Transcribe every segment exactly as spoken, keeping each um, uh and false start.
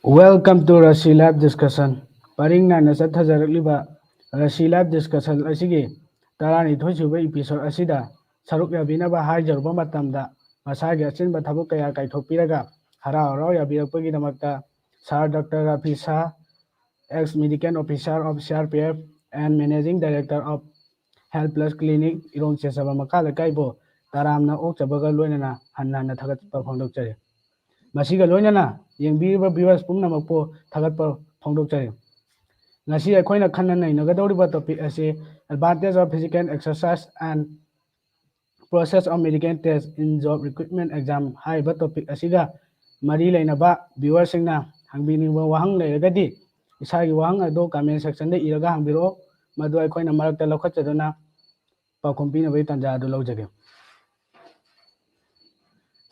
Welcome to Rashi Live Discussion. ꯄꯔꯤꯡ ꯅꯥꯏꯅ ꯆꯠꯊꯖꯔꯛꯂꯤꯕ ꯔꯥꯁꯤ ꯂꯥꯏꯚ ꯗꯤꯁꯀꯁꯟ ꯑꯁꯤꯒꯤ ꯇꯔꯥꯅꯤꯊꯣꯏ ꯁꯨꯕ ꯏꯄꯤꯁꯣꯗ ꯑꯁꯤꯗ ꯁꯔꯨꯛ ꯌꯥꯕꯤꯅꯕ ꯍꯥꯏꯖꯔꯨꯕ ꯃꯇꯝꯗ, ꯃꯁꯥꯒꯤ ꯑꯆꯤꯟꯕ ꯊꯕꯛ ꯀꯌꯥ ꯀꯥꯏꯊꯣꯛꯄꯤꯔꯒ ꯍꯔꯥꯎ ꯍꯔꯥꯎ ꯌꯥꯕꯤꯔꯛꯄꯒꯤꯗꯃꯛꯇ Sir Doctor Rafi Shah, ex Medical Officer of C R P F and Managing Director of Health Plus Clinic, ꯏꯔꯣꯡ ꯆꯦꯆꯕ ꯃꯈꯥ ꯂꯩꯀꯥꯏꯕꯨ ꯇꯔꯥꯝꯅ ꯑꯣꯛꯆꯕꯒ ꯂꯣꯏꯅꯅ ꯍꯟꯅ ꯍꯟꯅ ꯊꯥꯒꯠꯄ ꯐꯣꯡꯗꯣꯛꯆꯔꯤ꯫ ꯃꯁꯤꯒ ꯂꯣꯏꯅꯅ ꯌꯦꯡꯕꯤꯔꯤꯕ viewers ꯄꯨꯝꯅꯃꯛꯄꯨ ꯊꯥꯒꯠꯄ ꯐꯣꯡꯗꯣꯛꯆꯔꯤ꯫ ꯉꯁꯤ ꯑꯩꯈꯣꯏꯅ ꯈꯟꯅ ꯅꯩꯅꯒꯗꯧꯔꯤꯕ topic ꯑꯁꯤ Advantage of Physical Exercise and Process of Medical Test in Job Recruitment Exam ꯍꯥꯏꯔꯤꯕ topic ꯑꯁꯤꯒ ꯃꯔꯤ ꯂꯩꯅꯕ viewerꯁꯤꯡꯅ ꯍꯪꯕꯤꯅꯤꯡꯕ ꯋꯥꯍꯪ ꯂꯩꯔꯒꯗꯤ, ꯏꯁꯥꯒꯤ ꯋꯥꯍꯪ ꯑꯗꯨ comment sectionꯗ ꯏꯔꯒ ꯍꯪꯕꯤꯔꯛꯑꯣ꯫ ꯃꯗꯨ ꯑꯩꯈꯣꯏꯅ ꯃꯔꯛꯇ ꯂꯧꯈꯠꯆꯗꯨꯅ ꯄꯥꯎꯈꯨꯝ ꯄꯤꯅꯕꯒꯤ ꯇꯥꯟꯖꯥ ꯑꯗꯨ ꯂꯧꯖꯒꯦ꯫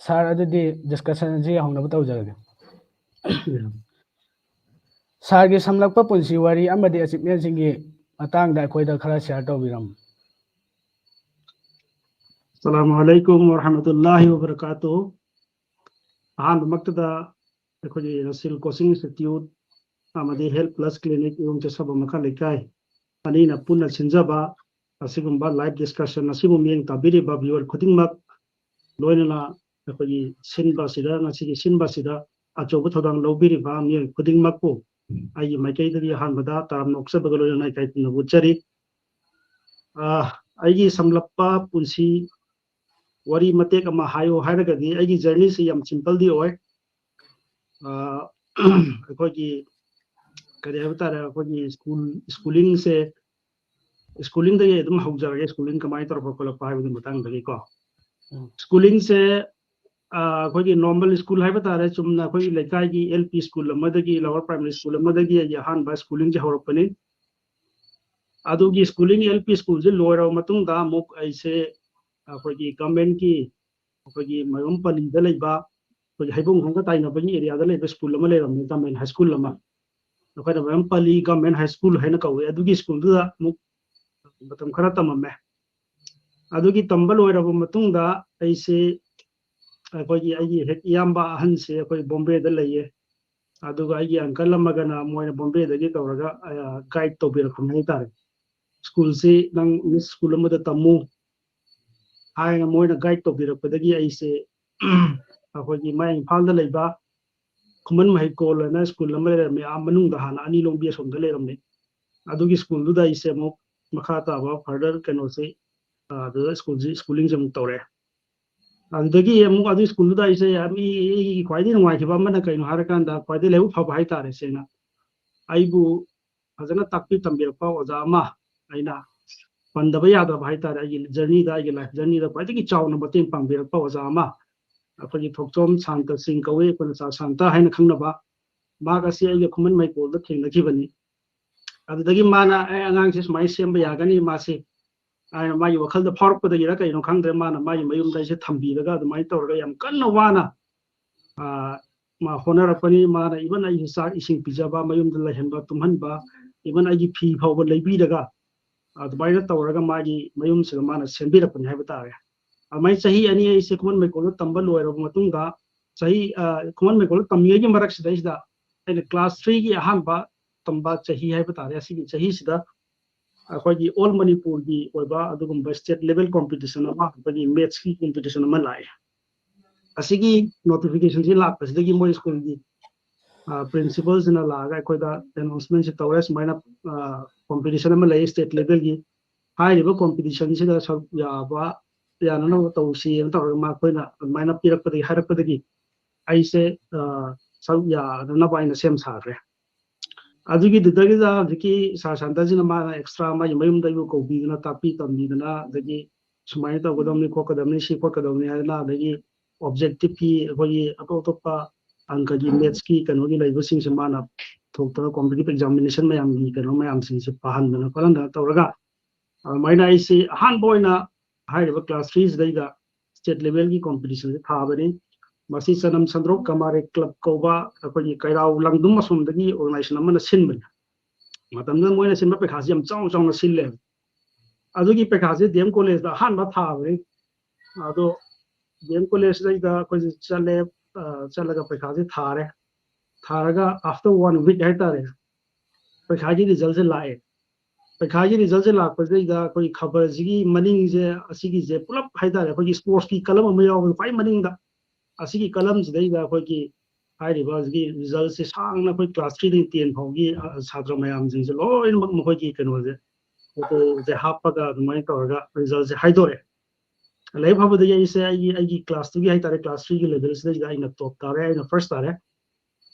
Sir, ꯑꯗꯨꯗꯤ discussion ꯑꯁꯤ ꯍꯧꯅꯕ ꯇꯧꯖꯔꯒꯦ꯫ Sirꯒꯤ ꯁꯝꯂꯛꯄ ꯄꯨꯟꯁꯤ ꯋꯥꯔꯤ ꯑꯃꯗꯤ achievement ꯁꯤꯡꯒꯤ ꯃꯇꯥꯡꯗ ꯑꯩꯈꯣꯏꯗ ꯈꯔ share ꯇꯧꯕꯤꯔꯝꯃꯨ꯫ ꯑꯁꯂꯥꯃꯨ ꯑꯂꯩꯀꯨꯝ ꯋꯔꯍꯃꯇꯨꯜꯂꯥꯍꯤ ꯋꯕꯔꯀꯥꯇꯨ꯫ ꯑꯍꯥꯟꯕꯃꯛꯇꯗ ꯑꯩꯈꯣꯏꯒꯤ ꯔꯁꯤꯜ ꯀꯣꯆꯤꯡ ꯏꯟꯁꯇꯤꯇ꯭ꯌꯨꯠ ꯑꯃꯗꯤ ꯍꯦꯜꯊ ꯄ꯭ꯂꯁ ꯀ꯭ꯂꯤꯅꯤꯛ ꯏꯔꯣꯡ ꯆꯦꯁꯥꯕ ꯃꯈꯥ ꯂꯩꯀꯥꯏ ꯑꯅꯤꯅ ꯄꯨꯟꯅ ꯁꯤꯟꯖꯕ ꯑꯁꯤꯒꯨꯝꯕ ꯂꯥꯏꯚ ꯗꯤꯁꯀꯁꯟ ꯑꯁꯤꯕꯨ ꯃꯤꯠꯌꯦꯡ ꯇꯥꯕꯤꯔꯤꯕ ꯚꯤꯌꯨꯋꯔ ꯈꯨꯗꯤꯡꯃꯛ, ꯂꯣꯏꯅꯅ ꯑꯩꯈꯣꯏꯒꯤ ꯁꯤꯟꯕ ꯑꯁꯤꯗ, ꯉꯁꯤꯒꯤ ꯁꯤꯟꯕ ꯑꯁꯤꯗ ꯑꯆꯧꯕ ꯊꯧꯗꯥꯡ ꯂꯧꯕꯤꯔꯤꯕ ꯃꯤꯑꯣꯏ ꯈꯨꯗꯤꯡꯃꯛꯄꯨ ꯑꯩꯒꯤ ꯃꯥꯏꯀꯩꯗꯒꯤ ꯑꯍꯥꯟꯕꯗ ꯇꯔꯥꯝꯅ ꯑꯣꯛꯆꯕꯒ ꯂꯣꯏꯅꯅ ꯏꯀꯥꯏ ꯈꯨꯝꯅꯕ ꯎꯠꯆꯔꯤ꯫ ꯑꯥ, ꯑꯩꯒꯤ ꯁꯝꯂꯞꯄ ꯄꯨꯟꯁꯤ ꯋꯥꯔꯤ ꯃꯇꯦꯛ ꯑꯃ ꯍꯥꯏꯌꯣ ꯍꯥꯏꯔꯒꯗꯤ, ꯑꯩꯒꯤ ꯖꯔꯅꯤꯁꯤ ꯌꯥꯝ ꯁꯤꯝꯄꯜꯗꯤ ꯑꯣꯏ꯫ ꯑꯥ, ꯑꯩꯈꯣꯏꯒꯤ ꯀꯔꯤ ꯍꯥꯏꯕ ꯇꯥꯔꯦ, ꯑꯩꯈꯣꯏꯒꯤ ꯁ꯭ꯀꯨꯜ, ꯁ꯭ꯀꯨꯂꯤꯡꯁꯦ, ꯁ꯭ꯀꯨꯂꯤꯡꯗꯒꯤ ꯑꯗꯨꯝ ꯍꯧꯖꯔꯒꯦ, ꯁ꯭ꯀꯨꯂꯤꯡ ꯀꯃꯥꯏꯅ ꯇꯧꯔꯛꯄ ꯈꯣꯠꯂꯛꯄ ꯍꯥꯏꯕꯒꯤ ꯃꯇꯥꯡꯗꯒꯤꯀꯣ꯫ ꯎꯝ꯫ ꯁ꯭ꯀꯨꯂꯤꯡꯁꯦ, ꯑꯥ, ꯑꯩꯈꯣꯏꯒꯤ ꯅꯣꯔꯃꯦꯜ ꯁ꯭ꯀꯨꯜ ꯍꯥꯏꯕ ꯇꯥꯔꯦ, ꯆꯨꯝꯅ ꯑꯩꯈꯣꯏꯒꯤ ꯂꯩꯀꯥꯏꯒꯤ ꯑꯦꯜ ꯄꯤ ꯁ꯭ꯀꯨꯜ ꯑꯃꯗꯒꯤ, ꯂꯋꯔ ꯄ꯭ꯔꯥꯏꯃꯔꯤ ꯁ꯭ꯀꯨꯜ ꯑꯃꯗꯒꯤ ꯑꯩꯒꯤ ꯑꯍꯥꯟꯕ ꯁ꯭ꯀꯨꯂꯤꯡꯁꯦ ꯍꯧꯔꯛꯄꯅꯤ꯫ ꯑꯗꯨꯒꯤ ꯁ꯭ꯀꯨꯂꯤꯡ, ꯑꯦꯜ ꯄꯤ ꯁ꯭ꯀꯨꯜꯁꯦ ꯂꯣꯏꯔꯕ ꯃꯇꯨꯡꯗ ꯑꯃꯨꯛ ꯑꯩꯁꯦ ꯑꯩꯈꯣꯏꯒꯤ ꯒꯚꯔꯟꯃꯦꯟꯠꯀꯤ ꯑꯩꯈꯣꯏꯒꯤ ꯃꯥꯏꯕꯝ ꯄꯜꯂꯤꯗ ꯂꯩꯕ, ꯑꯩꯈꯣꯏꯒꯤ ꯍꯩꯕꯨꯡꯈꯣꯡꯒ ꯇꯥꯏꯅꯕꯒꯤ ꯑꯦꯔꯤꯌꯥꯗ ꯂꯩꯕ ꯁ꯭ꯀꯨꯜ ꯑꯃ ꯂꯩꯔꯝꯃꯤ, ꯒꯚꯔꯟꯃꯦꯟꯠ ꯍꯥꯏ ꯁ꯭ꯀꯨꯜ ꯑꯃ꯫ ꯑꯩꯈꯣꯏꯅ ꯃꯥꯏꯕꯝ ꯄꯜꯂꯤ ꯒꯚꯔꯟꯃꯦꯟꯠ ꯍꯥꯏ ꯁ꯭ꯀꯨꯜ ꯍꯥꯏꯅ ꯀꯧꯋꯦ꯫ ꯑꯗꯨꯒꯤ ꯁ꯭ꯀꯨꯜꯗꯨꯗ ꯑꯃꯨꯛ ꯃꯇꯝ ꯈꯔ ꯇꯝꯃꯝꯃꯦ꯫ ꯑꯗꯨꯒꯤ ꯇꯝꯕ ꯂꯣꯏꯔꯕ ꯃꯇꯨꯡꯗ ꯑꯩꯁꯦ, ꯑꯩꯈꯣꯏꯒꯤ, ꯑꯩꯒꯤ ꯍꯦꯛ ꯏꯌꯥꯝꯕ ꯑꯍꯟꯁꯦ ꯑꯩꯈꯣꯏ ꯕꯣꯝꯕꯦꯗ ꯂꯩꯌꯦ꯫ ꯑꯗꯨꯒ ꯑꯩꯒꯤ ꯑꯪꯀꯜ ꯑꯃꯒꯅ ꯃꯣꯏꯅ ꯕꯣꯝꯕꯦꯗꯒꯤ ꯇꯧꯔꯒ ꯒꯥꯏꯗ ꯇꯧꯕꯤꯔꯛꯄꯅꯤ ꯍꯥꯏꯇꯥꯔꯦ꯫ ꯁ꯭ꯀꯨꯜꯁꯤ ꯅꯪ ꯃꯤꯁ ꯁ꯭ꯀꯨꯜ ꯑꯃꯗ ꯇꯝꯃꯨ ꯍꯥꯏꯅ ꯃꯣꯏꯅ ꯒꯥꯏꯗ ꯇꯧꯕꯤꯔꯛꯄꯗꯒꯤ ꯑꯩꯁꯦ ꯑꯩꯈꯣꯏꯒꯤ ꯃꯌꯥꯡ ꯏꯝꯐꯥꯜꯗ ꯂꯩꯕ ꯈꯨꯃꯟ ꯃꯍꯩꯀꯣꯜ ꯍꯥꯏꯅ ꯁ꯭ꯀꯨꯜ ꯑꯃ ꯂꯩꯔꯝꯃꯤ, ꯑꯥ ꯃꯅꯨꯡꯗ ꯍꯥꯟꯅ ꯑꯅꯤ ꯂꯣꯡꯕꯤ ꯑꯁꯣꯝꯗ ꯂꯩꯔꯝꯃꯤ꯫ ꯑꯗꯨꯒꯤ ꯁ꯭ꯀꯨꯜꯗꯨꯗ ꯑꯩꯁꯦ ꯑꯃꯨꯛ ꯃꯈꯥ ꯇꯥꯕ ꯐꯔꯗꯔ ꯀꯩꯅꯣꯁꯦ, ꯑꯗꯨꯗ ꯁ꯭ꯀꯨꯜꯁꯤ ꯁ꯭ꯀꯨꯂꯤꯡꯁꯦ ꯑꯃꯨꯛ ꯇꯧꯔꯦ꯫ ꯑꯗꯨꯗꯒꯤ ꯑꯃꯨꯛ ꯑꯗꯨꯒꯤ ꯁ꯭ꯀꯨꯜꯗꯨꯗ ꯑꯩꯁꯦ ꯌꯥꯝ ꯑꯩ- ꯑꯩꯒꯤ ꯈ꯭ꯋꯥꯏꯗꯒꯤ ꯅꯨꯡꯉꯥꯏꯈꯤꯕ ꯑꯃꯅ ꯀꯩꯅꯣ ꯍꯥꯏꯔꯀꯥꯟꯗ ꯈ꯭ꯋꯥꯏꯗꯒꯤ ꯂꯥꯏꯕꯛ ꯐꯕ ꯍꯥꯏꯇꯥꯔꯦ ꯁꯦꯡꯅ, ꯑꯩꯕꯨ ꯐꯖꯅ ꯇꯥꯛꯄꯤ ꯇꯝꯕꯤꯔꯛꯄ ꯑꯣꯖꯥ ꯑꯃ ꯑꯩꯅ ꯄꯟꯗꯕ ꯌꯥꯗ꯭ꯔꯕ ꯍꯥꯏꯇꯥꯔꯦ꯫ ꯑꯩꯒꯤ ꯖꯔꯅꯤꯗ, ꯑꯩꯒꯤ ꯂꯥꯏꯐ ꯖꯔꯅꯤꯗ ꯈ꯭ꯋꯥꯏꯗꯒꯤ ꯆꯥꯎꯅ ꯃꯇꯦꯡ ꯄꯥꯡꯕꯤꯔꯛꯄ ꯑꯣꯖꯥ ꯑꯃ, ꯑꯩꯈꯣꯏꯒꯤ ꯊꯣꯛꯆꯣꯝ ꯁꯥꯟꯇ ꯁꯤꯡ ꯀꯧꯏ, ꯑꯩꯈꯣꯏꯅ ꯁꯥꯔ ꯁꯥꯟꯇ ꯍꯥꯏꯅ ꯈꯪꯅꯕ, ꯃꯍꯥꯛ ꯑꯁꯤ ꯑꯩꯒ ꯈꯨꯃꯟ ꯃꯩꯀꯣꯜꯗ ꯊꯦꯡꯅꯈꯤꯕꯅꯤ꯫ ꯑꯗꯨꯗꯒꯤ ꯃꯥꯅ ꯑꯩ ꯑꯉꯥꯡꯁꯦ ꯁꯨꯃꯥꯏꯅ ꯁꯦꯝꯕ ꯌꯥꯒꯅꯤ, ꯃꯥꯁꯤ ꯍꯥꯏꯅ ꯃꯥꯒꯤ ꯋꯥꯈꯜꯗ ꯐꯥꯎꯔꯛꯄꯗꯒꯤꯔ ꯀꯩꯅꯣ ꯈꯪꯗ꯭ꯔꯦ, ꯃꯥꯅ ꯃꯥꯒꯤ ꯃꯌꯨꯝꯗ ꯑꯩꯁꯦ ꯊꯝꯕꯤꯔꯒ ꯑꯗꯨꯃꯥꯏꯅ ꯇꯧꯔꯒ ꯌꯥꯝ ꯀꯟꯅ ꯋꯥꯅ ꯃꯥ ꯍꯣꯠꯅꯔꯛꯄꯅꯤ꯫ ꯃꯥꯅ ꯏꯚꯟ ꯑꯩꯒꯤ ꯆꯥꯛ ꯏꯁꯤꯡ ꯄꯤꯖꯕ, ꯃꯌꯨꯝꯗ ꯂꯩꯍꯟꯕ, ꯇꯨꯝꯍꯟꯕ, ꯏꯚꯟ ꯑꯩꯒꯤ ꯐꯤ ꯐꯥꯎꯕ ꯂꯩꯕꯤꯔꯒ ꯑꯗꯨꯃꯥꯏꯅ ꯇꯧꯔꯒ ꯃꯥꯒꯤ ꯃꯌꯨꯝꯁꯤꯗ ꯃꯥꯅ ꯁꯦꯝꯕꯤꯔꯛꯄꯅꯤ ꯍꯥꯏꯕ ꯇꯥꯔꯦ꯫ ꯑꯗꯨꯃꯥꯏꯅ ꯆꯍꯤ ꯑꯅꯤ ꯑꯩꯁꯦ ꯈꯨꯃꯟ ꯃꯩꯀꯣꯜꯗ ꯇꯝꯕ ꯂꯣꯏꯔꯕ ꯃꯇꯨꯡꯗ, ꯆꯍꯤ ꯈꯨꯃꯟ ꯃꯩꯀꯣꯜꯗ ꯇꯝꯃꯤꯉꯩꯒꯤ ꯃꯔꯛꯁꯤꯗꯩꯁꯤꯗ ꯑꯩꯅ ꯀ꯭ꯂꯥꯁ ꯊ꯭ꯔꯤꯒꯤ ꯑꯍꯥꯟꯕ ꯇꯝꯕ ꯆꯍꯤ ꯍꯥꯏꯕ ꯇꯥꯔꯦ, ꯑꯁꯤꯒꯤ ꯆꯍꯤꯁꯤꯗ ꯑꯩꯈꯣꯏꯒꯤ ꯑꯣꯜ ꯃꯅꯤꯄꯨꯔꯒꯤ ꯑꯣꯏꯕ ꯑꯗꯨꯒꯨꯝꯕ ꯁ꯭ꯇꯦꯠ ꯂꯦꯚꯦꯜ ꯀꯣꯝꯄꯤꯇꯤꯁꯟ ꯑꯃ, ꯑꯩꯈꯣꯏꯒꯤ ꯃꯦꯠꯁꯀꯤ ꯀꯣꯝꯄꯤꯇꯤꯁꯟ ꯑꯃ ꯂꯥꯛꯑꯦ꯫ ꯑꯁꯤꯒꯤ ꯅꯣꯇꯤꯐꯤꯀꯦꯁꯟꯁꯤ ꯂꯥꯛꯄꯁꯤꯗꯒꯤ ꯃꯣꯏ ꯁ꯭ꯀꯨꯜꯒꯤ ꯄ꯭ꯔꯤꯟꯁꯤꯄꯜꯁꯤꯅ ꯂꯥꯛꯑꯒ ꯑꯩꯈꯣꯏꯗ ꯑꯦꯅꯥꯎꯟꯁꯃꯦꯟꯁꯤ ꯇꯧꯔꯦ, ꯁꯨꯃꯥꯏꯅ ꯀꯣꯝꯄꯤꯇꯤꯁꯟ ꯑꯃ ꯂꯩ ꯁ꯭ꯇꯦꯠ ꯂꯦꯚꯦꯜꯒꯤ, ꯍꯥꯏꯔꯤꯕ ꯀꯣꯝꯄꯤꯇꯤꯁꯟꯁꯤꯗ ꯁꯔꯨꯛ ꯌꯥꯕ ꯌꯥꯅꯅꯕ ꯇꯧꯁꯤꯅ ꯇꯧꯔꯒ ꯃꯈꯣꯏꯅ ꯑꯗꯨꯃꯥꯏꯅ ꯄꯤꯔꯛꯄꯗꯒꯤ, ꯍꯥꯏꯔꯛꯄꯗꯒꯤ ꯑꯩꯁꯦ ꯁꯔꯨꯛ ꯌꯥꯅꯅꯕ ꯑꯩꯅ ꯁꯦꯝ ꯁꯥꯈ꯭ꯔꯦ꯫ ꯑꯗꯨꯒꯤꯗꯨꯗꯒꯤꯗ ꯍꯧꯖꯤꯛꯀꯤ ꯁꯥꯔ ꯁꯥꯟꯇꯁꯤꯅ ꯃꯥꯅ ꯑꯦꯛꯁꯇ꯭ꯔꯥ ꯃꯥꯒꯤ ꯃꯌꯨꯝꯗ ꯑꯩꯕꯨ ꯀꯧꯕꯤꯗꯅ, ꯇꯥꯛꯄꯤ ꯇꯝꯕꯤꯗꯅ, ꯑꯗꯒꯤ ꯁꯨꯃꯥꯏꯅ ꯇꯧꯒꯗꯕꯅꯤ ꯈꯣꯠꯀꯗꯕꯅꯤ, ꯁꯤ ꯈꯣꯠꯀꯗꯕꯅꯤ ꯍꯥꯏꯗꯅ, ꯑꯗꯒꯤ ꯑꯣꯕꯖꯦꯛꯇꯤꯞꯀꯤ ꯑꯩꯈꯣꯏꯒꯤ ꯑꯇꯣꯞ ꯑꯇꯣꯞꯄ ꯑꯪꯀꯒꯤ ꯃꯦꯠꯁꯀꯤ ꯀꯩꯅꯣꯒꯤ ꯂꯩꯕꯁꯤꯡꯁꯦ ꯃꯥꯅ ꯊꯣꯛꯇꯅ ꯀꯣꯝꯄꯤꯇꯤꯇꯤꯞ ꯑꯦꯛꯖꯥꯃꯤꯅꯦꯁꯟ ꯃꯌꯥꯝꯒꯤ ꯀꯩꯅꯣ ꯃꯌꯥꯝꯁꯤꯡꯁꯦ ꯄꯥꯍꯟꯗꯅ ꯈꯣꯠꯍꯟꯗꯅ ꯇꯧꯔꯒ ꯑꯗꯨꯃꯥꯏꯅ ꯑꯩꯁꯤ ꯑꯍꯥꯟꯕ ꯑꯣꯏꯅ ꯍꯥꯏꯔꯤꯕ ꯀ꯭ꯂꯥꯁ ꯊ꯭ꯔꯤꯁꯤꯗꯩꯗ ꯁ꯭ꯇꯦꯠ ꯂꯦꯚꯦꯜꯒꯤ ꯀꯣꯝꯄꯤꯇꯤꯁꯟꯁꯦ ꯊꯥꯕꯅꯤ꯫ ꯃꯁꯤ ꯆꯅꯝ ꯁꯟꯗ꯭ꯔꯣꯛ ꯀꯃꯥꯔꯦ ꯀ꯭ꯂꯕ ꯀꯧꯕ ꯑꯩꯈꯣꯏꯒꯤ ꯀꯩꯔꯥꯎ ꯂꯪꯗꯨꯝ ꯑꯁꯣꯝꯗꯒꯤ ꯑꯣꯔꯒꯅꯥꯏꯖꯦꯁꯟ ꯑꯃꯅ ꯁꯤꯟꯕꯅꯤ꯫ ꯃꯇꯝꯗꯨꯗ ꯃꯣꯏꯅ ꯁꯤꯟꯕ ꯄꯩꯈꯥꯁꯤ ꯌꯥꯝ ꯆꯥꯎ ꯆꯥꯎꯅ ꯁꯤꯜꯂꯦꯕ꯫ ꯑꯗꯨꯒꯤ ꯄꯩꯈꯥꯁꯦ ꯗꯤ ꯑꯦꯝ ꯀꯣꯂꯦꯖꯇ ꯑꯍꯥꯟꯕ ꯊꯥꯕꯅꯤ꯫ ꯑꯗꯣ ꯗꯤ ꯑꯦꯝ ꯀꯣꯂꯦꯖꯇꯩꯗ ꯑꯩꯈꯣꯏꯁꯦ ꯆꯠꯂꯦ, ꯆꯠꯂꯒ ꯄꯩꯈꯥꯁꯦ ꯊꯥꯔꯦ꯫ ꯊꯥꯔꯒ after one week ꯍꯥꯏꯇꯥꯔꯦ, ꯄꯩꯈꯥꯒꯤ resultꯁꯦ ꯂꯥꯛꯑꯦ꯫ ꯄꯩꯈꯥꯒꯤ resultꯁꯦ ꯂꯥꯛꯄꯁꯤꯗꯩꯗ ꯑꯩꯈꯣꯏ ꯈꯕꯔꯁꯤꯒꯤ ꯃꯅꯤꯡꯁꯦ, ꯑꯁꯤꯒꯤꯁꯦ ꯄꯨꯂꯞ ꯍꯥꯏꯇꯥꯔꯦ, ꯑꯩꯈꯣꯏꯒꯤ sportsꯀꯤ column ꯑꯃ ꯌꯥꯎꯕꯗꯣ ꯈ꯭ꯋꯥꯏ ꯃꯅꯤꯡꯗ, ꯑꯁꯤꯒꯤ columnꯁꯤꯗꯩꯗ ꯑꯩꯈꯣꯏꯒꯤ ꯍꯥꯏꯔꯤꯕ ꯍꯧꯖꯤꯛꯀꯤ resultꯁꯦ ꯁꯥꯡꯅ ꯑꯩꯈꯣꯏ class three ꯗꯒꯤ ten ꯐꯥꯎꯒꯤ, ꯑ, ꯁꯥꯇ꯭ꯔ ꯃꯌꯥꯝꯁꯤꯡꯁꯦ ꯂꯣꯏꯅꯃꯛ ꯃꯈꯣꯏꯒꯤ ꯀꯩꯅꯣꯁꯦ, photoꯁꯦ ꯍꯥꯞꯄꯒ ꯑꯗꯨꯃꯥꯏꯅ ꯇꯧꯔꯒ resultꯁꯦ ꯍꯥꯏꯗꯣꯔꯛꯑꯦ꯫ ꯂꯥꯏꯔꯤꯛ ꯐꯕꯗꯒꯤ ꯑꯩꯁꯦ ꯑꯩꯒꯤ, ꯑꯩꯒꯤ class ꯇꯨꯒꯤ ꯍꯥꯏꯇꯥꯔꯦ, class threeꯒꯤ levelꯁꯤꯗꯩꯗ ꯑꯩꯅ top ꯇꯥꯔꯦ, ꯑꯩꯅ first ꯇꯥꯔꯦ꯫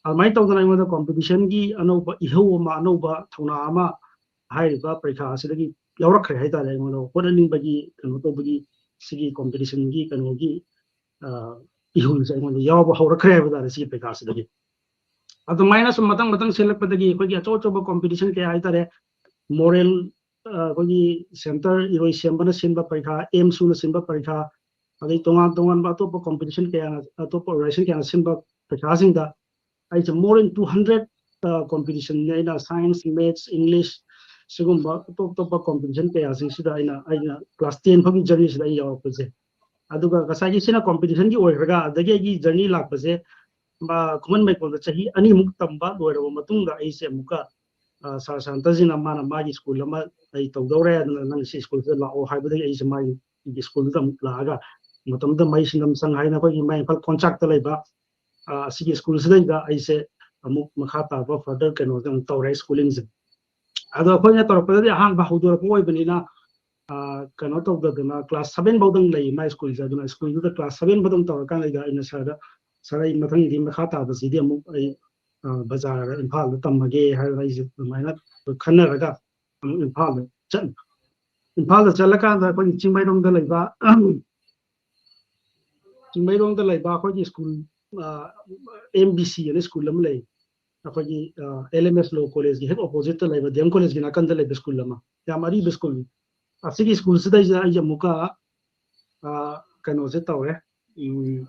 ꯑꯗꯨꯃꯥꯏꯅ ꯇꯧꯗꯅ ꯑꯩꯉꯣꯟꯗ competitionꯒꯤ ꯑꯅꯧꯕ ꯏꯍꯧ ꯑꯃ, ꯑꯅꯧꯕ ꯊꯧꯅꯥ ꯑꯃ ꯍꯥꯏꯔꯤꯕ ꯄꯔꯤꯈꯥ ꯑꯁꯤꯗꯒꯤ ꯌꯥꯎꯔꯛꯈ꯭ꯔꯦ ꯍꯥꯏꯇꯥꯔꯦ꯫ ꯑꯩꯉꯣꯟꯗ ꯍꯣꯠꯅꯅꯤꯡꯕꯒꯤ, ꯀꯩꯅꯣ ꯇꯧꯕꯒꯤ, ꯁꯤꯒꯤ competitionꯒꯤ ꯀꯩꯅꯣꯒꯤ, ꯑ, ꯏꯍꯨꯜꯁꯦ ꯑꯩꯉꯣꯟꯗ ꯌꯥꯎꯕ ꯍꯧꯔꯛꯈ꯭ꯔꯦ ꯍꯥꯏꯕ ꯇꯥꯔꯦ ꯁꯤꯒꯤ ꯄꯔꯤꯈꯥꯁꯤꯗꯒꯤ꯫ ꯑꯗꯨꯃꯥꯏꯅ ꯁꯨꯝ ꯃꯊꯪ ꯃꯊꯪ ꯁꯦꯝꯂꯛꯄꯗꯒꯤ ꯑꯩꯈꯣꯏꯒꯤ ꯑꯆꯧ ꯑꯆꯧꯕ competition ꯀꯌꯥ ꯍꯥꯏꯇꯥꯔꯦ, moral, ꯑ, ꯑꯩꯈꯣꯏꯒꯤ centre ꯏꯔꯣꯏꯁꯦꯝꯕꯅ ꯁꯤꯟꯕ ꯄꯔꯤꯈꯥ, AMSUꯅ ꯁꯤꯟꯕ ꯄꯔꯤꯈꯥ, ꯑꯗꯩ ꯇꯣꯉꯥꯟ ꯇꯣꯉꯥꯟꯕ ꯑꯇꯣꯞꯄ competition ꯀꯌꯥꯅ, ꯑꯇꯣꯞꯄ organization ꯀꯌꯥꯅ ꯁꯤꯟꯕ ꯄꯔꯤꯈꯥꯁꯤꯡꯗ ꯑꯩꯁꯦ more than two hundred, ꯑ, competitionꯅꯦ ꯑꯩꯅ science, maths, English, ꯁꯤꯒꯨꯝꯕ ꯑꯇꯣꯞ ꯑꯇꯣꯞꯄ competition ꯀꯌꯥꯁꯤꯡꯁꯤꯗ ꯑꯩꯅ, ꯑꯩꯅ class ten ꯐꯥꯎꯒꯤ journeyꯁꯤꯗ ꯑꯩ ꯌꯥꯎꯔꯛꯄꯁꯦ꯫ ꯑꯗꯨꯒ ꯉꯁꯥꯏꯒꯤ ꯁꯤꯅ competitionꯒꯤ ꯑꯣꯏꯈ꯭ꯔꯒ, ꯑꯗꯒꯤ ꯑꯩꯒꯤ journey ꯂꯥꯛꯄꯁꯦ, ꯃꯥ, ꯈꯨꯃꯟ ꯃꯩꯀꯣꯜꯗ ꯆꯍꯤ ꯑꯅꯤꯃꯨꯛ ꯇꯝꯕ ꯂꯣꯏꯔꯕ ꯃꯇꯨꯡꯗ ꯑꯩꯁꯦ ꯑꯃꯨꯛꯀ, ꯑ, ꯁꯥꯔ ꯁꯥꯟꯇꯁꯤꯅ ꯃꯥꯅ ꯃꯥꯒꯤ school ꯑꯃ ꯑꯩ ꯇꯧꯗꯧꯔꯦ, ꯑꯗꯨꯅ ꯅꯪ ꯁꯤ schoolꯁꯤꯗ ꯂꯥꯛꯑꯣ ꯍꯥꯏꯕꯗꯒꯤ ꯑꯩꯁꯦ ꯃꯥꯒꯤ schoolꯗꯨꯗ ꯑꯃꯨꯛ ꯂꯥꯛꯑꯒ, ꯃꯇꯝꯗꯨꯗ ꯃꯍꯩꯁꯪ ꯁꯪ ꯍꯥꯏꯅ ꯑꯩꯈꯣꯏꯒꯤ ꯃꯌꯥꯡ ꯏꯝꯐꯥꯜ ꯀꯣꯟꯆꯥꯛꯇ ꯂꯩꯕ, ꯑ, ꯑꯁꯤꯒꯤ schoolꯁꯤꯗꯩꯗ ꯑꯩꯁꯦ ꯑꯃꯨꯛ ꯃꯈꯥ ꯇꯥꯕ further ꯀꯩꯅꯣꯁꯦ ꯑꯃꯨꯛ ꯇꯧꯔꯦ, schoolingꯁꯦ꯫ ꯑꯗꯣ ꯑꯩꯈꯣꯏꯅ ꯇꯧꯔꯛꯄꯗꯗꯤ ꯑꯍꯥꯟꯕ ꯍꯧꯗꯣꯔꯛꯄ ꯑꯣꯏꯕꯅꯤꯅ, ꯑ, ꯀꯩꯅꯣ ꯇꯧꯗꯗꯅ class seven ꯐꯥꯎꯗꯪ ꯂꯩ ꯃꯥꯏ schoolꯁꯦ꯫ ꯑꯗꯨꯅ schoolꯗꯨꯗ class seven ꯐꯥꯎꯗꯪ ꯇꯧꯔꯀꯥꯟꯗ ꯑꯩꯅ sirꯗ, "Sir, ꯑꯩ ꯃꯊꯪꯗꯤ ꯃꯈꯥ ꯇꯥꯕꯁꯤꯗꯤ ꯑꯃꯨꯛ ꯑꯩ, ꯑ, ꯕꯖꯥꯔꯗ, ꯏꯝꯐꯥꯜꯗ ꯇꯝꯃꯒꯦ" ꯍꯥꯏꯔꯒ ꯑꯩꯁꯦ ꯑꯗꯨꯃꯥꯏꯅ ꯈꯟꯅꯔꯒ ꯑꯃꯨꯛ ꯏꯝꯐꯥꯜꯗ ꯆꯠꯂꯤ꯫ ꯏꯝꯐꯥꯜꯗ ꯆꯠꯂꯀꯥꯟꯗ ꯑꯩꯈꯣꯏꯒꯤ ꯆꯤꯡꯃꯩꯔꯣꯡꯗ ꯂꯩꯕ, ꯆꯤꯡꯃꯩꯔꯣꯡꯗ ꯂꯩꯕ ꯑꯩꯈꯣꯏꯒꯤ school, ꯑ, MBC ꯑꯅ school ꯑꯃ ꯂꯩ꯫ ꯑꯩꯈꯣꯏꯒꯤ, ꯑ, LMS Law Collegeꯀꯤ ꯍꯦꯛ oppositeꯇ ꯂꯩꯕ, DM Collegeꯀꯤ ꯅꯥꯀꯟꯗ ꯂꯩꯕ school ꯑꯃ, ꯌꯥꯝ ꯑꯔꯤꯕ schoolꯅꯤ꯫ ꯑꯁꯤꯒꯤ schoolꯁꯤꯗꯩꯁꯤꯗ ꯑꯩꯁꯦ ꯑꯃꯨꯛꯀ, ꯑ, ꯀꯩꯅꯣꯁꯦ ꯇꯧꯔꯦ, ꯎꯝ,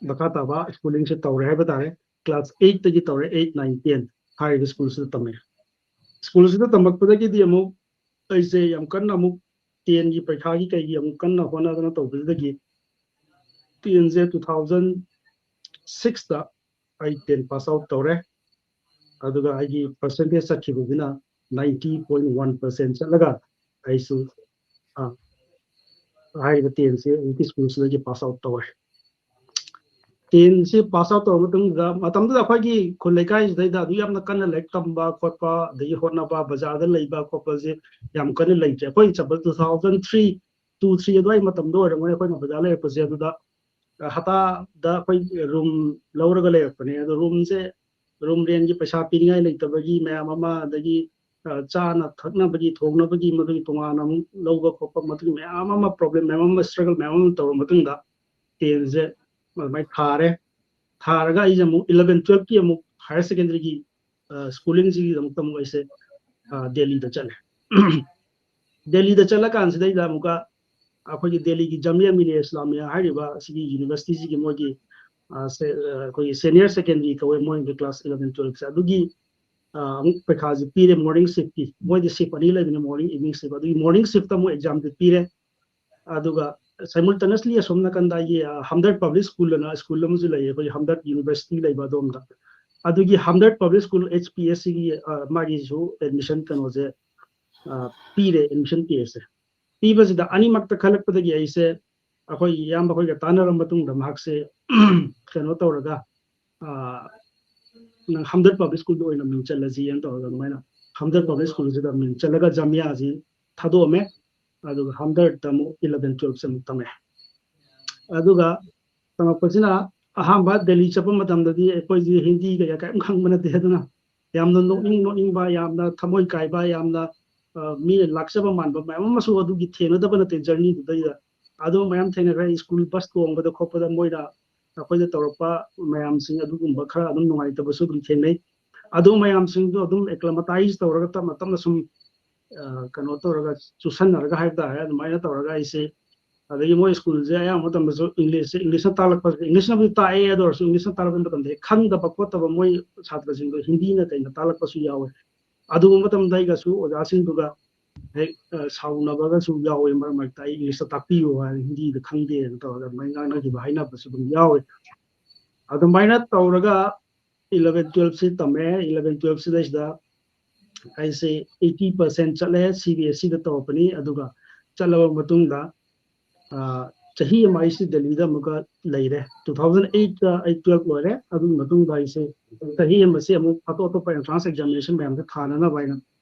ꯃꯈꯥ ꯇꯥꯕ schoolingꯁꯦ ꯇꯧꯔꯦ ꯍꯥꯏꯕ ꯇꯥꯔꯦ꯫ Class eightꯇꯒꯤ ꯇꯧꯔꯦ, eight, nine, ten ꯍꯥꯏꯔꯤꯕ schoolꯁꯤꯗ ꯇꯝꯃꯦ꯫ Schoolꯁꯤꯗ ꯇꯝꯃꯛꯄꯗꯒꯤꯗꯤ ꯑꯃꯨꯛ ꯑꯩꯁꯦ ꯌꯥꯝ ꯀꯟꯅ ꯑꯃꯨꯛ tenꯒꯤ ꯄꯔꯤꯈꯥꯒꯤ ꯀꯩꯒꯤ ꯑꯃꯨꯛ ꯀꯟꯅ ꯍꯣꯠꯅꯗꯅ ꯇꯧꯕꯁꯤꯗꯒꯤ tenꯁꯦ two thousand sixꯇ ꯑꯩ ꯇꯦꯟ ꯄꯥꯁ ꯑꯥꯎꯠ ꯇꯧꯔꯦ꯫ ꯑꯗꯨꯒ ꯑꯩꯒꯤ ꯄꯔꯁꯦꯟꯇꯦꯖ ꯆꯠꯈꯤꯕꯗꯨꯅ ꯅꯥꯏꯟꯇꯤ ꯄꯣꯏꯟ ꯋꯥꯟ ꯄꯔꯁꯦꯟ ꯆꯠꯂꯒ ꯑꯩꯁꯨ ꯑ, ꯍꯥꯏꯔꯤꯕ ꯇꯦꯟꯁꯦ ꯍꯧꯖꯤꯛꯀꯤ ꯁ꯭ꯀꯨꯜꯁꯤꯗꯒꯤ ꯄꯥꯁ ꯑꯥꯎꯠ ꯇꯧꯔꯦ꯫ ꯇꯦꯟꯁꯤ ꯄꯥꯁ ꯑꯥꯎꯠ ꯇꯧꯔꯕ ꯃꯇꯨꯡꯗ, ꯃꯇꯝꯗꯨꯗ ꯑꯩꯈꯣꯏꯒꯤ ꯈꯨꯜ ꯂꯩꯀꯥꯏꯁꯤꯗꯩꯗ ꯑꯗꯨ ꯌꯥꯝꯅ ꯀꯟꯅ ꯂꯥꯏꯔꯤꯛ ꯇꯝꯕ ꯈꯣꯠꯄ, ꯑꯗꯒꯤ ꯍꯣꯠꯅꯕ, ꯕꯖꯥꯔꯗ ꯂꯩꯕ ꯈꯣꯠꯄꯁꯦ ꯌꯥꯝ ꯀꯟꯅ ꯂꯩꯇ꯭ꯔꯦ꯫ ꯑꯩꯈꯣꯏ ꯆꯠꯄ two thousand three, two three ꯑꯗꯨꯋꯥꯏ ꯃꯇꯝꯗ ꯑꯣꯏꯔꯝꯒꯅꯤ ꯑꯩꯈꯣꯏꯅ ꯕꯖꯥꯔ ꯂꯩꯔꯛꯄꯁꯦ꯫ ꯑꯗꯨꯗ, ꯑ, ꯍꯞꯇꯥꯗ ꯑꯩꯈꯣꯏ ꯔꯨꯝ ꯂꯧꯔꯒ ꯂꯩꯔꯛꯄꯅꯦ꯫ ꯑꯗꯣ ꯔꯨꯝꯁꯦ, ꯔꯨꯝ ꯔꯦꯟꯒꯤ ꯄꯩꯁꯥ ꯄꯤꯅꯤꯡꯉꯥꯏ ꯂꯩꯇꯕꯒꯤ ꯃꯌꯥꯝ ꯑꯃ, ꯑꯗꯒꯤ, ꯑ, ꯆꯥꯅ ꯊꯛꯅꯕꯒꯤ, ꯊꯣꯡꯅꯕꯒꯤ, ꯃꯗꯨꯒꯤ ꯇꯣꯉꯥꯟꯅ ꯑꯃꯨꯛ ꯂꯧꯕ ꯈꯣꯠꯄ, ꯃꯗꯨꯒꯤ ꯃꯌꯥꯝ ꯑꯃ, ꯄ꯭ꯔꯣꯕ꯭ꯂꯦꯝ ꯃꯌꯥꯝ ꯑꯃ, ꯁ꯭ꯇ꯭ꯔꯒꯜ ꯃꯌꯥꯝ ꯑꯃ ꯇꯧꯔ ꯃꯇꯨꯡꯗ ꯇꯦꯟꯁꯦ ꯑꯗꯨꯃꯥꯏꯅ ꯊꯥꯔꯦ꯫ ꯊꯥꯔꯒ ꯑꯩꯁꯦ ꯑꯃꯨꯛ ꯏꯂꯚꯦꯟ ꯇꯨꯋꯦꯜꯐꯀꯤ ꯑꯃꯨꯛ ꯍꯥꯌꯔ ꯁꯦꯀꯦꯟꯗꯔꯤꯒꯤ, ꯑ, ꯁ꯭ꯀꯨꯂꯤꯡꯁꯤꯒꯤꯗꯃꯛꯇ ꯑꯃꯨꯛ ꯑꯩꯁꯦ, ꯑ, ꯗꯦꯜꯂꯤꯗ ꯆꯠꯂꯦ꯫ ꯗꯦꯜꯂꯤꯗ ꯆꯠꯂꯀꯥꯟꯁꯤꯗꯩꯗ ꯑꯃꯨꯛꯀ ꯑꯩꯈꯣꯏꯒꯤ ꯗꯦꯜꯂꯤꯒꯤ ꯖꯥꯃꯤꯌꯥ ꯃꯤꯂꯤꯌꯥ ꯏꯁꯂꯥꯃꯤꯌꯥ ꯍꯥꯏꯔꯤꯕ ꯑꯁꯤꯒꯤ ꯌꯨꯅꯤꯚꯔꯁꯤꯇꯤꯁꯤꯒꯤ ꯃꯣꯏꯒꯤ, ꯑ, ꯁꯦ-, ꯑ, ꯑꯩꯈꯣꯏꯒꯤ ꯁꯦꯅꯤꯌꯔ ꯁꯦꯀꯦꯟꯗꯔꯤ ꯀꯧꯋꯦ, ꯃꯣꯏꯒꯤ ꯀ꯭ꯂꯥꯁ ꯏꯂꯚꯦꯟ ꯇꯨꯋꯦꯜꯐꯁꯦ꯫ ꯑꯗꯨꯒꯤ, ꯑ, ꯑꯃꯨꯛ ꯄꯩꯈꯥꯁꯦ ꯄꯤꯔꯦ, ꯃꯣꯔꯅꯤꯡ ꯁꯤꯐꯀꯤ꯫ ꯃꯣꯏꯗꯤ ꯁꯤꯐ ꯑꯅꯤ ꯂꯩꯕꯅꯦ, ꯃꯣꯔꯅꯤꯡ, ꯏꯚꯤꯅꯤꯡ ꯁꯤꯐ꯫ ꯑꯗꯨꯒꯤ ꯃꯣꯔꯅꯤꯡ ꯁꯤꯐꯇ ꯑꯃꯨꯛ ꯑꯦꯛꯖꯥꯝꯁꯦ ꯄꯤꯔꯦ꯫ ꯑꯗꯨꯒ ꯁꯥꯏꯃꯜꯇꯦꯅꯁꯂꯤ ꯑꯁꯣꯝ ꯅꯥꯀꯟꯗ ꯑꯩꯒꯤ, ꯑ, ꯍꯝꯗꯔꯗ ꯄꯕ꯭ꯂꯤꯛ ꯁ꯭ꯀꯨꯜ ꯑꯅ ꯁ꯭ꯀꯨꯜ ꯑꯃꯁꯨ ꯂꯩꯌꯦ, ꯑꯩꯈꯣꯏꯒꯤ ꯍꯝꯗꯔꯗ ꯌꯨꯅꯤꯚꯔꯁꯤꯇꯤ ꯂꯩꯕ ꯑꯗꯣꯝꯗ꯫ ꯑꯗꯨꯒꯤ Hamdard public school, H P S ꯁꯤꯒꯤ, ꯑ, ꯃꯥꯒꯤꯁꯨ ꯑꯦꯗꯃꯤꯁꯟ ꯀꯩꯅꯣꯁꯦ, ꯑ, ꯄꯤꯔꯦ, ꯑꯦꯗꯃꯤꯁꯟ ꯄꯤꯔꯁꯦ꯫ ꯄꯤꯕꯁꯤꯗ ꯑꯅꯤꯃꯛꯇ ꯈꯜꯂꯛꯄꯗꯒꯤ ꯑꯩꯁꯦ ꯑꯩꯈꯣꯏ ꯏꯌꯥꯝꯕ ꯑꯩꯈꯣꯏꯒ ꯇꯥꯟꯅꯔꯕ ꯃꯇꯨꯡꯗ ꯃꯍꯥꯛꯁꯦ ꯀꯩꯅꯣ ꯇꯧꯔꯒ, ꯑ, ꯅꯪ ꯍꯝꯗꯔꯗ ꯄꯕ꯭ꯂꯤꯛ ꯁ꯭ꯀꯨꯜꯗ ꯑꯣꯏꯅ ꯃꯤꯡ ꯆꯜꯂꯁꯤꯅ ꯇꯧꯔꯒ ꯑꯗꯨꯃꯥꯏꯅ ꯍꯝꯗꯔꯗ ꯄꯕ꯭ꯂꯤꯛ ꯁ꯭ꯀꯨꯜꯁꯤꯗ ꯃꯤꯡ ꯆꯜꯂꯒ ꯖꯥꯃꯤꯌꯥꯁꯤ ꯊꯥꯗꯣꯛꯑꯝꯃꯦ꯫ ꯑꯗꯨꯒ ꯍꯝꯗꯔꯗ ꯑꯃꯨꯛ ꯏꯂꯚꯦꯟ ꯇꯨꯋꯦꯜꯐꯁꯦ ꯑꯃꯨꯛ ꯇꯝꯃꯦ꯫ ꯑꯗꯨꯒ ꯇꯝꯃꯛꯄꯁꯤꯅ ꯑꯍꯥꯟꯕ ꯗꯦꯜꯂꯤ ꯆꯠꯄ ꯃꯇꯝꯗꯗꯤ ꯑꯩꯈꯣꯏꯁꯤ ꯍꯤꯟꯗꯤ ꯀꯩꯀꯥ ꯀꯔꯤꯝ ꯈꯪꯕ ꯅꯠꯇꯦ꯫ ꯑꯗꯨꯅ ꯌꯥꯝꯅ ꯅꯣꯛꯅꯤꯡ ꯅꯣꯛꯅꯤꯡꯕ, ꯌꯥꯝꯅ ꯊꯃꯣꯏ ꯀꯥꯏꯕ, ꯌꯥꯝꯅ, ꯑ, ꯃꯤꯅ ꯂꯥꯛꯆꯕ ꯃꯥꯟꯕ ꯃꯌꯥꯝ ꯑꯃꯁꯨ ꯑꯗꯨꯒꯤ ꯊꯦꯡꯅꯗꯕ ꯅꯠꯇꯦ ꯖꯔꯅꯤꯗꯨꯗꯩꯗ꯫ ꯑꯗꯨ ꯃꯌꯥꯝ ꯊꯦꯡꯅꯈ꯭ꯔꯦ꯫ ꯁ꯭ꯀꯨꯜ ꯕꯁ ꯇꯣꯡꯕꯗ ꯈꯣꯠꯄꯗ ꯃꯣꯏꯅ ꯑꯩꯈꯣꯏꯗ ꯇꯧꯔꯛꯄ ꯃꯌꯥꯝꯁꯤꯡ ꯑꯗꯨꯒꯨꯝꯕ ꯈꯔ ꯑꯗꯨꯝ ꯅꯨꯡꯉꯥꯏꯇꯕꯁꯨ ꯑꯗꯨꯝ ꯊꯦꯡꯅꯩ꯫ ꯑꯗꯨ ꯃꯌꯥꯝꯁꯤꯡꯗꯣ ꯑꯗꯨꯝ ꯑꯦꯀ꯭ꯂꯃꯇꯥꯏꯁ ꯇꯧꯔꯒ ꯇꯞꯅ ꯇꯞꯅ ꯁꯨꯝ, ꯑ, ꯀꯩꯅꯣ ꯇꯧꯔꯒ ꯆꯨꯁꯟꯅꯔꯒ ꯍꯥꯏꯕ ꯇꯥꯔꯦ, ꯑꯗꯨꯃꯥꯏꯅ ꯇꯧꯔꯒ ꯑꯩꯁꯦ, ꯑꯗꯒꯤ ꯃꯣꯏ ꯁ꯭ꯀꯨꯜꯁꯦ ꯑꯌꯥꯝꯕ ꯃꯇꯝꯗꯁꯨ ꯏꯪꯂꯤꯁꯁꯦ, ꯏꯪꯂꯤꯁꯅ ꯇꯥꯛꯂꯛꯄꯁꯦ, ꯏꯪꯂꯤꯁꯅꯕꯨꯗꯤ ꯇꯥꯛꯑꯦ, ꯑꯗꯨ ꯑꯣꯏꯔꯁꯨ ꯏꯪꯂꯤꯁꯅ ꯇꯥꯛꯂꯛꯄ ꯃꯇꯝꯗ ꯍꯦꯛ ꯈꯪꯗꯕ ꯈꯣꯠꯇꯕ ꯃꯣꯏ ꯁꯥꯇ꯭ꯔꯁꯤꯡꯗꯣ ꯍꯤꯟꯗꯤꯅ ꯀꯩꯅ ꯇꯥꯛꯂꯛꯄꯁꯨ ꯌꯥꯎꯋꯦ꯫ ꯑꯗꯨꯒꯨꯝꯕ ꯃꯇꯝꯗ ꯑꯩꯒꯁꯨ ꯑꯣꯖꯥꯁꯤꯡꯗꯨꯒ ꯍꯦꯛ, ꯑ, ꯁꯥꯎꯅꯕꯒꯁꯨ ꯌꯥꯎꯋꯦ꯫ ꯃꯔꯛ ꯃꯔꯛꯇ ꯑꯩ ꯏꯪꯂꯤꯁꯇ ꯇꯥꯛꯄꯤꯌꯨ ꯍꯥꯏꯅ ꯍꯤꯟꯗꯤꯗ ꯈꯪꯗꯦꯅ ꯇꯧꯔꯒ ꯑꯗꯨꯃꯥꯏꯅ ꯉꯥꯡꯅꯈꯤꯕ ꯍꯥꯏꯅꯕꯁꯨ ꯑꯗꯨꯝ ꯌꯥꯎꯋꯦ꯫ ꯑꯗꯨꯃꯥꯏꯅ ꯇꯧꯔꯒ ꯏꯂꯚꯦꯟ ꯇꯨꯋꯦꯜꯞꯁꯤ ꯇꯝꯃꯦ꯫ ꯏꯂꯚꯦꯟ ꯇꯨꯋꯦꯜꯞꯁꯤꯗꯩꯁꯤꯗ ꯑꯩꯁꯦ ꯑꯩꯠꯇꯤ ꯄꯥꯔꯁꯦꯟ ꯆꯠꯂꯦ, ꯁꯤ ꯕꯤ ꯑꯦꯁ ꯁꯤꯗ ꯇꯧꯔꯛꯄꯅꯤ꯫ ꯑꯗꯨꯒ ꯆꯠꯂꯕ ꯃꯇꯨꯡꯗ ꯆꯍꯤ ꯑꯃ ꯑꯩꯁꯤ ꯗꯦꯜꯂꯤꯗ ꯑꯃꯨꯛꯀ ꯂꯩꯔꯦ꯫ ꯇꯨ ꯊꯥꯎꯖꯟ ꯑꯩꯠꯇ ꯑꯩ ꯇꯨꯋꯦꯜꯞ ꯂꯣꯏꯔꯦ꯫ ꯑꯗꯨꯒꯤ ꯃꯇꯨꯡꯗ ꯑꯩꯁꯦ ꯆꯍꯤ ꯑꯃꯁꯦ ꯑꯃꯨꯛ ꯑꯇꯣꯞ ꯑꯇꯣꯞꯄ ꯑꯦꯟꯇ꯭ꯔꯥꯟꯁ ꯑꯦꯛꯖꯥꯃꯤꯅꯦꯁꯟ ꯃꯌꯥꯝꯗ ꯊꯥꯅꯅꯕ ꯍꯥꯏꯅ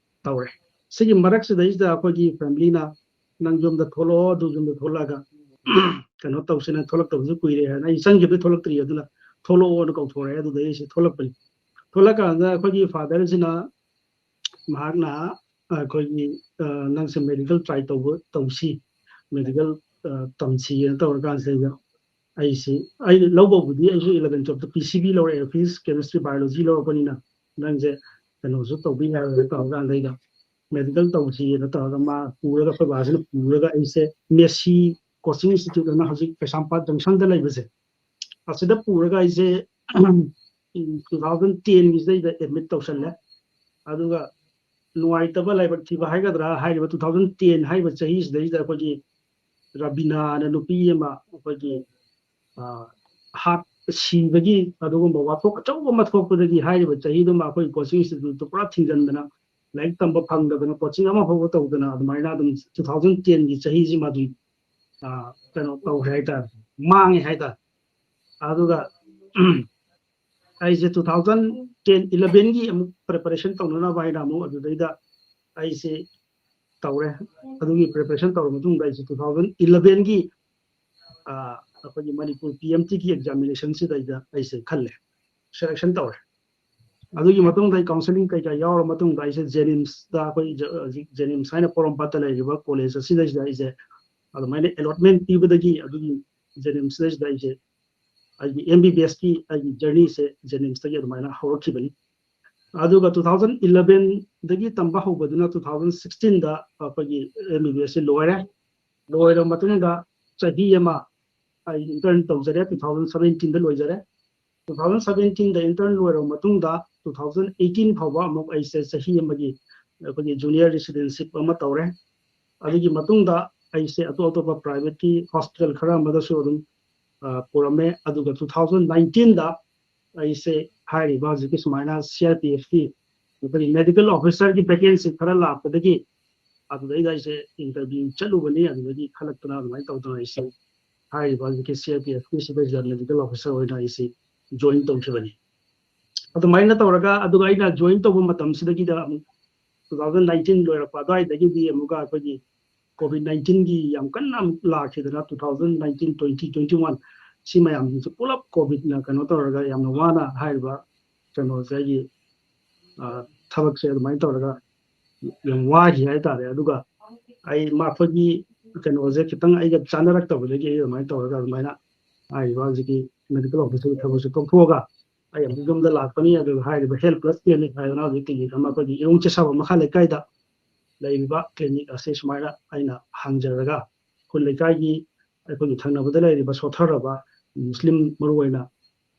ꯇꯧꯔꯦ꯫ ꯁꯤꯒꯤ ꯃꯔꯛꯁꯤꯗꯩꯁꯤꯗ ꯑꯩꯈꯣꯏꯒꯤ ꯐꯦꯃꯤꯂꯤꯅ, "ꯅꯪ ꯌꯨꯝꯗ ꯊꯣꯛꯂꯛꯑꯣ, ꯑꯗꯨ ꯌꯨꯝꯗ ꯊꯣꯛꯂꯛꯑꯒ ꯀꯩꯅꯣ ꯇꯧꯁꯦ, ꯅꯪ ꯊꯣꯛꯂꯛꯇꯕꯁꯨ ꯀꯨꯏꯔꯦ" ꯍꯥꯏꯅ, ꯑꯩ ꯆꯪꯈꯤꯕꯗꯩ ꯊꯣꯛꯂꯛꯇ꯭ꯔꯤ, ꯑꯗꯨꯅ "ꯊꯣꯛꯂꯛꯑꯣꯅ" ꯀꯧꯊꯣꯔꯛꯑꯦ꯫ ꯑꯗꯨꯗꯩ ꯑꯩꯁꯦ ꯊꯣꯛꯂꯛꯄꯅꯤ꯫ ꯊꯣꯛꯂꯛꯀꯥꯟꯗ ꯑꯩꯈꯣꯏꯒꯤ ꯐꯥꯗꯔꯁꯤꯅ, ꯃꯍꯥꯛꯅ ꯑꯩꯈꯣꯏꯒꯤ, "ꯅꯪꯁꯦ ꯃꯦꯗꯤꯀꯦꯜ ꯇ꯭ꯔꯥꯏ ꯇꯧꯕ ꯇꯧꯁꯤ, ꯃꯦꯗꯤꯀꯦꯜ ꯇꯝꯁꯤꯅ" ꯇꯧꯔꯀꯥꯟꯁꯤꯗ ꯑꯩꯁꯤ, ꯑꯩ ꯂꯧꯕꯕꯨꯗꯤ ꯑꯩꯁꯨ ꯏꯂꯚꯦꯟ ꯇꯨꯋꯦꯜꯞꯇ ꯄꯤ ꯁꯤ ꯕꯤ ꯂꯧꯔꯛꯑꯦ, ꯐꯤꯖꯤꯛꯁ, ꯀꯦꯃꯤꯁꯇ꯭ꯔꯤ, ꯕꯥꯏꯑꯣꯂꯣꯖꯤ ꯂꯧꯔꯛꯄꯅꯤꯅ, "ꯅꯪꯁꯦ ꯀꯩꯅꯣꯁꯨ ꯇꯧꯕ ꯌꯥꯏ" ꯇꯧꯔꯀꯥꯟꯗ ꯑꯩꯅ ꯃꯦꯗꯤꯀꯦꯜ ꯇꯧꯁꯤꯅ ꯇꯧꯔꯒ, ꯃꯥ ꯄꯨꯔꯒ, ꯑꯩꯈꯣꯏ ꯕꯥꯁꯤꯅ ꯄꯨꯔꯒ ꯑꯩꯁꯦ ꯃꯦꯁꯤ ꯀꯣꯆꯤꯡ ꯏꯟꯁꯇꯤꯇ꯭ꯌꯨꯠ ꯑꯅ ꯍꯧꯖꯤꯛ ꯀꯩꯁꯥꯝꯄꯥꯠ ꯖꯪꯁꯟꯗ ꯂꯩꯕꯁꯦ, ꯑꯁꯤꯗ ꯄꯨꯔꯒ ꯑꯩꯁꯦ ꯇꯨ ꯊꯥꯎꯖꯟ ꯇꯦꯟꯒꯤꯁꯤꯗꯩꯗ ꯑꯦꯗꯃꯤꯠ ꯇꯧꯁꯜꯂꯦ꯫ ꯑꯗꯨꯒ ꯅꯨꯡꯉꯥꯏꯇꯕ ꯂꯥꯏꯕꯛ ꯊꯤꯕ ꯍꯥꯏꯒꯗ꯭ꯔꯥ, ꯍꯥꯏꯔꯤꯕ ꯇꯨ ꯊꯥꯎꯖꯟ ꯇꯦꯟ ꯍꯥꯏꯔꯤꯕ ꯆꯍꯤꯁꯤꯗꯩꯗ ꯑꯩꯈꯣꯏꯒꯤ ꯔꯕꯤꯅꯥꯅ ꯅꯨꯄꯤ ꯑꯃ ꯑꯩꯈꯣꯏꯒꯤ ꯍꯥꯔꯠ ꯁꯤꯕꯒꯤ ꯑꯗꯨꯒꯨꯝꯕ ꯋꯥꯊꯣꯛ ꯑꯆꯧꯕ ꯑꯃ ꯊꯣꯛꯄꯗꯒꯤ ꯍꯥꯏꯔꯤꯕ ꯆꯍꯤꯗꯨꯃ ꯑꯩꯈꯣꯏ ꯀꯣꯆꯤꯡ ꯏꯟꯁꯇꯤꯇ꯭ꯌꯨꯠꯇꯨ ꯄꯨꯔꯥ ꯊꯤꯡꯖꯤꯟꯗꯅ, ꯂꯥꯏꯔꯤꯛ ꯇꯝꯕ ꯐꯪꯗꯗꯅ, ꯀꯣꯆꯤꯡ ꯑꯃ ꯐꯥꯎꯕ ꯇꯧꯗꯅ, ꯑꯗꯨꯃꯥꯏꯅ ꯑꯗꯨꯝ ꯇꯨ ꯊꯥꯎꯖꯟ ꯇꯦꯟꯒꯤ ꯆꯍꯤꯁꯤꯃ ꯑꯗꯨꯝ ꯀꯩꯅꯣ ꯇꯧꯈ꯭ꯔꯦ ꯍꯥꯏꯇꯥꯔꯦ, ꯃꯥꯡꯉꯦ ꯍꯥꯏꯇꯥꯔꯦ꯫ ꯑꯗꯨꯒ ꯑꯩꯁꯦ ꯇꯨ ꯊꯥꯎꯖꯟ ꯇꯦꯟ ꯏꯂꯚꯦꯟꯒꯤ ꯑꯃꯨꯛ ꯄ꯭ꯔꯤꯄꯦꯔꯦꯁꯟ ꯇꯧꯅꯅꯕ ꯍꯥꯏꯅ ꯑꯃꯨꯛ ꯑꯗꯨꯗꯩꯗ ꯑꯩꯁꯦ ꯇꯧꯔꯦ꯫ ꯑꯗꯨꯒꯤ ꯄ꯭ꯔꯤꯄꯦꯔꯦꯁꯟ ꯇꯧꯔ ꯃꯇꯨꯡꯗ ꯑꯩꯁꯦ ꯇꯨ ꯊꯥꯎꯖꯟ ꯏꯂꯚꯦꯟꯒꯤ ꯑꯩꯈꯣꯏꯒꯤ ꯃꯅꯤꯄꯨꯔ ꯄꯤ ꯑꯦꯝ ꯇꯤꯒꯤ ꯑꯦꯛꯖꯥꯃꯤꯅꯦꯁꯟꯁꯤꯗꯩꯗ ꯑꯩꯁꯦ ꯈꯜꯂꯦ, ꯁꯦꯂꯦꯛꯁꯟ ꯇꯧꯔꯦ꯫ ꯑꯗꯨꯒꯤ ꯃꯇꯨꯡꯗ ꯑꯩ ꯀꯥꯎꯟꯁꯤꯂꯤꯡ ꯀꯩꯀꯥ ꯌꯥꯎꯔ ꯃꯇꯨꯡꯗ ꯑꯩꯁꯦ ꯖꯦꯅꯤꯝꯁꯇ, ꯑꯩꯈꯣꯏ ꯍꯧꯖꯤꯛ ꯖꯦꯅꯤꯝꯁ ꯍꯥꯏꯅ ꯄꯣꯔꯣꯝꯄꯥꯠꯇ ꯂꯩꯔꯤꯕ ꯀꯣꯂꯦꯖ ꯑꯁꯤꯗꯩꯁꯤꯗ ꯑꯩꯁꯦ ꯑꯗꯨꯃꯥꯏꯅ ꯑꯦꯂꯣꯠꯃꯦꯟ ꯄꯤꯕꯗꯒꯤ ꯑꯗꯨꯒꯤ ꯖꯦꯅꯤꯝꯁꯁꯤꯗꯩꯁꯤꯗ ꯑꯩꯁꯦ ꯑꯩꯒꯤ ꯑꯦꯝ ꯕꯤ ꯕꯤ ꯑꯦꯁꯀꯤ ꯑꯩꯒꯤ ꯖꯔꯅꯤꯁꯦ ꯖꯦꯅꯤꯝꯁꯇꯒꯤ ꯑꯗꯨꯃꯥꯏꯅ ꯍꯧꯔꯛꯈꯤꯕꯅꯤ꯫ ꯑꯗꯨꯒ ꯇꯨ ꯊꯥꯎꯖꯟ ꯏꯂꯚꯦꯟꯗꯒꯤ ꯇꯝꯕ ꯍꯧꯕꯗꯨꯅ ꯇꯨ ꯊꯥꯎꯖꯟ ꯁꯤꯛꯁꯇꯤꯟꯗ ꯑꯩꯈꯣꯏꯒꯤ ꯑꯦꯝ ꯕꯤ ꯕꯤ ꯑꯦꯁꯁꯤ ꯂꯣꯏꯔꯦ꯫ ꯂꯣꯏꯔꯕ ꯃꯇꯨꯡꯗ ꯆꯍꯤ ꯑꯃ ꯑꯩ ꯏꯟꯇꯔꯟ ꯇꯧꯖꯔꯦ, ꯇꯨ ꯊꯥꯎꯖꯟ ꯁꯕꯦꯟꯇꯤꯟꯗ ꯂꯣꯏꯖꯔꯦ꯫ ꯇꯨ ꯊꯥꯎꯖꯟ ꯁꯕꯦꯟꯇꯤꯟꯗ ꯏꯟꯇꯔꯟ ꯂꯣꯏꯔꯕ ꯃꯇꯨꯡꯗ ꯇꯨ ꯊꯥꯎꯖꯟ ꯑꯩꯠꯇꯤꯟ ꯐꯥꯎꯕ ꯑꯃꯨꯛ ꯑꯩꯁꯦ ꯆꯍꯤ ꯑꯃꯒꯤ ꯑꯩꯈꯣꯏꯒꯤ ꯖꯨꯅꯤꯌꯔ ꯔꯤꯁꯤꯗꯦꯟꯁꯤꯞ ꯑꯃ ꯇꯧꯔꯦ꯫ ꯑꯗꯨꯒꯤ ꯃꯇꯨꯡꯗ ꯑꯩꯁꯦ ꯑꯇꯣꯞ ꯑꯇꯣꯞꯄ ꯄ꯭ꯔꯥꯏꯚꯦꯠꯀꯤ ꯍꯣꯁꯄꯤꯇꯥꯜ ꯈꯔ ꯑꯃꯗꯁꯨ ꯑꯗꯨꯝ ꯄꯨꯔꯝꯃꯦ꯫ ꯑꯗꯨꯒ two thousand nineteenꯗ ꯑꯩꯁꯦ ꯍꯥꯏꯔꯤꯕ ꯍꯧꯖꯤꯛꯀꯤ ꯁꯨꯃꯥꯏꯅ CRPFꯀꯤ ꯑꯩꯈꯣꯏꯒꯤ medical officerꯒꯤ vacancy ꯈꯔ ꯂꯥꯛꯄꯗꯒꯤ ꯑꯗꯨꯗꯩꯗ ꯑꯩꯁꯦ interview ꯆꯠꯂꯨꯕꯅꯤ꯫ ꯑꯗꯨꯗꯒꯤ ꯈꯜꯂꯛꯇꯅ ꯑꯗꯨꯃꯥꯏꯅ ꯇꯧꯗꯅ ꯑꯩꯁꯦ ꯍꯥꯏꯔꯤꯕ ꯍꯧꯖꯤꯛꯀꯤ CRPFꯀꯤ ꯁꯤꯗꯩꯁꯤꯗ medical officer ꯑꯣꯏꯅ ꯑꯩꯁꯦ join ꯇꯧꯈꯤꯕꯅꯤ꯫ ꯑꯗꯨꯃꯥꯏꯅ ꯇꯧꯔꯒ, ꯑꯗꯨꯒ ꯑꯩꯅ join ꯇꯧꯕ ꯃꯇꯝꯁꯤꯗꯒꯤꯗ ꯑꯃꯨꯛ two thousand nineteen ꯂꯣꯏꯔꯛꯄ ꯑꯗꯨꯋꯥꯏꯗꯒꯤꯗꯤ ꯑꯃꯨꯛꯀ ꯑꯩꯈꯣꯏꯒꯤ COVID nineteenꯒꯤ ꯌꯥꯝ ꯀꯟꯅ ꯑꯃꯨꯛ ꯂꯥꯛꯈꯤꯗꯅ, two thousand nineteen, twenty, twenty-one, ꯁꯤ ꯃꯌꯥꯝꯁꯤꯡꯁꯦ ꯄꯨꯂꯞ COVIDꯅ ꯀꯩꯅꯣ ꯇꯧꯔꯒ ꯌꯥꯝꯅ ꯋꯥꯅ ꯍꯥꯏꯔꯤꯕ ꯀꯩꯅꯣꯁꯦ ꯑꯩꯒꯤ, ꯑ, ꯊꯕꯛꯁꯦ ꯑꯗꯨꯃꯥꯏꯅ ꯇꯧꯔꯒ ꯌꯥꯝ ꯋꯥꯈꯤ ꯍꯥꯏꯇꯥꯔꯦ꯫ ꯑꯗꯨꯒ ꯑꯩ ꯃꯈꯣꯏꯒꯤ ꯀꯩꯅꯣꯁꯦ ꯈꯤꯇꯪ ꯑꯩꯒ ꯆꯥꯅꯔꯛꯇꯕꯗꯒꯤ ꯑꯩ ꯑꯗꯨꯃꯥꯏꯅ ꯇꯧꯔꯒ ꯑꯗꯨꯃꯥꯏꯅ ꯍꯥꯏꯔꯤꯕ ꯍꯧꯖꯤꯛꯀꯤ medical officerꯒꯤ ꯊꯕꯛꯁꯦ ꯇꯣꯛꯊꯣꯛꯑꯒ ꯑꯩ ꯑꯃꯨꯛ ꯌꯨꯝꯗ ꯂꯥꯛꯄꯅꯤ꯫ ꯑꯗꯨꯒ ꯍꯥꯏꯔꯤꯕ Health Plus Clinic ꯍꯥꯏꯗꯅ ꯍꯧꯖꯤꯛ clinic ꯑꯃ ꯑꯩꯈꯣꯏꯒꯤ ꯏꯔꯣꯡ ꯆꯦꯁꯥꯕ ꯃꯈꯥ ꯂꯩꯀꯥꯏꯗ ꯂꯩꯔꯤꯕ clinic ꯑꯁꯤ ꯁꯨꯃꯥꯏꯅ ꯑꯩꯅ ꯍꯥꯡꯖꯔꯒ ꯈꯨꯜ ꯂꯩꯀꯥꯏꯒꯤ ꯑꯩꯈꯣꯏꯒꯤ ꯊꯪꯅꯕꯗ ꯂꯩꯔꯤꯕ ꯁꯣꯠꯊꯔꯕ ꯃꯨꯁꯂꯤꯝ ꯃꯔꯨꯑꯣꯏꯅ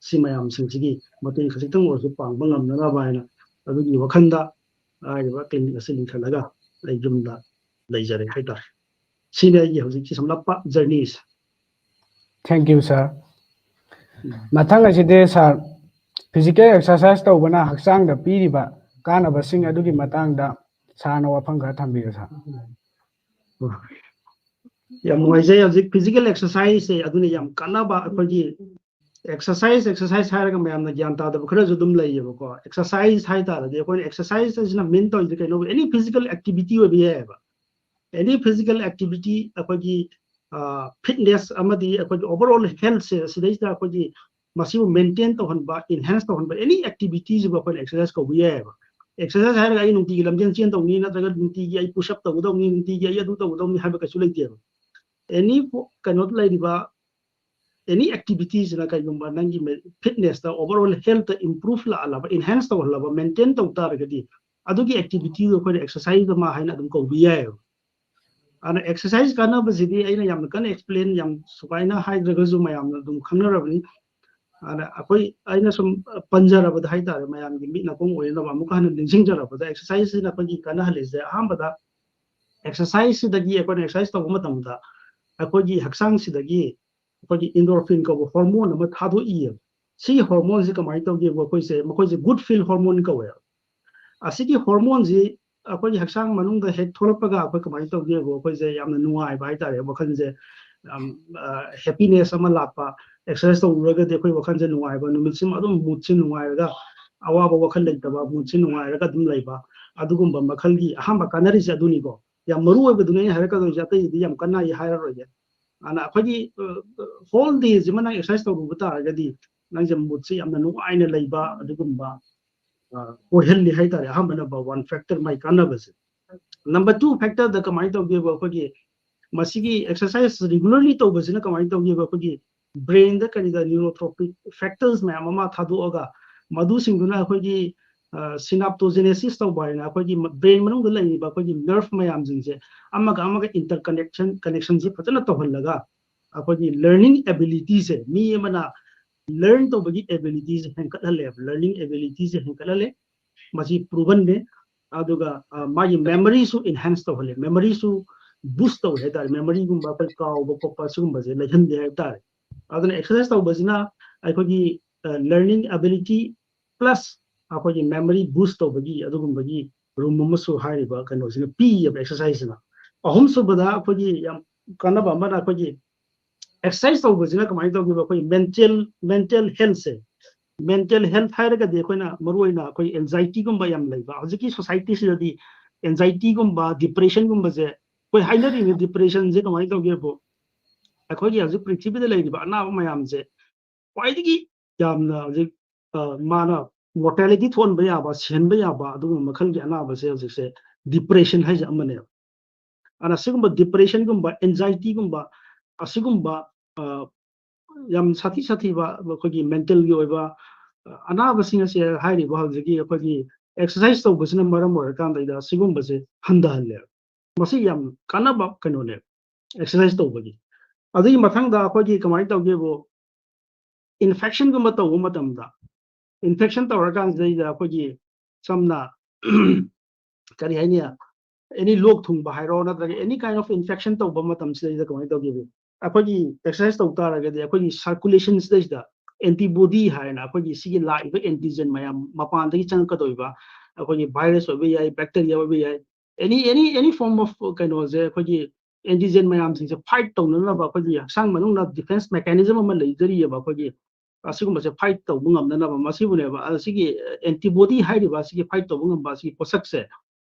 ꯁꯤ ꯃꯌꯥꯝꯁꯤꯡꯁꯤꯒꯤ ꯃꯇꯦꯡ ꯈꯖꯤꯛꯇꯪ ꯑꯣꯏꯔꯁꯨ ꯄꯥꯡꯕ ꯉꯝꯅꯅꯕ ꯍꯥꯏꯅ ꯑꯗꯨꯒꯤ ꯋꯥꯈꯜꯗ ꯍꯥꯏꯔꯤꯕ clinic ꯑꯁꯤ ꯂꯤꯡꯈꯠꯂꯒ ꯑꯩ ꯌꯨꯝꯗ ꯂꯩꯖꯔꯦ ꯍꯥꯏꯇꯥꯔꯦ꯫ ꯁꯤꯅꯤ ꯑꯩꯒꯤ ꯍꯧꯖꯤꯛꯀꯤ ꯁꯝꯂꯞꯄ journeyꯁꯦ꯫ Thank you, sir. ꯃꯊꯪ ꯑꯁꯤꯗꯤ, sir, physical exercise ꯇꯧꯕꯅ ꯍꯛꯆꯥꯡꯗ ꯄꯤꯔꯤꯕ ꯀꯥꯟꯅꯕꯁꯤꯡ ꯑꯗꯨꯒꯤ ꯃꯇꯥꯡꯗ sirꯅ ꯋꯥꯐꯝ ꯈꯔ ꯊꯝꯕꯤꯌꯨ, sir. ꯌꯥꯝ ꯅꯨꯡꯉꯥꯏꯖꯩ꯫ ꯍꯧꯖꯤꯛ physical exerciseꯁꯦ ꯑꯗꯨꯅ ꯌꯥꯝ ꯀꯥꯟꯅꯕ, ꯑꯩꯈꯣꯏꯒꯤ exercise exercise ꯍꯥꯏꯔꯒ ꯃꯌꯥꯝꯅ ꯒ꯭ꯌꯥꯟ ꯇꯥꯗꯕ ꯈꯔꯁꯨ ꯑꯗꯨꯝ ꯂꯩꯌꯦꯕꯀꯣ꯫ Exercise ꯍꯥꯏ ꯇꯥꯔꯗꯤ ꯑꯩꯈꯣꯏꯅ exercise ꯍꯥꯏꯁꯤꯅ mean ꯇꯧꯔꯤꯁꯦ ꯀꯩꯅꯣ, any physical activity ꯑꯣꯏꯕ ꯌꯥꯏꯑꯕ꯫ Any physical activity, ꯑꯩꯈꯣꯏꯒꯤ fitness ꯑꯃꯗꯤ ꯑꯩꯈꯣꯏꯒꯤ overall healthꯁꯦ, ꯁꯤꯗꯩꯁꯤꯗ ꯑꯩꯈꯣꯏꯒꯤ ꯃꯁꯤꯕꯨ maintain ꯇꯧꯍꯟꯕ, enhance ꯇꯧꯍꯟꯕ any activityꯁꯤꯕꯨ ꯑꯩꯈꯣꯏꯅ exercise ꯀꯧꯕ ꯌꯥꯏꯑꯕ꯫ Exercise ꯍꯥꯏꯔꯒ ꯑꯩ ꯅꯨꯡꯇꯤꯒꯤ ꯂꯝꯖꯦꯜ ꯆꯦꯟ ꯇꯧꯅꯤ, ꯅꯠꯇ꯭ꯔꯒ ꯅꯨꯡꯇꯤꯒꯤ ꯑꯩ push up ꯇꯧꯒꯗꯧꯅꯤ, ꯅꯨꯡꯇꯤꯒꯤ ꯑꯩ ꯑꯗꯨ ꯇꯧꯒꯗꯧꯅꯤ ꯍꯥꯏꯕ ꯀꯩꯁꯨ ꯂꯩꯇꯦꯕ꯫ Any ꯀꯩꯅꯣꯗ ꯂꯩꯔꯤꯕ any activityꯁꯤꯅ ꯀꯩꯒꯨꯝꯕ ꯅꯪꯒꯤ fitnessꯇ, overall healthꯇ improve ꯂꯥꯛꯍꯜꯂꯕ, enhance ꯇꯧꯍꯜꯂꯕ, maintain ꯇꯧ ꯇꯥꯔꯒꯗꯤ ꯑꯗꯨꯒꯤ activityꯗꯣ ꯑꯩꯈꯣꯏꯅ exercise ꯑꯃ ꯍꯥꯏꯅ ꯑꯗꯨꯝ ꯀꯧꯕ ꯌꯥꯏꯑꯕ꯫ ꯑꯗꯨꯅ exercise ꯀꯥꯟꯅꯕꯁꯤꯗꯤ ꯑꯩꯅ ꯌꯥꯝꯅ ꯀꯟꯅ explain ꯌꯥꯝ ꯁꯨꯃꯥꯏꯅ ꯍꯥꯏꯗ꯭ꯔꯒꯁꯨ ꯃꯌꯥꯝꯅ ꯑꯗꯨꯝ ꯈꯪꯅꯔꯕꯅꯤ꯫ ꯑꯗ ꯑꯩꯈꯣꯏ, ꯑꯩꯅ ꯁꯨꯝ ꯄꯟꯖꯔꯕꯗ ꯍꯥꯏꯇꯥꯔꯦ, ꯃꯌꯥꯝꯒꯤ ꯃꯤꯠ ꯅꯥꯀꯣꯡ ꯑꯣꯏꯅꯕ ꯑꯃꯨꯛꯀ ꯍꯟꯅ ꯅꯤꯡꯁꯤꯡꯖꯔꯕꯗ, exerciseꯁꯤꯅ ꯑꯩꯈꯣꯏꯒꯤ ꯀꯥꯟꯅꯍꯜꯂꯤꯁꯦ, ꯑꯍꯥꯟꯕꯗ exerciseꯁꯤꯗꯒꯤ, ꯑꯩꯈꯣꯏꯅ exercise ꯇꯧꯕ ꯃꯇꯝꯗ ꯑꯩꯈꯣꯏꯒꯤ ꯍꯛꯆꯥꯡꯁꯤꯗꯒꯤ ꯑꯩꯈꯣꯏꯒꯤ endorphin ꯀꯧꯕ ꯍꯣꯔꯃꯣꯟ ꯑꯃ ꯊꯥꯗꯣꯛꯏꯌꯦꯕ꯫ ꯁꯤꯒꯤ ꯍꯣꯔꯃꯣꯟꯁꯤ ꯀꯃꯥꯏꯅ ꯇꯧꯒꯦꯕꯨ ꯑꯩꯈꯣꯏꯁꯦ, ꯃꯈꯣꯏꯁꯦ good feel ꯍꯣꯔꯃꯣꯟ ꯀꯧꯋꯦꯕ꯫ ꯑꯁꯤꯒꯤ ꯍꯣꯔꯃꯣꯟꯁꯤ ꯑꯩꯈꯣꯏꯒꯤ ꯍꯛꯆꯥꯡ ꯃꯅꯨꯡꯗ ꯍꯦꯛ ꯊꯣꯛꯂꯛꯄꯒ ꯑꯩꯈꯣꯏ ꯀꯃꯥꯏꯅ ꯇꯧꯒꯦꯕꯨ, ꯑꯩꯈꯣꯏꯁꯦ ꯌꯥꯝꯅ ꯅꯨꯡꯉꯥꯏꯕ ꯍꯥꯏꯇꯥꯔꯦ, ꯋꯥꯈꯜꯁꯦ ꯌꯥꯝ ꯍꯦꯄꯤꯅꯦꯁ ꯑꯃ ꯂꯥꯛꯄ꯫ ꯑꯦꯛꯁꯔꯁꯥꯏꯁ ꯇꯧꯔꯨꯔꯒꯗꯤ ꯑꯩꯈꯣꯏ ꯋꯥꯈꯜꯁꯦ ꯅꯨꯡꯉꯥꯏꯕ, ꯅꯨꯃꯤꯠꯁꯤꯃ ꯑꯗꯨꯝ ꯃꯨꯠꯁꯦ ꯅꯨꯡꯉꯥꯏꯔꯒ ꯑꯋꯥꯕ ꯋꯥꯈꯜ ꯂꯩꯇꯕ, ꯃꯨꯠꯁꯦ ꯅꯨꯡꯉꯥꯏꯔꯒ ꯑꯗꯨꯝ ꯂꯩꯕ, ꯑꯗꯨꯒꯨꯝꯕ ꯃꯈꯜꯒꯤ ꯑꯍꯥꯟꯕ ꯀꯥꯟꯅꯔꯤꯁꯦ ꯑꯗꯨꯅꯤꯀꯣ꯫ ꯌꯥꯝ ꯃꯔꯨ ꯑꯣꯏꯕꯗꯨꯅꯦ ꯑꯩꯅ ꯍꯥꯏꯔꯛꯀꯗꯣꯏꯁꯦ, ꯑꯇꯩꯗꯤ ꯌꯥꯝ ꯀꯟꯅ ꯑꯩ ꯍꯥꯏꯔꯔꯣꯏꯒꯦ꯫ ꯑꯗꯨꯅ ꯑꯩꯈꯣꯏꯒꯤ ꯍꯣꯜ ꯗꯦꯁꯤꯃ ꯅꯪ ꯑꯦꯛꯁꯔꯁꯥꯏꯁ ꯇꯧꯔꯨꯕ ꯇꯥꯔꯒꯗꯤ ꯅꯪꯁꯦ ꯃꯨꯠꯁꯦ ꯌꯥꯝꯅ ꯅꯨꯡꯉꯥꯏꯅ ꯂꯩꯕ ꯑꯗꯨꯒꯨꯝꯕ ꯑ, ꯑꯣꯏꯍꯜꯂꯤ ꯍꯥꯏꯇꯥꯔꯦ꯫ ꯑꯍꯥꯟꯕ ꯅꯝꯕꯔ ꯋꯥꯟ ꯐꯦꯛꯇꯔ ꯃꯥꯏ ꯀꯥꯟꯅꯕꯁꯦ꯫ ꯅꯝꯕꯔ ꯇꯨ ꯐꯦꯛꯇꯔꯗ ꯀꯃꯥꯏꯅ ꯇꯧꯒꯦꯕ, ꯑꯩꯈꯣꯏꯒꯤ ꯃꯁꯤꯒꯤ ꯑꯦꯛꯁꯔꯁꯥꯏꯁ ꯔꯤꯒꯨꯂꯔꯂꯤ ꯇꯧꯕꯁꯤꯅ ꯀꯃꯥꯏꯅ ꯇꯧꯒꯦꯕ, ꯑꯩꯈꯣꯏꯒꯤ ꯕ꯭ꯔꯦꯟꯗ ꯀꯔꯤꯗ ꯅ꯭ꯌꯨꯔꯣꯇ꯭ꯔꯣꯐꯤꯛ ꯐꯦꯛꯇꯔꯁ ꯃꯌꯥꯝ ꯑꯃ ꯊꯥꯗꯣꯛꯑꯒ ꯃꯗꯨꯁꯤꯡꯗꯨꯅ ꯑꯩꯈꯣꯏꯒꯤ ꯁꯤꯅꯥꯞꯇꯣꯖꯦꯅꯦꯁꯤꯁ ꯇꯧꯕ ꯍꯥꯏꯅ ꯑꯩꯈꯣꯏꯒꯤ ꯕ꯭ꯔꯦꯟ ꯃꯅꯨꯡꯗ ꯂꯩꯔꯤꯕ ꯑꯩꯈꯣꯏꯒꯤ ꯅꯔꯚ ꯃꯌꯥꯝꯁꯤꯡꯁꯦ ꯑꯃꯒ ꯑꯃꯒ ꯏꯟꯇꯔꯀꯅꯦꯛꯁꯟ ꯀꯅꯦꯛꯁꯟꯁꯤ ꯐꯖꯅ ꯇꯧꯍꯜꯂꯒ ꯑꯩꯈꯣꯏꯒꯤ ꯂꯔꯅꯤꯡ ꯑꯦꯕꯤꯂꯤꯇꯤꯁꯦ, ꯃꯤ ꯑꯃꯅ ꯂꯔꯟ ꯇꯧꯕꯒꯤ ꯑꯦꯕꯤꯂꯤꯇꯤꯁꯦ ꯍꯦꯟꯒꯠꯍꯜꯂꯦꯕ꯫ ꯂꯔꯅꯤꯡ ꯑꯦꯕꯤꯂꯤꯇꯤꯁꯦ ꯍꯦꯟꯒꯠꯍꯜꯂꯦ, ꯃꯁꯤ ꯄ꯭ꯔꯨꯚꯟꯅꯦ꯫ ꯑꯗꯨꯒ ꯑ, ꯃꯥꯒꯤ ꯃꯦꯃꯣꯔꯤꯁꯨ ꯏꯟꯍꯦꯟꯁ ꯇꯧꯍꯜꯂꯦ, ꯃꯦꯃꯣꯔꯤꯁꯨ ꯕꯨꯁ ꯇꯧꯋꯦ ꯍꯥꯏꯇꯥꯔꯦ꯫ ꯃꯦꯃꯣꯔꯤꯒꯨꯝꯕ ꯑꯩꯈꯣꯏ ꯀꯥꯎꯕ ꯈꯣꯠꯄ ꯁꯤꯒꯨꯝꯕꯁꯦ ꯂꯩꯍꯟꯗꯦ ꯍꯥꯏꯕ ꯇꯥꯔꯦ꯫ ꯑꯗꯨꯅ ꯑꯦꯛꯁꯔꯁꯥꯏꯁ ꯇꯧꯕꯁꯤꯅ ꯑꯩꯈꯣꯏꯒꯤ ꯂꯔꯅꯤꯡ ꯑꯦꯕꯤꯂꯤꯇꯤ ꯄ꯭ꯂꯁ ꯑꯩꯈꯣꯏꯒꯤ ꯃꯦꯃꯣꯔꯤ ꯕꯨꯁ ꯇꯧꯕꯒꯤ ꯑꯗꯨꯒꯨꯝꯕꯒꯤ ꯔꯨꯝ ꯑꯃꯁꯨ ꯍꯥꯏꯔꯤꯕ ꯀꯩꯅꯣꯁꯤꯅ ꯄꯤꯌꯦꯕ ꯑꯦꯛꯁꯔꯁꯥꯏꯁꯁꯤꯅ꯫ ꯑꯍꯨꯝꯁꯨꯕꯗ ꯑꯩꯈꯣꯏꯒꯤ ꯌꯥꯝ ꯀꯥꯟꯅꯕ ꯑꯃꯅ ꯑꯩꯈꯣꯏꯒꯤ ꯑꯦꯛꯁꯔꯁꯥꯏꯁ ꯇꯧꯕꯁꯤꯅ ꯀꯃꯥꯏꯅ ꯇꯧꯒꯦꯕ, ꯑꯩꯈꯣꯏ ꯃꯦꯟꯇꯦꯜ ꯃꯦꯟꯇꯦꯜ ꯍꯦꯜꯊꯁꯦ, ꯃꯦꯟꯇꯦꯜ ꯍꯦꯜꯊ ꯍꯥꯏꯔꯒꯗꯤ ꯑꯩꯈꯣꯏꯅ ꯃꯔꯨꯑꯣꯏꯅ ꯑꯩꯈꯣꯏ ꯑꯦꯡꯖꯥꯏꯇꯤꯒꯨꯝꯕ ꯌꯥꯝ ꯂꯩꯕ ꯍꯧꯖꯤꯛꯀꯤ ꯁꯣꯁꯥꯏꯇꯤꯁꯤꯗꯗꯤ, ꯑꯦꯡꯖꯥꯏꯇꯤꯒꯨꯝꯕ ꯗꯤꯄ꯭ꯔꯦꯁꯟꯒꯨꯝꯕꯁꯦ ꯑꯩꯈꯣꯏ ꯍꯥꯏꯅꯔꯤꯅꯤ꯫ ꯗꯤꯄ꯭ꯔꯦꯁꯟꯁꯦ ꯀꯃꯥꯏꯅ ꯇꯧꯒꯦꯕꯨ, ꯑꯩꯈꯣꯏꯒꯤ ꯍꯧꯖꯤꯛ ꯄ꯭ꯔꯤꯊꯤꯕꯤꯗ ꯂꯩꯔꯤꯕ ꯑꯅꯥꯕ ꯃꯌꯥꯝꯁꯦ ꯈ꯭ꯋꯥꯏꯗꯒꯤ ꯌꯥꯝꯅ ꯍꯧꯖꯤꯛ ꯑ, ꯃꯥꯅ ꯃꯣꯔꯇꯦꯂꯤꯇꯤ ꯊꯣꯛꯍꯟꯕ ꯌꯥꯕ, ꯁꯤꯍꯟꯕ ꯌꯥꯕ ꯑꯗꯨꯒꯨꯝꯕ ꯃꯈꯜꯒꯤ ꯑꯅꯥꯕꯁꯦ ꯍꯧꯖꯤꯛꯁꯦ ꯗꯤꯄ꯭ꯔꯦꯁꯟ ꯍꯥꯏꯁꯦ ꯑꯃꯅꯦꯕ꯫ ꯑꯗꯨꯅ ꯁꯤꯒꯨꯝꯕ ꯗꯤꯄ꯭ꯔꯦꯁꯟꯒꯨꯝꯕ, ꯑꯦꯟꯖꯥꯏꯇꯤꯒꯨꯝꯕ, ꯑꯁꯤꯒꯨꯝꯕ ꯑ, ꯌꯥꯝ ꯁꯥꯊꯤ ꯁꯥꯊꯤꯕ ꯑꯩꯈꯣꯏꯒꯤ ꯃꯦꯟꯇꯦꯜꯒꯤ ꯑꯣꯏꯕ ꯑ, ꯑꯅꯥꯕꯁꯤꯡ ꯑꯁꯦ ꯍꯥꯏꯔꯤꯕ ꯍꯧꯖꯤꯛꯀꯤ ꯑꯩꯈꯣꯏꯒꯤ ꯑꯦꯛꯁꯔꯁꯥꯏꯁ ꯇꯧꯕꯁꯤꯅ ꯃꯔꯝ ꯑꯣꯏꯔꯀꯥꯟꯗ ꯁꯤꯒꯨꯝꯕꯁꯦ ꯍꯟꯊꯍꯜꯂꯦꯕ꯫ ꯃꯁꯤ ꯌꯥꯝ ꯀꯥꯟꯅꯕ ꯀꯩꯅꯣꯅꯦꯕ, ꯑꯦꯛꯁꯔꯁꯥꯏꯁ ꯇꯧꯕꯒꯤ꯫ ꯑꯗꯨꯒꯤ ꯃꯊꯪꯗ ꯑꯩꯈꯣꯏꯒꯤ ꯀꯃꯥꯏꯅ ꯇꯧꯒꯦꯕꯨ, ꯏꯟꯐꯦꯛꯁꯟꯒꯨꯝꯕ ꯇꯧꯕ ꯃꯇꯝꯗ, ꯏꯟꯐꯦꯛꯁꯟ ꯇꯧꯔꯀꯥꯟꯁꯤꯗꯩꯗ ꯑꯩꯈꯣꯏꯒꯤ ꯁꯝꯅ ꯀꯔꯤ ꯍꯥꯏꯅꯤ, ꯑꯦꯅꯤ ꯂꯣꯛ ꯊꯨꯡꯕ ꯍꯥꯏꯔꯣ, ꯅꯠꯇ꯭ꯔꯒ ꯑꯦꯅꯤ ꯀꯥꯏꯟ ꯑꯣꯐ ꯏꯟꯐꯦꯛꯁꯟ ꯇꯧꯕ ꯃꯇꯝꯁꯤꯗꯩꯗ ꯀꯃꯥꯏꯅ ꯇꯧꯒꯦꯕꯨ, ꯑꯩꯈꯣꯏꯒꯤ ꯑꯦꯛꯁꯔꯁꯥꯏꯁ ꯇꯧ ꯇꯥꯔꯒꯗꯤ ꯑꯩꯈꯣꯏꯒꯤ ꯁꯔꯀꯨꯂꯦꯁꯟꯁꯤꯗꯩꯁꯤꯗ ꯑꯦꯟꯇꯤꯕꯣꯗꯤ ꯍꯥꯏꯅ ꯑꯩꯈꯣꯏꯒꯤ ꯁꯤꯒꯤ ꯂꯥꯛꯏꯕ ꯑꯦꯟꯇꯤꯖꯦꯟ ꯃꯌꯥꯝ ꯃꯄꯥꯟꯗꯒꯤ ꯆꯪꯉꯛꯀꯗꯧꯔꯤꯕ ꯑꯩꯈꯣꯏꯒꯤ ꯚꯥꯏꯔꯁ ꯑꯣꯏꯕ ꯌꯥꯏ, ꯕꯦꯛꯇꯦꯔꯤꯌꯥ ꯑꯣꯏꯕ ꯌꯥꯏ, any any any form of ꯀꯩꯅꯣꯁꯦ ꯑꯩꯈꯣꯏꯒꯤ ꯑꯦꯟꯇꯤꯖꯦꯟ ꯃꯌꯥꯝꯁꯤꯡꯁꯦ ꯐꯥꯏꯠ ꯇꯧꯅꯅꯕ ꯑꯩꯈꯣꯏꯒꯤ ꯍꯛꯆꯥꯡ ꯃꯅꯨꯡꯗ ꯗꯤꯐꯦꯟꯁ ꯃꯦꯀꯥꯅꯤꯖꯝ ꯑꯃ ꯂꯩꯖꯔꯤꯑꯕ ꯑꯩꯈꯣꯏꯒꯤ ꯑꯁꯤꯒꯨꯝꯕꯁꯦ ꯐꯥꯏꯠ ꯇꯧꯕ ꯉꯝꯅꯅꯕ ꯃꯁꯤꯕꯨꯅꯦꯕ ꯑꯁꯤꯒꯤ ꯑꯦꯟꯇꯤꯕꯣꯗꯤ ꯍꯥꯏꯔꯤꯕ ꯑꯁꯤꯒꯤ ꯐꯥꯏꯠ ꯇꯧꯕ ꯉꯝꯕ ꯑꯁꯤꯒꯤ ꯄꯣꯠꯁꯛꯁꯦ꯫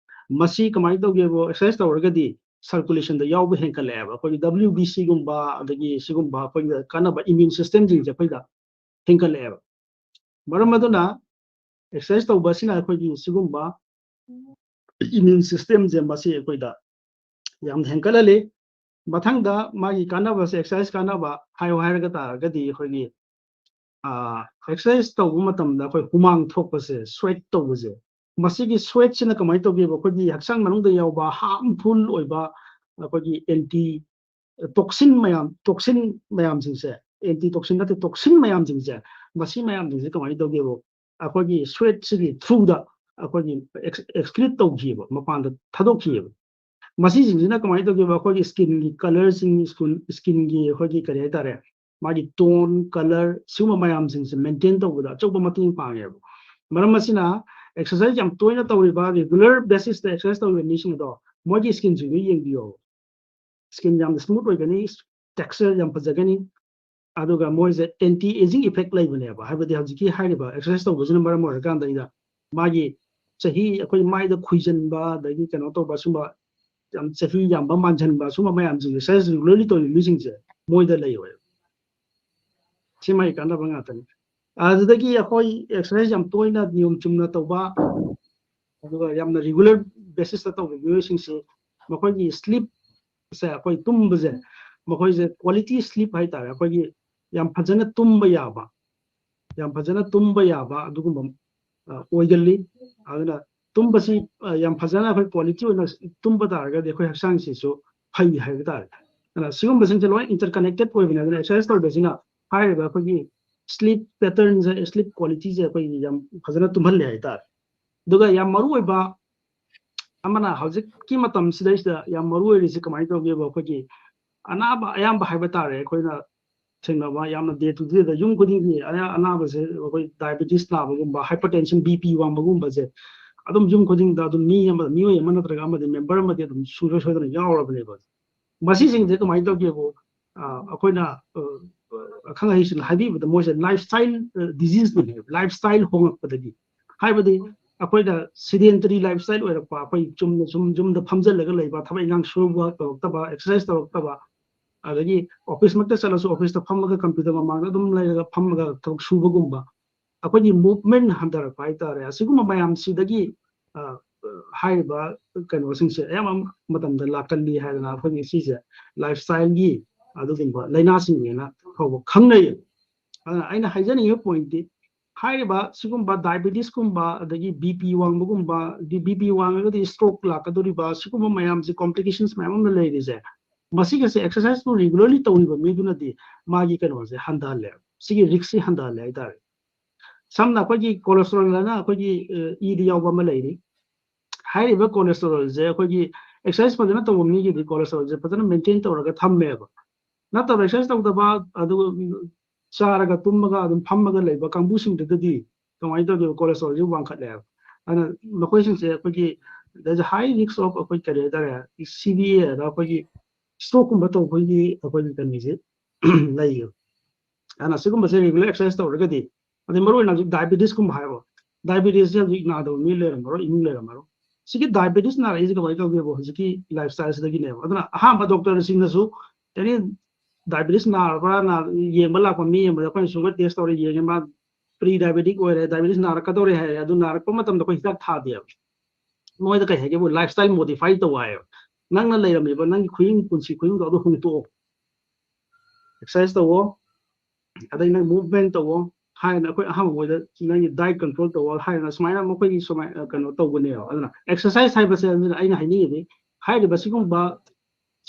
ꯃꯁꯤ ꯀꯃꯥꯏꯅ ꯇꯧꯒꯦꯕꯨ ꯑꯦꯛꯁꯔꯁꯥꯏꯁ ꯇꯧꯔꯒꯗꯤ ꯁꯔꯀꯨꯂꯦꯁꯟꯗ ꯌꯥꯎꯕ ꯍꯦꯟꯒꯠꯂꯛꯑꯦꯕ ꯑꯩꯈꯣꯏꯒꯤ W B C ꯒꯨꯝꯕ ꯑꯗꯒꯤ ꯁꯤꯒꯨꯝꯕ ꯑꯩꯈꯣꯏꯒꯤ ꯀꯥꯟꯅꯕ ꯏꯃ꯭ꯌꯨꯟ ꯁꯤꯁꯇꯦꯝꯁꯤꯡꯁꯦ ꯑꯩꯈꯣꯏꯗ ꯍꯦꯟꯒꯠꯂꯛꯑꯦꯕ꯫ ꯃꯔꯝ ꯑꯗꯨꯅ ꯑꯦꯛꯁꯔꯁꯥꯏꯁ ꯇꯧꯕ ꯑꯁꯤꯅ ꯑꯩꯈꯣꯏꯒꯤ ꯁꯤꯒꯨꯝꯕ ꯏꯃ꯭ꯌꯨꯟ ꯁꯤꯁꯇꯦꯝꯁꯦ ꯃꯁꯤ ꯑꯩꯈꯣꯏꯗ ꯌꯥꯝꯅ ꯍꯦꯟꯒꯠꯍꯜꯂꯤ꯫ ꯃꯊꯪꯗ ꯃꯥꯒꯤ ꯀꯥꯟꯅꯕꯁꯦ ꯑꯦꯛꯁꯔꯁꯥꯏꯁ ꯀꯥꯟꯅꯕ ꯍꯥꯏꯌꯣ ꯍꯥꯏꯔꯒ ꯇꯥꯔꯒꯗꯤ ꯑꯩꯈꯣꯏꯒꯤ ꯑꯦꯛꯁꯔꯁꯥꯏꯁ ꯇꯧꯕ ꯃꯇꯝꯗ ꯑꯩꯈꯣꯏ ꯍꯨꯃꯥꯡ ꯊꯣꯛꯄꯁꯦ, ꯁ꯭ꯋꯦꯠ ꯇꯧꯕꯁꯦ, ꯃꯁꯤꯒꯤ ꯁ꯭ꯋꯦꯠꯁꯤꯅ ꯀꯃꯥꯏꯅ ꯇꯧꯒꯦꯕ ꯑꯩꯈꯣꯏꯒꯤ ꯍꯛꯆꯥꯡ ꯃꯅꯨꯡꯗ ꯌꯥꯎꯕ ꯍꯥꯔꯝꯐꯨꯜ ꯑꯣꯏꯕ ꯑꯩꯈꯣꯏꯒꯤ ꯑꯦꯟꯇꯤ ꯇꯣꯛꯁꯤꯟ ꯃꯌꯥꯝ ꯇꯣꯛꯁꯤꯟ ꯃꯌꯥꯝꯁꯤꯡꯁꯦ, ꯑꯦꯟꯇꯤ ꯇꯣꯛꯁꯤꯟ ꯅꯠꯇꯦ, ꯇꯣꯛꯁꯤꯟ ꯃꯌꯥꯝꯁꯤꯡꯁꯦ, ꯃꯁꯤ ꯃꯌꯥꯝꯁꯤꯡꯁꯦ ꯀꯃꯥꯏꯅ ꯇꯧꯒꯦꯕꯨ ꯑꯩꯈꯣꯏꯒꯤ ꯁ꯭ꯋꯦꯠꯁꯤꯒꯤ ꯊ꯭ꯔꯨꯗ ꯑꯩꯈꯣꯏꯒꯤ ꯑꯦꯛꯁꯀ꯭ꯔꯤꯠ ꯇꯧꯈꯤꯕ, ꯃꯄꯥꯟꯗ ꯊꯥꯗꯣꯛꯈꯤꯑꯕ꯫ ꯃꯁꯤꯁꯤꯡꯁꯤꯅ ꯀꯃꯥꯏꯅ ꯇꯧꯒꯦꯕ ꯑꯩꯈꯣꯏꯒꯤ ꯁ꯭ꯀꯤꯟꯒꯤ ꯀꯂꯔꯁꯤꯡ, ꯁ꯭ꯀꯤꯟꯒꯤ ꯑꯩꯈꯣꯏꯒꯤ ꯀꯔꯤ ꯍꯥꯏꯇꯥꯔꯦ, ꯃꯥꯒꯤ ꯇꯣꯟ, ꯀꯂꯔ, ꯁꯤꯒꯨꯝꯕ ꯃꯌꯥꯝꯁꯤꯡꯁꯦ ꯃꯦꯟꯇꯦꯟ ꯇꯧꯕꯗ ꯑꯆꯧꯕ ꯃꯇꯦꯡ ꯄꯥꯡꯉꯦꯕ꯫ ꯃꯔꯝ ꯑꯁꯤꯅ ꯑꯦꯛꯁꯔꯁꯥꯏꯁ ꯌꯥꯝ ꯇꯣꯏꯅ ꯇꯧꯔꯤꯕ, ꯔꯤꯒꯨꯂꯔ ꯕꯦꯁꯤꯁꯇ ꯑꯦꯛꯁꯔꯁꯥꯏꯁ ꯇꯧꯔꯤꯕ ꯃꯤꯁꯤꯡ ꯑꯗꯣ ꯃꯣꯏꯒꯤ ꯁ꯭ꯀꯤꯟꯁꯤꯡꯗꯨ ꯌꯦꯡꯕꯤꯌꯣ꯫ ꯁ꯭ꯀꯤꯟ ꯌꯥꯝꯅ ꯁ꯭ꯃꯨꯠ ꯑꯣꯏꯒꯅꯤ, ꯇꯦꯛꯁꯆꯔ ꯌꯥꯝ ꯐꯖꯒꯅꯤ꯫ ꯑꯗꯨꯒ ꯃꯣꯏꯁꯦ ꯑꯦꯟꯇꯤ ꯑꯦꯖꯤꯡ ꯏꯐꯦꯛ ꯂꯩꯕꯅꯦꯕ, ꯍꯥꯏꯕꯗꯤ ꯍꯧꯖꯤꯛꯀꯤ ꯍꯥꯏꯔꯤꯕ ꯑꯦꯛꯁꯔꯁꯥꯏꯁ ꯇꯧꯕꯁꯤꯅ ꯃꯔꯝ ꯑꯣꯏꯔꯀꯥꯟꯗ ꯑꯩꯅ ꯃꯥꯒꯤ ꯆꯍꯤ ꯑꯩꯈꯣꯏ ꯃꯥꯏꯗ ꯈꯨꯏꯖꯟꯕ ꯑꯗꯒꯤ ꯀꯩꯅꯣ ꯇꯧꯕ ꯁꯨꯝꯕ ꯌꯥꯝ ꯆꯍꯤ ꯌꯥꯝꯕ ꯃꯥꯟꯁꯤꯟꯕ ꯁꯨꯝꯕ ꯃꯌꯥꯝꯁꯤꯡꯁꯦ ꯑꯦꯛꯁꯔꯁꯥꯏꯁ ꯔꯤꯒꯨꯂꯔꯂꯤ ꯇꯧꯔꯤꯕ ꯃꯤꯁꯤꯡꯁꯦ ꯃꯣꯏꯗ ꯂꯩꯌꯣꯏꯕ꯫ ꯁꯤ ꯃꯥꯒꯤ ꯀꯥꯟꯅꯕ ꯉꯥꯛꯇꯅꯤ꯫ ꯑꯗꯨꯗꯒꯤ ꯑꯩꯈꯣꯏ ꯑꯦꯛꯁꯔꯁꯥꯏꯁ ꯌꯥꯝ ꯇꯣꯏꯅ ꯅꯤꯌꯣꯝ ꯆꯨꯝꯅ ꯇꯧꯕ ꯑꯗꯨꯒ ꯌꯥꯝꯅ ꯔꯤꯒꯨꯂꯔ ꯕꯦꯁꯤꯁꯇ ꯇꯧꯕ ꯃꯤꯑꯣꯏꯁꯤꯡꯁꯤ ꯃꯈꯣꯏꯒꯤ ꯁ꯭ꯂꯤꯞꯁꯦ, ꯑꯩꯈꯣꯏ ꯇꯨꯝꯕꯁꯦ, ꯃꯈꯣꯏꯁꯦ ꯀ꯭ꯋꯥꯂꯤꯇꯤ ꯁ꯭ꯂꯤꯞ ꯍꯥꯏꯇꯥꯔꯦ, ꯑꯩꯈꯣꯏꯒꯤ ꯌꯥꯝ ꯐꯖꯅ ꯇꯨꯝꯕ ꯌꯥꯕ, ꯌꯥꯝ ꯐꯖꯅ ꯇꯨꯝꯕ ꯌꯥꯕ ꯑꯗꯨꯒꯨꯝꯕ ꯑ, ꯑꯣꯏꯒꯜꯂꯤ꯫ ꯑꯗꯨꯅ ꯇꯨꯝꯕꯁꯤ ꯑ, ꯌꯥꯝ ꯐꯖꯅ ꯑꯩꯈꯣꯏ ꯀ꯭ꯋꯥꯂꯤꯇꯤ ꯑꯣꯏꯅ ꯇꯨꯝꯕ ꯇꯥꯔꯒꯗꯤ ꯑꯩꯈꯣꯏ ꯍꯛꯆꯥꯡꯁꯤꯁꯨ ꯐꯩ ꯍꯥꯏꯕ ꯇꯥꯔꯦ꯫ ꯑꯗꯨꯅ ꯁꯤꯒꯨꯝꯕꯁꯤꯡꯁꯦ ꯂꯣꯏ ꯏꯟꯇꯔꯀꯅꯦꯛꯇꯦꯠ ꯑꯣꯏꯕꯅꯦ꯫ ꯑꯗꯨꯅ ꯑꯦꯛꯁꯔꯁꯥꯏꯁ ꯇꯧꯕꯁꯤꯅ ꯍꯥꯏꯔꯤꯕ ꯑꯩꯈꯣꯏꯒꯤ ꯁ꯭ꯂꯤꯞ ꯄꯦꯇꯔꯟꯁꯦ, ꯁ꯭ꯂꯤꯞ ꯀ꯭ꯋꯥꯂꯤꯇꯤꯁꯦ ꯑꯩꯈꯣꯏꯒꯤ ꯌꯥꯝ ꯐꯖꯅ ꯇꯨꯝꯍꯜꯂꯦ ꯍꯥꯏꯇꯥꯔꯦ꯫ ꯑꯗꯨꯒ ꯌꯥꯝ ꯃꯔꯨ ꯑꯣꯏꯕ ꯑꯃꯅ ꯍꯧꯖꯤꯛꯀꯤ ꯃꯇꯝꯁꯤꯗꯩꯁꯤꯗ ꯌꯥꯝ ꯃꯔꯨ ꯑꯣꯏꯔꯤꯁꯤ ꯀꯃꯥꯏꯅ ꯇꯧꯒꯦꯕ, ꯑꯩꯈꯣꯏꯒꯤ ꯑꯅꯥꯕ ꯑꯌꯥꯝꯕ ꯍꯥꯏꯕ ꯇꯥꯔꯦ ꯑꯩꯈꯣꯏꯅ ꯊꯦꯡꯅꯕ ꯌꯥꯝꯅ day to day ꯗ ꯌꯨꯝ ꯈꯨꯗꯤꯡꯒꯤ ꯑꯅꯥ ꯑꯅꯥꯕꯁꯦ ꯑꯩꯈꯣꯏ diabetes ꯅꯥꯕꯒꯨꯝꯕ, hypertension, BP ꯋꯥꯡꯕꯒꯨꯝꯕꯁꯦ ꯑꯗꯨꯝ ꯌꯨꯝ ꯈꯨꯗꯤꯡꯗ ꯑꯗꯨꯝ ꯃꯤ ꯑꯃ, ꯃꯤꯑꯣꯏ ꯑꯃ ꯅꯠꯇ꯭ꯔꯒ ꯑꯃꯗꯤ member ꯑꯃꯗꯤ ꯑꯗꯨꯝ ꯁꯨꯡꯁꯣꯏ ꯁꯣꯏꯗꯅ ꯌꯥꯎꯔꯕꯅꯦꯕ꯫ ꯃꯁꯤꯁꯤꯡꯁꯦ ꯀꯃꯥꯏꯅ ꯇꯧꯒꯦꯕꯨ, ꯑ, ꯑꯩꯈꯣꯏꯅ, ꯑ, ꯑꯈꯪ ꯑꯍꯩꯁꯤꯡꯅ ꯍꯥꯏꯕꯤꯕꯗ ꯃꯣꯏꯁꯦ lifestyle disease ꯅꯦ, lifestyle ꯍꯣꯡꯉꯛꯄꯗꯒꯤ꯫ ꯍꯥꯏꯕꯗꯤ ꯑꯩꯈꯣꯏꯅ sedentary lifestyle ꯑꯣꯏꯔꯛꯄ, ꯑꯩꯈꯣꯏ ꯆꯨꯝꯅ ꯁꯨꯝ ꯌꯨꯝꯗ ꯐꯝꯖꯜꯂꯒ ꯂꯩꯕ, ꯊꯕꯛ ꯏꯟꯈꯥꯡ ꯁꯨꯕ ꯇꯧꯔꯛꯇꯕ, exercise ꯇꯧꯔꯛꯇꯕ, ꯑꯗꯒꯤ office ꯃꯛꯇ ꯆꯠꯂꯁꯨ office ꯇ ꯐꯝꯃꯒ computer ꯃꯃꯥꯡꯗ ꯑꯗꯨꯝ ꯂꯩꯔꯒ ꯐꯝꯃꯒ ꯊꯕꯛ ꯁꯨꯕꯒꯨꯝꯕ, ꯑꯩꯈꯣꯏꯒꯤ movement ꯍꯟꯊꯔꯛꯄ ꯍꯥꯏꯇꯥꯔꯦ꯫ ꯑꯁꯤꯒꯨꯝꯕ ꯃꯌꯥꯝꯁꯤꯗꯒꯤ, ꯑ, ꯑ, ꯍꯥꯏꯔꯤꯕ ꯀꯩꯅꯣꯁꯤꯡꯁꯦ ꯑꯌꯥꯝꯕ ꯃꯇꯝꯗ ꯂꯥꯛꯀꯜꯂꯤ ꯍꯥꯏꯗꯅ ꯑꯩꯈꯣꯏꯒꯤ ꯁꯤꯁꯦ lifestyle ꯒꯤ ꯑꯗꯨꯒꯨꯝꯕ ꯂꯥꯏꯅꯥꯁꯤꯡꯅꯦꯅ ꯐꯥꯎꯕ ꯈꯪꯅꯩ꯫ ꯑꯗꯨꯅ ꯑꯩꯅ ꯍꯥꯏꯖꯅꯤꯡꯉꯤꯕ point ꯇꯤ, ꯍꯥꯏꯔꯤꯕ ꯁꯤꯒꯨꯝꯕ diabetes ꯀꯨꯝꯕ, ꯑꯗꯒꯤ BP ꯋꯥꯡꯕꯒꯨꯝꯕ, BP ꯋꯥꯡꯉꯒꯗꯤ stroke ꯂꯥꯛꯀꯗꯧꯔꯤꯕ, ꯁꯤꯒꯨꯝꯕ ꯃꯌꯥꯝꯁꯦ, complications ꯃꯌꯥꯝ ꯑꯃ ꯂꯩꯔꯤꯁꯦ, ꯃꯁꯤꯒꯁꯦ exercise ꯇꯨ regularly ꯇꯧꯔꯤꯕ ꯃꯤꯗꯨꯅꯗꯤ ꯃꯥꯒꯤ ꯀꯩꯅꯣꯁꯦ ꯍꯟꯊꯍꯜꯂꯦ, ꯁꯤꯒꯤ risk ꯁꯤ ꯍꯟꯊꯍꯜꯂꯦ ꯍꯥꯏꯇꯥꯔꯦ꯫ ꯁꯝꯅ ꯑꯩꯈꯣꯏꯒꯤ cholesterol ꯍꯥꯏꯅ ꯑꯩꯈꯣꯏꯒꯤ, ꯑ, ꯏꯗ ꯌꯥꯎꯕ ꯑꯃ ꯂꯩꯔꯤ꯫ ꯍꯥꯏꯔꯤꯕ cholesterol ꯁꯦ ꯑꯩꯈꯣꯏꯒꯤ exercise ꯐꯖꯅ ꯇꯧꯕ ꯃꯤꯒꯤꯗꯤ cholesterol ꯁꯦ ꯐꯖꯅ maintain ꯇꯧꯔꯒ ꯊꯝꯃꯦꯕ꯫ ꯅꯠꯇꯕ exercise ꯇꯧꯗꯕ, ꯑꯗꯨꯒ ꯆꯥꯔꯒ ꯇꯨꯝꯃꯒ ꯑꯗꯨꯝ ꯐꯝꯃꯒ ꯂꯩꯕ ꯀꯥꯡꯕꯨꯁꯤꯡꯗꯨꯗꯗꯤ ꯀꯃꯥꯏꯅ ꯇꯧꯒꯦ? Cholesterol ꯁꯦ ꯋꯥꯡꯈꯠꯂꯦꯕ꯫ ꯑꯗꯨꯅ ꯃꯈꯣꯏꯁꯤꯡꯁꯦ ꯑꯩꯈꯣꯏꯒꯤ, there's a high risk of ꯑꯩꯈꯣꯏ ꯀꯔꯤ ꯍꯥꯏꯇꯥꯔꯦ, CVA ꯍꯥꯏꯗ ꯑꯩꯈꯣꯏꯒꯤ stroke ꯀꯨꯝꯕ ꯇꯧꯕꯒꯤ ꯑꯩꯈꯣꯏꯒꯤ ꯀꯩꯅꯣꯁꯦ ꯂꯩꯌꯦꯕ꯫ ꯑꯗꯨꯅ ꯁꯤꯒꯨꯝꯕꯁꯦ regular exercise ꯇꯧꯔꯒꯗꯤ, ꯑꯗꯩ ꯃꯔꯨ ꯑꯣꯏꯅ ꯍꯧꯖꯤꯛ diabetes ꯀꯨꯝꯕ ꯍꯥꯏꯕ, diabetes ꯁꯦ ꯍꯧꯖꯤꯛ ꯅꯥꯗꯕ ꯃꯤ ꯂꯩꯔꯝꯃꯔꯣꯏ, ꯏꯃꯨꯡ ꯂꯩꯔꯝꯃꯔꯣꯏ꯫ ꯁꯤꯒꯤ diabetes ꯅꯥꯔꯛꯏꯁꯦ ꯀꯃꯥꯏꯅ ꯇꯧꯒꯦꯕ? ꯍꯧꯖꯤꯛꯀꯤ lifestyle ꯁꯤꯗꯒꯤꯅꯦꯕ꯫ ꯑꯗꯨꯅ ꯑꯍꯥꯟꯕ doctor ꯁꯤꯡꯅꯁꯨ any diabetes ꯅꯥꯔꯕ꯭ꯔꯥ, ꯅꯥ-, ꯌꯦꯡꯕ ꯂꯥꯛꯄ ꯃꯤ ꯑꯃꯗ ꯑꯩꯈꯣꯏꯅ sugar test ꯇꯧꯔ ꯌꯦꯡꯉꯦ, ꯃꯥ pre diabetic ꯑꯣꯏꯔꯦ, diabetes ꯅꯥꯔꯛꯀꯗꯧꯔꯦ ꯍꯥꯏꯔꯦ꯫ ꯑꯗꯨ ꯅꯥꯔꯛꯄ ꯃꯇꯝꯗ ꯑꯩꯈꯣꯏ ꯍꯤꯗꯥꯛ ꯊꯥꯗꯦꯕ꯫ ꯃꯣꯏꯗ ꯀꯩ ꯍꯥꯏꯒꯦꯕꯨ, lifestyle modify ꯇꯧ ꯍꯥꯏꯌꯦꯕ꯫ ꯅꯪꯅ ꯂꯩꯔꯝꯃꯤꯕ ꯅꯪꯒꯤ ꯈꯨꯍꯤꯡ, ꯄꯨꯟꯁꯤ ꯈꯨꯍꯤꯡꯗꯣ ꯑꯗꯨ ꯍꯣꯡꯗꯣꯛꯑꯣ꯫ Exercise ꯇꯧꯋꯣ, ꯑꯗꯩ ꯅꯪ movement ꯇꯧꯋꯣ ꯍꯥꯏꯅ ꯑꯩꯈꯣꯏ ꯑꯍꯥꯟꯕ ꯃꯣꯏꯗ ꯅꯪꯒꯤ diet control ꯇꯧꯋꯣ ꯍꯥꯏꯅ ꯁꯨꯃꯥꯏꯅ ꯃꯈꯣꯏꯒꯤ ꯁꯨꯃꯥꯏꯅ ꯀꯩꯅꯣ ꯇꯧꯕꯅꯦꯕ꯫ ꯑꯗꯨꯅ exercise ꯍꯥꯏꯕꯁꯦ ꯑꯗꯨꯅ ꯑꯩꯅ ꯍꯥꯏꯅꯤꯡꯉꯤꯗꯤ ꯍꯥꯏꯔꯤꯕ ꯁꯤꯒꯨꯝꯕ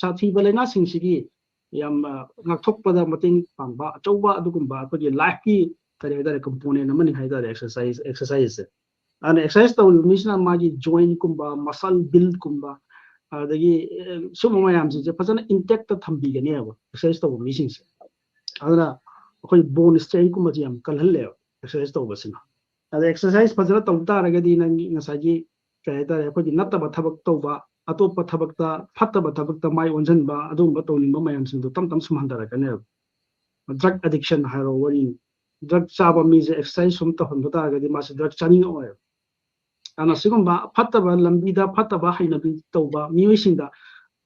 ꯁꯥꯊꯤꯕ ꯂꯥꯏꯅꯥꯁꯤꯡꯁꯤꯒꯤ ꯌꯥꯝ, ꯑ, ꯉꯥꯛꯊꯣꯛꯄꯗ ꯃꯇꯦꯡ ꯄꯥꯡꯕ ꯑꯆꯧꯕ ꯑꯗꯨꯒꯨꯝꯕ ꯑꯩꯈꯣꯏꯒꯤ life ꯀꯤ ꯀꯔꯤ ꯍꯥꯏꯇꯥꯔꯦ, component ꯑꯃꯅꯤ ꯍꯥꯏꯇꯥꯔꯦ exercise, exercise ꯁꯦ꯫ ꯑꯗꯨꯅ exercise ꯇꯧꯔꯤꯕ ꯃꯤꯁꯤꯅ ꯃꯥꯒꯤ joint ꯀꯨꯝꯕ, muscle build ꯀꯨꯝꯕ, ꯑꯗꯒꯤ ꯑꯦ, ꯁꯨꯝꯕ ꯃꯌꯥꯝꯁꯤꯡꯁꯦ ꯐꯖꯅ ꯏꯟꯇꯦꯛꯇ ꯊꯝꯕꯤꯒꯅꯦꯕ ꯑꯦꯛꯁꯔꯁꯥꯏꯁ ꯇꯧꯕ ꯃꯤꯁꯤꯡꯁꯦ꯫ ꯑꯗꯨꯅ ꯑꯩꯈꯣꯏ ꯕꯣꯟ ꯁ꯭ꯇꯔꯦꯡꯀꯨꯝꯕꯁꯦ ꯌꯥꯝ ꯀꯜꯍꯜꯂꯦꯕ ꯑꯦꯛꯁꯔꯁꯥꯏꯁ ꯇꯧꯕꯁꯤꯅ꯫ ꯑꯗ ꯑꯦꯛꯁꯔꯁꯥꯏꯁ ꯐꯖꯅ ꯇꯧ ꯇꯥꯔꯒꯗꯤ ꯅꯪꯒꯤ ꯉꯁꯥꯏꯒꯤ ꯀꯩ ꯍꯥꯏꯇꯥꯔꯦ, ꯑꯩꯈꯣꯏꯒꯤ ꯅꯠꯇꯕ ꯊꯕꯛ ꯇꯧꯕ, ꯑꯇꯣꯞꯄ ꯊꯕꯛꯇ, ꯐꯠꯇꯕ ꯊꯕꯛꯇ ꯃꯥꯏ ꯑꯣꯟꯁꯤꯟꯕ, ꯑꯗꯨꯒꯨꯝꯕ ꯇꯧꯅꯤꯡꯕ ꯃꯌꯥꯝꯁꯤꯡꯗꯣ ꯇꯞ ꯇꯞ ꯁꯨꯝ ꯍꯟꯊꯔꯛꯀꯅꯦꯕ꯫ ꯗ꯭ꯔꯒ ꯑꯦꯗꯤꯛꯁꯟ ꯍꯥꯏꯔꯣ ꯋꯥꯔꯤꯅꯤ꯫ ꯗ꯭ꯔꯒ ꯆꯥꯕ ꯃꯤꯁꯦ ꯑꯦꯛꯁꯔꯁꯥꯏꯁ ꯁꯨꯝ ꯇꯧꯍꯟꯕ ꯇꯥꯔꯒꯗꯤ ꯃꯥꯁꯦ ꯗ꯭ꯔꯒ ꯆꯥꯅꯤꯡꯉꯛꯑꯣꯏꯕ꯫ ꯑꯗꯨꯅ ꯁꯤꯒꯨꯝꯕ ꯐꯠꯇꯕ ꯂꯝꯕꯤꯗ ꯐꯠꯇꯕ ꯍꯩꯅꯕꯤ ꯇꯧꯕ ꯃꯤꯑꯣꯏꯁꯤꯡꯗ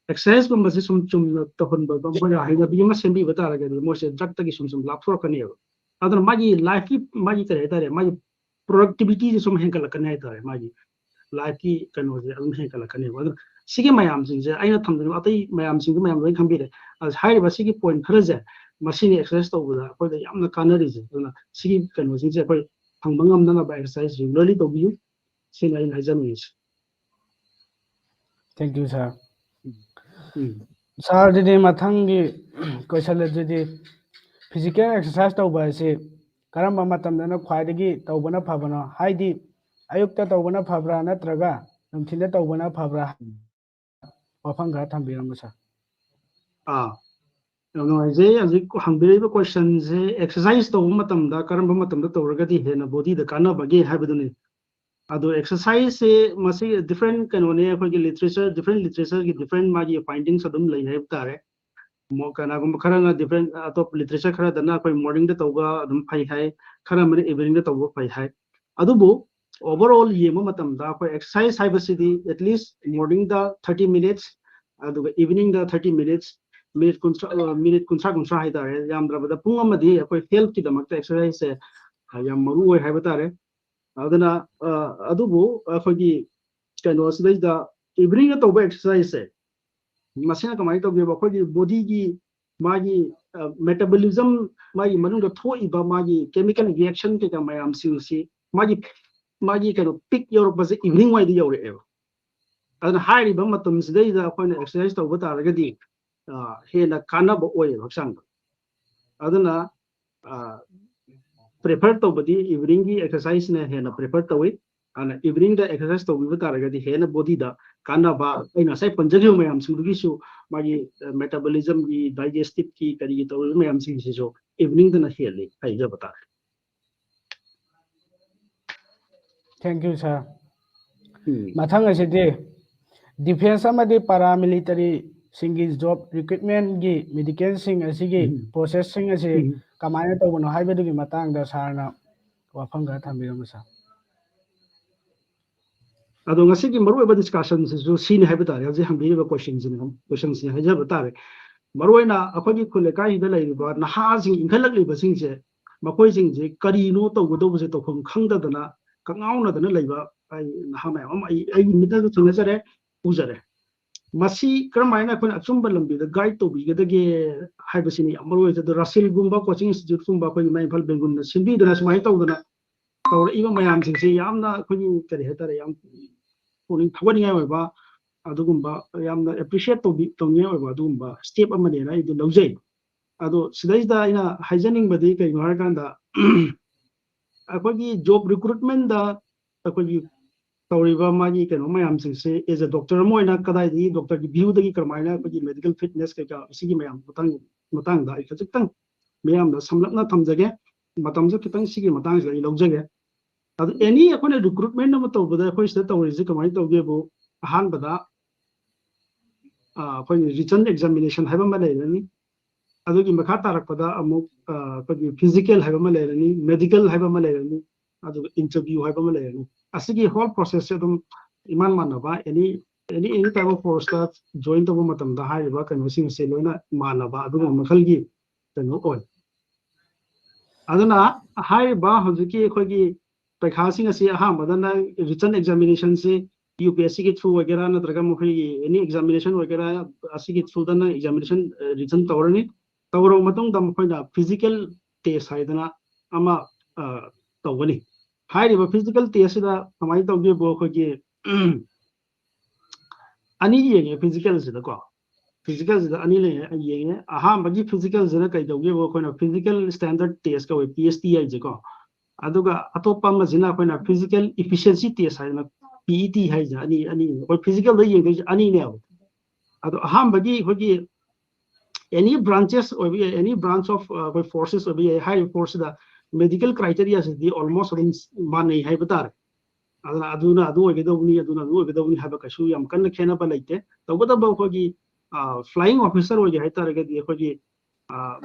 ꯑꯦꯛꯁꯔꯁꯥꯏꯁꯀꯨꯝꯕꯁꯦ ꯁꯨꯝ ꯆꯨꯝꯅ ꯇꯧꯍꯟꯕ, ꯃꯣꯏꯅ ꯍꯩꯅꯕꯤ ꯑꯃ ꯁꯦꯝꯕꯤꯕ ꯇꯥꯔꯒꯗꯤ ꯃꯣꯏꯁꯦ ꯗ꯭ꯔꯒꯇꯒꯤ ꯁꯨꯝ ꯁꯨꯝ ꯂꯥꯞꯊꯣꯔꯛꯀꯅꯦꯕ꯫ ꯑꯗꯨꯅ ꯃꯥꯒꯤ ꯂꯥꯏꯐꯀꯤ, ꯃꯥꯒꯤ ꯀꯔꯤ ꯍꯥꯏꯇꯥꯔꯦ, ꯃꯥꯒꯤ ꯄ꯭ꯔꯣꯗꯛꯇꯤꯕꯤꯇꯤꯁꯦ ꯁꯨꯝ ꯍꯦꯟꯒꯠꯂꯛꯀꯅꯤ ꯍꯥꯏꯇꯥꯔꯦ, ꯃꯥꯒꯤ ꯂꯥꯏꯐꯀꯤ ꯀꯩꯅꯣꯁꯦ ꯑꯗꯨꯝ ꯍꯦꯟꯒꯠꯂꯛꯀꯅꯦꯕ꯫ ꯑꯗꯨꯅ ꯁꯤꯒꯤ ꯃꯌꯥꯝꯁꯤꯡꯁꯦ ꯑꯩꯅ ꯊꯝꯖꯔꯤꯕ ꯑꯇꯩ ꯃꯌꯥꯝꯁꯤꯡꯗꯨ ꯃꯌꯥꯝ ꯂꯣꯏ ꯈꯪꯕꯤꯔꯦ꯫ ꯑꯗ ꯍꯥꯏꯔꯤꯕ ꯁꯤꯒꯤ ꯄꯣꯏꯟ ꯈꯔꯁꯦ, ꯃꯁꯤꯅꯤ ꯑꯦꯛꯁꯔꯁꯥꯏꯁ ꯇꯧꯕꯗ ꯑꯩꯈꯣꯏꯗ ꯌꯥꯝꯅ ꯀꯥꯟꯅꯔꯤꯁꯦ꯫ ꯑꯗꯨꯅ ꯁꯤꯒꯤ ꯀꯩꯅꯣꯁꯤꯡꯁꯦ ꯑꯩꯈꯣꯏ ꯐꯪꯕ ꯉꯝꯅꯅꯕ ꯑꯦꯛꯁꯔꯁꯥꯏꯁ ꯔꯤꯒꯨꯂꯔꯂꯤ ꯇꯧꯕꯤꯌꯨ, ꯁꯤꯅꯤ ꯑꯩꯅ ꯍꯥꯏꯖꯅꯤꯡꯉꯤꯁꯦ꯫ Thank you, sir. Um. Sir, ꯑꯗꯨꯗꯤ ꯃꯊꯪꯒꯤ ꯀꯣꯏꯁꯟ ꯑꯗꯨꯗꯤ, ꯐꯤꯖꯤꯀꯦꯜ ꯑꯦꯛꯁꯔꯁꯥꯏꯁ ꯇꯧꯕ ꯑꯁꯤ ꯀꯔꯝꯕ ꯃꯇꯝꯗꯅ ꯈ꯭ꯋꯥꯏꯗꯒꯤ ꯇꯧꯕꯅ ꯐꯕꯅꯣ? ꯍꯥꯏꯗꯤ, ꯑꯌꯨꯛꯇ ꯇꯧꯕꯅ ꯐꯕ꯭ꯔꯥ ꯅꯠꯇ꯭ꯔꯒ ꯅꯨꯡꯊꯤꯜꯗ ꯇꯧꯕꯅ ꯐꯕ꯭ꯔꯥ? ꯋꯥꯐꯝ ꯈꯔ ꯊꯝꯕꯤꯔꯝꯃꯨ, sir. ꯑꯥ, ꯌꯥꯝ ꯅꯨꯡꯉꯥꯏꯖꯩ꯫ ꯍꯧꯖꯤꯛ ꯍꯪꯕꯤꯔꯛꯏꯕ ꯀꯣꯏꯁꯟꯁꯦ, ꯑꯦꯛꯁꯔꯁꯥꯏꯁ ꯇꯧꯕ ꯃꯇꯝꯗ ꯀꯔꯝꯕ ꯃꯇꯝꯗ ꯇꯧꯔꯒꯗꯤ ꯍꯦꯟꯅ ꯕꯣꯗꯤꯗ ꯀꯥꯟꯅꯕꯒꯦ ꯍꯥꯏꯕꯗꯨꯅꯤ꯫ ꯑꯗꯣ ꯑꯦꯛꯁꯔꯁꯥꯏꯁꯁꯦ ꯃꯁꯤ ꯗꯤꯐ꯭ꯔꯦꯟ ꯀꯩꯅꯣꯅꯦ, ꯑꯩꯈꯣꯏꯒꯤ ꯂꯤꯇꯔꯦꯆꯔ, ꯗꯤꯐ꯭ꯔꯦꯟ ꯂꯤꯇꯔꯦꯆꯔꯒꯤ ꯗꯤꯐ꯭ꯔꯦꯟ ꯃꯥꯒꯤ ꯐꯥꯏꯟꯗꯤꯡꯁ ꯑꯗꯨꯝ ꯂꯩ ꯍꯥꯏꯕ ꯇꯥꯔꯦ꯫ ꯃꯣ-, ꯀꯅꯥꯒꯨꯝꯕ ꯈꯔꯅ ꯗꯤꯐ꯭ꯔꯦꯟ, ꯑꯇꯣꯞꯄ ꯂꯤꯇꯔꯦꯆꯔ ꯈꯔꯗꯅ ꯑꯩꯈꯣꯏ ꯃꯣꯔꯅꯤꯡꯗ ꯇꯧꯕ ꯑꯗꯨꯝ ꯐꯩ ꯍꯥꯏ, ꯈꯔ ꯑꯃꯅ ꯏꯚꯤꯅꯤꯡꯗ ꯇꯧꯕ ꯐꯩ ꯍꯥꯏ꯫ ꯑꯗꯨꯕꯨ ꯑꯣꯚꯔ ꯑꯣꯜ ꯌꯦꯡꯕ ꯃꯇꯝꯗ ꯑꯩꯈꯣꯏ ꯑꯦꯛꯁꯔꯁꯥꯏꯁ ꯍꯥꯏꯕꯁꯤꯗꯤ at least ꯃꯣꯔꯅꯤꯡꯗ thirty minutes, ꯑꯗꯨꯒ ꯏꯚꯤꯅꯤꯡꯗ thirty minutes, ꯃꯤꯅꯤꯠ ꯀꯨꯟꯊ꯭ꯔꯥ, ꯑ, ꯃꯤꯅꯤꯠ ꯀꯨꯟꯊ꯭ꯔꯥ, ꯀꯨꯟꯊ꯭ꯔꯥ ꯍꯥꯏꯇꯥꯔꯦ, ꯌꯥꯝꯗ꯭ꯔꯕꯗ ꯄꯨꯡ ꯑꯃꯗꯤ ꯑꯩꯈꯣꯏ ꯍꯦꯜꯠꯀꯤꯗꯃꯛꯇ ꯑꯦꯛꯁꯔꯁꯥꯏꯁꯁꯦ, ꯑ, ꯌꯥꯝ ꯃꯔꯨ ꯑꯣꯏ ꯍꯥꯏꯕ ꯇꯥꯔꯦ꯫ ꯑꯗꯨꯅ, ꯑ, ꯑꯗꯨꯕꯨ ꯑꯩꯈꯣꯏꯒꯤ ꯀꯩꯅꯣꯁꯤꯗꯩꯗ ꯏꯚꯤꯅꯤꯡꯗ ꯇꯧꯕ ꯑꯦꯛꯁꯔꯁꯥꯏꯁꯁꯦ, ꯃꯁꯤꯅ ꯀꯃꯥꯏꯅ ꯇꯧꯒꯦꯕ? ꯑꯩꯈꯣꯏꯒꯤ ꯕꯣꯗꯤꯒꯤ ꯃꯥꯒꯤ, ꯑ, ꯃꯦꯇꯥꯕꯣꯂꯤꯖꯝ, ꯃꯥꯒꯤ ꯃꯅꯨꯡꯗ ꯊꯣꯛꯏꯕ ꯃꯥꯒꯤ ꯀꯦꯃꯤꯀꯦꯜ ꯔꯤꯌꯦꯛꯁꯟ ꯀꯩꯀꯥ ꯃꯌꯥꯝꯁꯤꯡꯁꯤ ꯃꯥꯒꯤ, ꯃꯥꯒꯤ ꯀꯩꯅꯣ ꯄꯤꯛ ꯌꯧꯔꯛꯄꯁꯦ ꯏꯚꯤꯅꯤꯡ ꯋꯥꯏꯗ ꯌꯧꯔꯛꯑꯦꯕ꯫ ꯑꯗꯨꯅ ꯍꯥꯏꯔꯤꯕ ꯃꯇꯝꯁꯤꯗꯩꯗ ꯑꯩꯈꯣꯏꯅ ꯑꯦꯛꯁꯔꯁꯥꯏꯁ ꯇꯧꯕ ꯇꯥꯔꯒꯗꯤ, ꯑ, ꯍꯦꯟꯅ ꯀꯥꯟꯅꯕ ꯑꯣꯏꯌꯦꯕ ꯍꯛꯆꯥꯡꯗ꯫ ꯑꯗꯨꯅ, ꯑ, ꯄ꯭ꯔꯤꯐꯔ ꯇꯧꯕꯗꯤ ꯏꯚꯤꯅꯤꯡꯒꯤ ꯑꯦꯛꯁꯔꯁꯥꯏꯁꯅ ꯍꯦꯟꯅ ꯄ꯭ꯔꯤꯐꯔ ꯇꯧꯏ꯫ ꯑꯗꯨꯅ ꯏꯚꯤꯅꯤꯡꯗ ꯑꯦꯛꯁꯔꯁꯥꯏꯁ ꯇꯧꯕꯤꯕ ꯇꯥꯔꯒꯗꯤ ꯍꯦꯟꯅ ꯕꯣꯗꯤꯗ ꯀꯥꯟꯅꯕ, ꯑꯩꯅ ꯉꯁꯥꯏ ꯄꯟꯖꯈꯤꯕ ꯃꯌꯥꯝꯁꯤꯡꯗꯨꯒꯤꯁꯨ ꯃꯥꯒꯤ ꯃꯦꯇꯥꯕꯣꯂꯤꯖꯝꯒꯤ, ꯗꯥꯏꯖꯦꯁꯇꯤꯞꯀꯤ, ꯀꯔꯤꯒꯤ ꯇꯧꯔꯤꯕ ꯃꯌꯥꯝꯁꯤꯡꯁꯤꯁꯨ ꯏꯚꯤꯅꯤꯡꯗꯅ ꯍꯦꯜꯂꯤ ꯍꯥꯏꯖꯕ ꯇꯥꯔꯦ꯫ Thank you, sir. ꯎꯝ. ꯃꯊꯪ ꯑꯁꯤꯗꯤ ꯗꯤꯐꯦꯟꯁ ꯑꯃꯗꯤ ꯄꯔꯥꯃꯤꯂꯤꯇꯔꯤꯁꯤꯡꯒꯤ ꯖꯣꯕ ꯔꯤꯀ꯭ꯔꯨꯠꯃꯦꯟꯒꯤ ꯃꯦꯗꯤꯀꯦꯜꯁꯤꯡ ꯑꯁꯤꯒꯤ ꯎꯝ. ꯄ꯭ꯔꯣꯁꯦꯁꯁꯤꯡ ꯑꯁꯤ ꯎꯝ. ꯀꯃꯥꯏꯅ ꯇꯧꯕꯅꯣ ꯍꯥꯏꯕꯗꯨꯒꯤ ꯃꯇꯥꯡꯗ ꯁꯥꯔꯅ ꯋꯥꯐꯝ ꯈꯔ ꯊꯝꯕꯤꯔꯝꯃꯨ, ꯁꯥꯔ꯫ ꯑꯗꯣ ꯉꯁꯤꯒꯤ ꯃꯔꯨꯑꯣꯏꯕ ꯗꯤꯁꯀꯁꯟꯁꯤꯁꯨ ꯁꯤꯅꯤ ꯍꯥꯏꯕ ꯇꯥꯔꯦ, ꯍꯧꯖꯤꯛ ꯍꯪꯕꯤꯔꯤꯕ ꯀꯣꯏꯁꯟꯁꯤꯅ, ꯀꯣꯏꯁꯟꯁꯤꯅ ꯍꯥꯏꯖꯕ ꯇꯥꯔꯦ꯫ ꯃꯔꯨꯑꯣꯏꯅ ꯑꯩꯈꯣꯏꯒꯤ ꯈꯨꯜ ꯂꯩꯀꯥꯏꯁꯤꯗ ꯂꯩꯔꯤꯕ ꯅꯍꯥꯁꯤꯡ ꯏꯟꯈꯠꯂꯛꯂꯤꯕꯁꯤꯡꯁꯦ, ꯃꯈꯣꯏꯁꯤꯡꯁꯦ ꯀꯔꯤꯅꯣ ꯇꯧꯒꯗꯧꯕꯁꯦ ꯇꯧꯐꯝ ꯈꯪꯗꯗꯅ ꯀꯉꯥꯎꯅꯗꯅ ꯂꯩꯕ ꯑꯩ ꯅꯍꯥ ꯃꯌꯥꯝ ꯑꯃ ꯑꯩ ꯑꯩꯒꯤ ꯃꯤꯠꯇꯁꯨ ꯊꯦꯡꯅꯖꯔꯦ, ꯎꯖꯔꯦ꯫ ꯃꯁꯤ ꯀꯔꯝꯍꯥꯏꯅ ꯑꯩꯈꯣꯏꯅ ꯑꯆꯨꯝꯕ ꯂꯝꯕꯤꯗ ꯒꯥꯏꯗ ꯇꯧꯕꯤꯒꯗꯒꯦ ꯍꯥꯏꯕꯁꯤꯅꯤ ꯌꯥꯝ ꯃꯔꯨ ꯑꯣꯏ꯫ ꯑꯗꯣ ꯔꯁꯤꯜꯒꯨꯝꯕ ꯀꯣꯆꯤꯡ ꯏꯟꯁꯇꯤꯇ꯭ꯌꯨꯠꯀꯨꯝꯕ ꯑꯩꯈꯣꯏꯒꯤ ꯏꯃꯥ ꯏꯝꯐꯥꯜ ꯕꯦꯡꯒꯨꯜꯅ ꯁꯤꯟꯕꯤꯗꯅ ꯁꯨꯃꯥꯏꯅ ꯇꯧꯗꯅ ꯇꯧꯔꯛꯏꯕ ꯃꯌꯥꯝꯁꯤꯡꯁꯦ ꯌꯥꯝꯅ ꯑꯩꯈꯣꯏꯒꯤ ꯀꯔꯤ ꯍꯥꯏꯇꯥꯔꯦ, ꯌꯥꯝ ꯄꯨꯛꯅꯤꯡ ꯊꯧꯒꯠꯅꯤꯡꯉꯥꯏ ꯑꯣꯏꯕ, ꯑꯗꯨꯒꯨꯝꯕ ꯌꯥꯝꯅ ꯑꯦꯄ꯭ꯔꯤꯁꯤꯌꯦꯠ ꯇꯧꯕꯤ ꯇꯧꯅꯤꯡꯉꯥꯏ ꯑꯣꯏꯕ ꯑꯗꯨꯒꯨꯝꯕ ꯁ꯭ꯇꯦꯞ ꯑꯃꯅꯦꯅ ꯑꯩꯗꯤ ꯂꯧꯖꯩ꯫ ꯑꯗꯣ ꯁꯤꯗꯩꯁꯤꯗ ꯑꯩꯅ ꯍꯥꯏꯖꯅꯤꯡꯕꯗꯤ ꯀꯩꯅꯣ ꯍꯥꯏꯔꯀꯥꯟꯗ ꯑꯩꯈꯣꯏꯒꯤ ꯖꯣꯕ ꯔꯤꯀ꯭ꯔꯨꯠꯃꯦꯟꯗ ꯑꯩꯈꯣꯏꯒꯤ ꯇꯧꯔꯤꯕ ꯃꯥꯒꯤ ꯀꯩꯅꯣ ꯃꯌꯥꯝꯁꯤꯡꯁꯦ ꯑꯦꯖ ꯑꯦ ꯗꯣꯛꯇꯔ ꯑꯃ ꯑꯣꯏꯅ ꯀꯗꯥꯏꯗꯒꯤ ꯗꯣꯛꯇꯔꯒꯤ ꯚ꯭ꯌꯨꯗꯒꯤ ꯀꯔꯝꯍꯥꯏꯅ ꯑꯩꯈꯣꯏꯒꯤ ꯃꯦꯗꯤꯀꯦꯜ ꯐꯤꯠꯅꯦꯁ ꯀꯩꯀꯥ ꯁꯤꯒꯤ ꯃꯌꯥꯝ ꯃꯇꯥꯡ ꯃꯇꯥꯡꯗ ꯑꯩ ꯈꯖꯤꯛꯇꯪ ꯃꯤꯌꯥꯝꯗ ꯁꯝꯂꯞꯅ ꯊꯝꯖꯒꯦ꯫ ꯃꯇꯝꯁꯨ ꯈꯤꯇꯪ ꯁꯤꯒꯤ ꯃꯇꯥꯡꯁꯤꯗ ꯑꯩ ꯂꯧꯖꯒꯦ꯫ ꯑꯗꯨ ꯑꯦꯅꯤ ꯑꯩꯈꯣꯏꯅ ꯔꯤꯀ꯭ꯔꯨꯠꯃꯦꯟ ꯑꯃ ꯇꯧꯕꯗ ꯑꯩꯈꯣꯏ ꯁꯤꯗ ꯇꯧꯔꯤꯁꯦ ꯀꯃꯥꯏꯅ ꯇꯧꯒꯦꯕꯨ, ꯑꯍꯥꯟꯕꯗ ꯑꯩꯈꯣꯏꯒꯤ ꯔꯤꯇꯟ ꯑꯦꯛꯖꯥꯃꯤꯅꯦꯁꯟ ꯍꯥꯏꯕ ꯑꯃ ꯂꯩꯔꯅꯤ꯫ ꯑꯗꯨꯒꯤ ꯃꯈꯥ ꯇꯥꯔꯛꯄꯗ ꯑꯃꯨꯛ ꯑꯩꯈꯣꯏꯒꯤ ꯐꯤꯖꯤꯀꯦꯜ ꯍꯥꯏꯕ ꯑꯃ ꯂꯩꯔꯅꯤ, ꯃꯦꯗꯤꯀꯦꯜ ꯍꯥꯏꯕ ꯑꯃ ꯂꯩꯔꯅꯤ, ꯑꯗꯨꯒ ꯏꯟꯇꯔꯚꯤꯌꯨ ꯍꯥꯏꯕ ꯑꯃ ꯂꯩꯔꯅꯤ꯫ ꯑꯁꯤꯒꯤ ꯍꯣꯜ ꯄ꯭ꯔꯣꯁꯦꯁꯁꯦ ꯑꯗꯨꯝ ꯏꯃꯥꯟ ꯃꯥꯟꯅꯕ, ꯑꯦꯅꯤ ꯑꯦꯅꯤ ꯑꯦꯅꯤ ꯇꯥꯏꯞ ꯑꯣꯐ ꯀꯣꯔꯁꯇ ꯖꯣꯏꯟ ꯇꯧꯕ ꯃꯇꯝꯗ ꯍꯥꯏꯔꯤꯕ ꯀꯩꯅꯣꯁꯤꯡ ꯑꯁꯦ ꯂꯣꯏꯅ ꯃꯥꯟꯅꯕ ꯑꯗꯨꯒꯨꯝꯕ ꯃꯈꯜꯒꯤ ꯀꯩꯅꯣ ꯑꯣꯏ꯫ ꯑꯗꯨꯅ ꯍꯥꯏꯔꯤꯕ ꯍꯧꯖꯤꯛꯀꯤ ꯑꯩꯈꯣꯏꯒꯤ ꯄꯩꯈꯥꯁꯤꯡ ꯑꯁꯤ ꯑꯍꯥꯟꯕꯗ ꯅꯪ ꯔꯤꯇꯟ ꯑꯦꯛꯖꯥꯃꯤꯅꯦꯁꯟꯁꯤ ꯌꯨ ꯄꯤ ꯑꯦꯁ ꯁꯤꯒꯤ ꯊ꯭ꯔꯨ ꯑꯣꯏꯒꯦꯔꯥ ꯅꯠꯇ꯭ꯔꯒ ꯃꯈꯣꯏꯒꯤ ꯑꯦꯅꯤ ꯑꯦꯛꯖꯥꯃꯤꯅꯦꯁꯟ ꯑꯣꯏꯒꯦꯔꯥ, ꯑꯁꯤꯒꯤ ꯊ꯭ꯔꯨꯗ ꯅꯪ ꯑꯦꯛꯖꯥꯃꯤꯅꯦꯁꯟ ꯔꯤꯇꯟ ꯇꯧꯔꯅꯤ꯫ ꯇꯧꯔꯕ ꯃꯇꯨꯡꯗ ꯃꯈꯣꯏꯅ ꯐꯤꯖꯤꯀꯦꯜ ꯇꯦꯁ ꯍꯥꯏꯗꯅ ꯑꯃ ꯇꯧꯒꯅꯤ꯫ ꯍꯥꯏꯔꯤꯕ ꯐꯤꯖꯤꯀꯦꯜ ꯇꯦꯁꯁꯤꯗ ꯀꯃꯥꯏꯅ ꯇꯧꯒꯦꯕꯨ, ꯑꯩꯈꯣꯏꯒꯤ ꯑꯅꯤ ꯌꯦꯡꯉꯦ ꯐꯤꯖꯤꯀꯦꯜꯁꯤꯗꯀꯣ꯫ ꯐꯤꯖꯤꯀꯦꯜꯁꯤꯗ ꯑꯅꯤ ꯂꯩ ꯌꯦꯡꯉꯦ꯫ ꯑꯍꯥꯟꯕꯒꯤ ꯐꯤꯖꯤꯀꯦꯜꯁꯤꯅ ꯀꯩꯗꯧꯒꯦꯕꯨ, ꯑꯩꯈꯣꯏꯅ ꯐꯤꯖꯤꯀꯦꯜ ꯁ꯭ꯇꯦꯟꯗꯔꯠ ꯇꯦꯁ ꯀꯧꯋꯦ, ꯄꯤ ꯑꯦꯁ ꯇꯤ ꯍꯥꯏꯁꯦꯀꯣ꯫ ꯑꯗꯨꯒ ꯑꯇꯣꯞꯄ ꯑꯃꯁꯤꯅ ꯑꯩꯈꯣꯏꯅ physical efficiency test ꯍꯥꯏꯗꯅ, P E T ꯍꯥꯏꯁꯦ ꯑꯅꯤ ꯑꯅꯤ ꯑꯩꯈꯣꯏ physicalꯗ ꯌꯦꯡꯗꯣꯏꯁꯦ ꯑꯅꯤꯅꯦꯕ꯫ ꯑꯗꯣ ꯑꯍꯥꯟꯕꯒꯤ ꯑꯩꯈꯣꯏꯒꯤ any branches ꯑꯣꯏꯕ ꯌꯥꯏ, any branch of ꯑꯩꯈꯣꯏ forces ꯑꯣꯏꯕ ꯌꯥꯏ, ꯍꯥꯏꯔꯤꯕ forceꯁꯤꯗ medical criteriaꯁꯤꯗꯤ almost ꯑꯗꯨꯝ ꯃꯥꯟꯅꯩ ꯍꯥꯏꯕ ꯇꯥꯔꯦ꯫ ꯑꯗꯨꯅ ꯑꯗꯨꯅ ꯑꯗꯨ ꯑꯣꯏꯒꯗꯧꯕꯅꯤ, ꯑꯗꯨꯅ ꯑꯗꯨ ꯑꯣꯏꯒꯗꯧꯕꯅꯤ ꯍꯥꯏꯕ ꯀꯩꯁꯨ ꯌꯥꯝ ꯀꯟꯅ ꯈꯦꯠꯅꯕ ꯂꯩꯇꯦ꯫ ꯇꯧꯕꯇꯕꯨ ꯑꯩꯈꯣꯏꯒꯤ flying officer ꯑꯣꯏꯒꯦ ꯍꯥꯏꯇꯥꯔꯒꯗꯤ ꯑꯩꯈꯣꯏꯒꯤ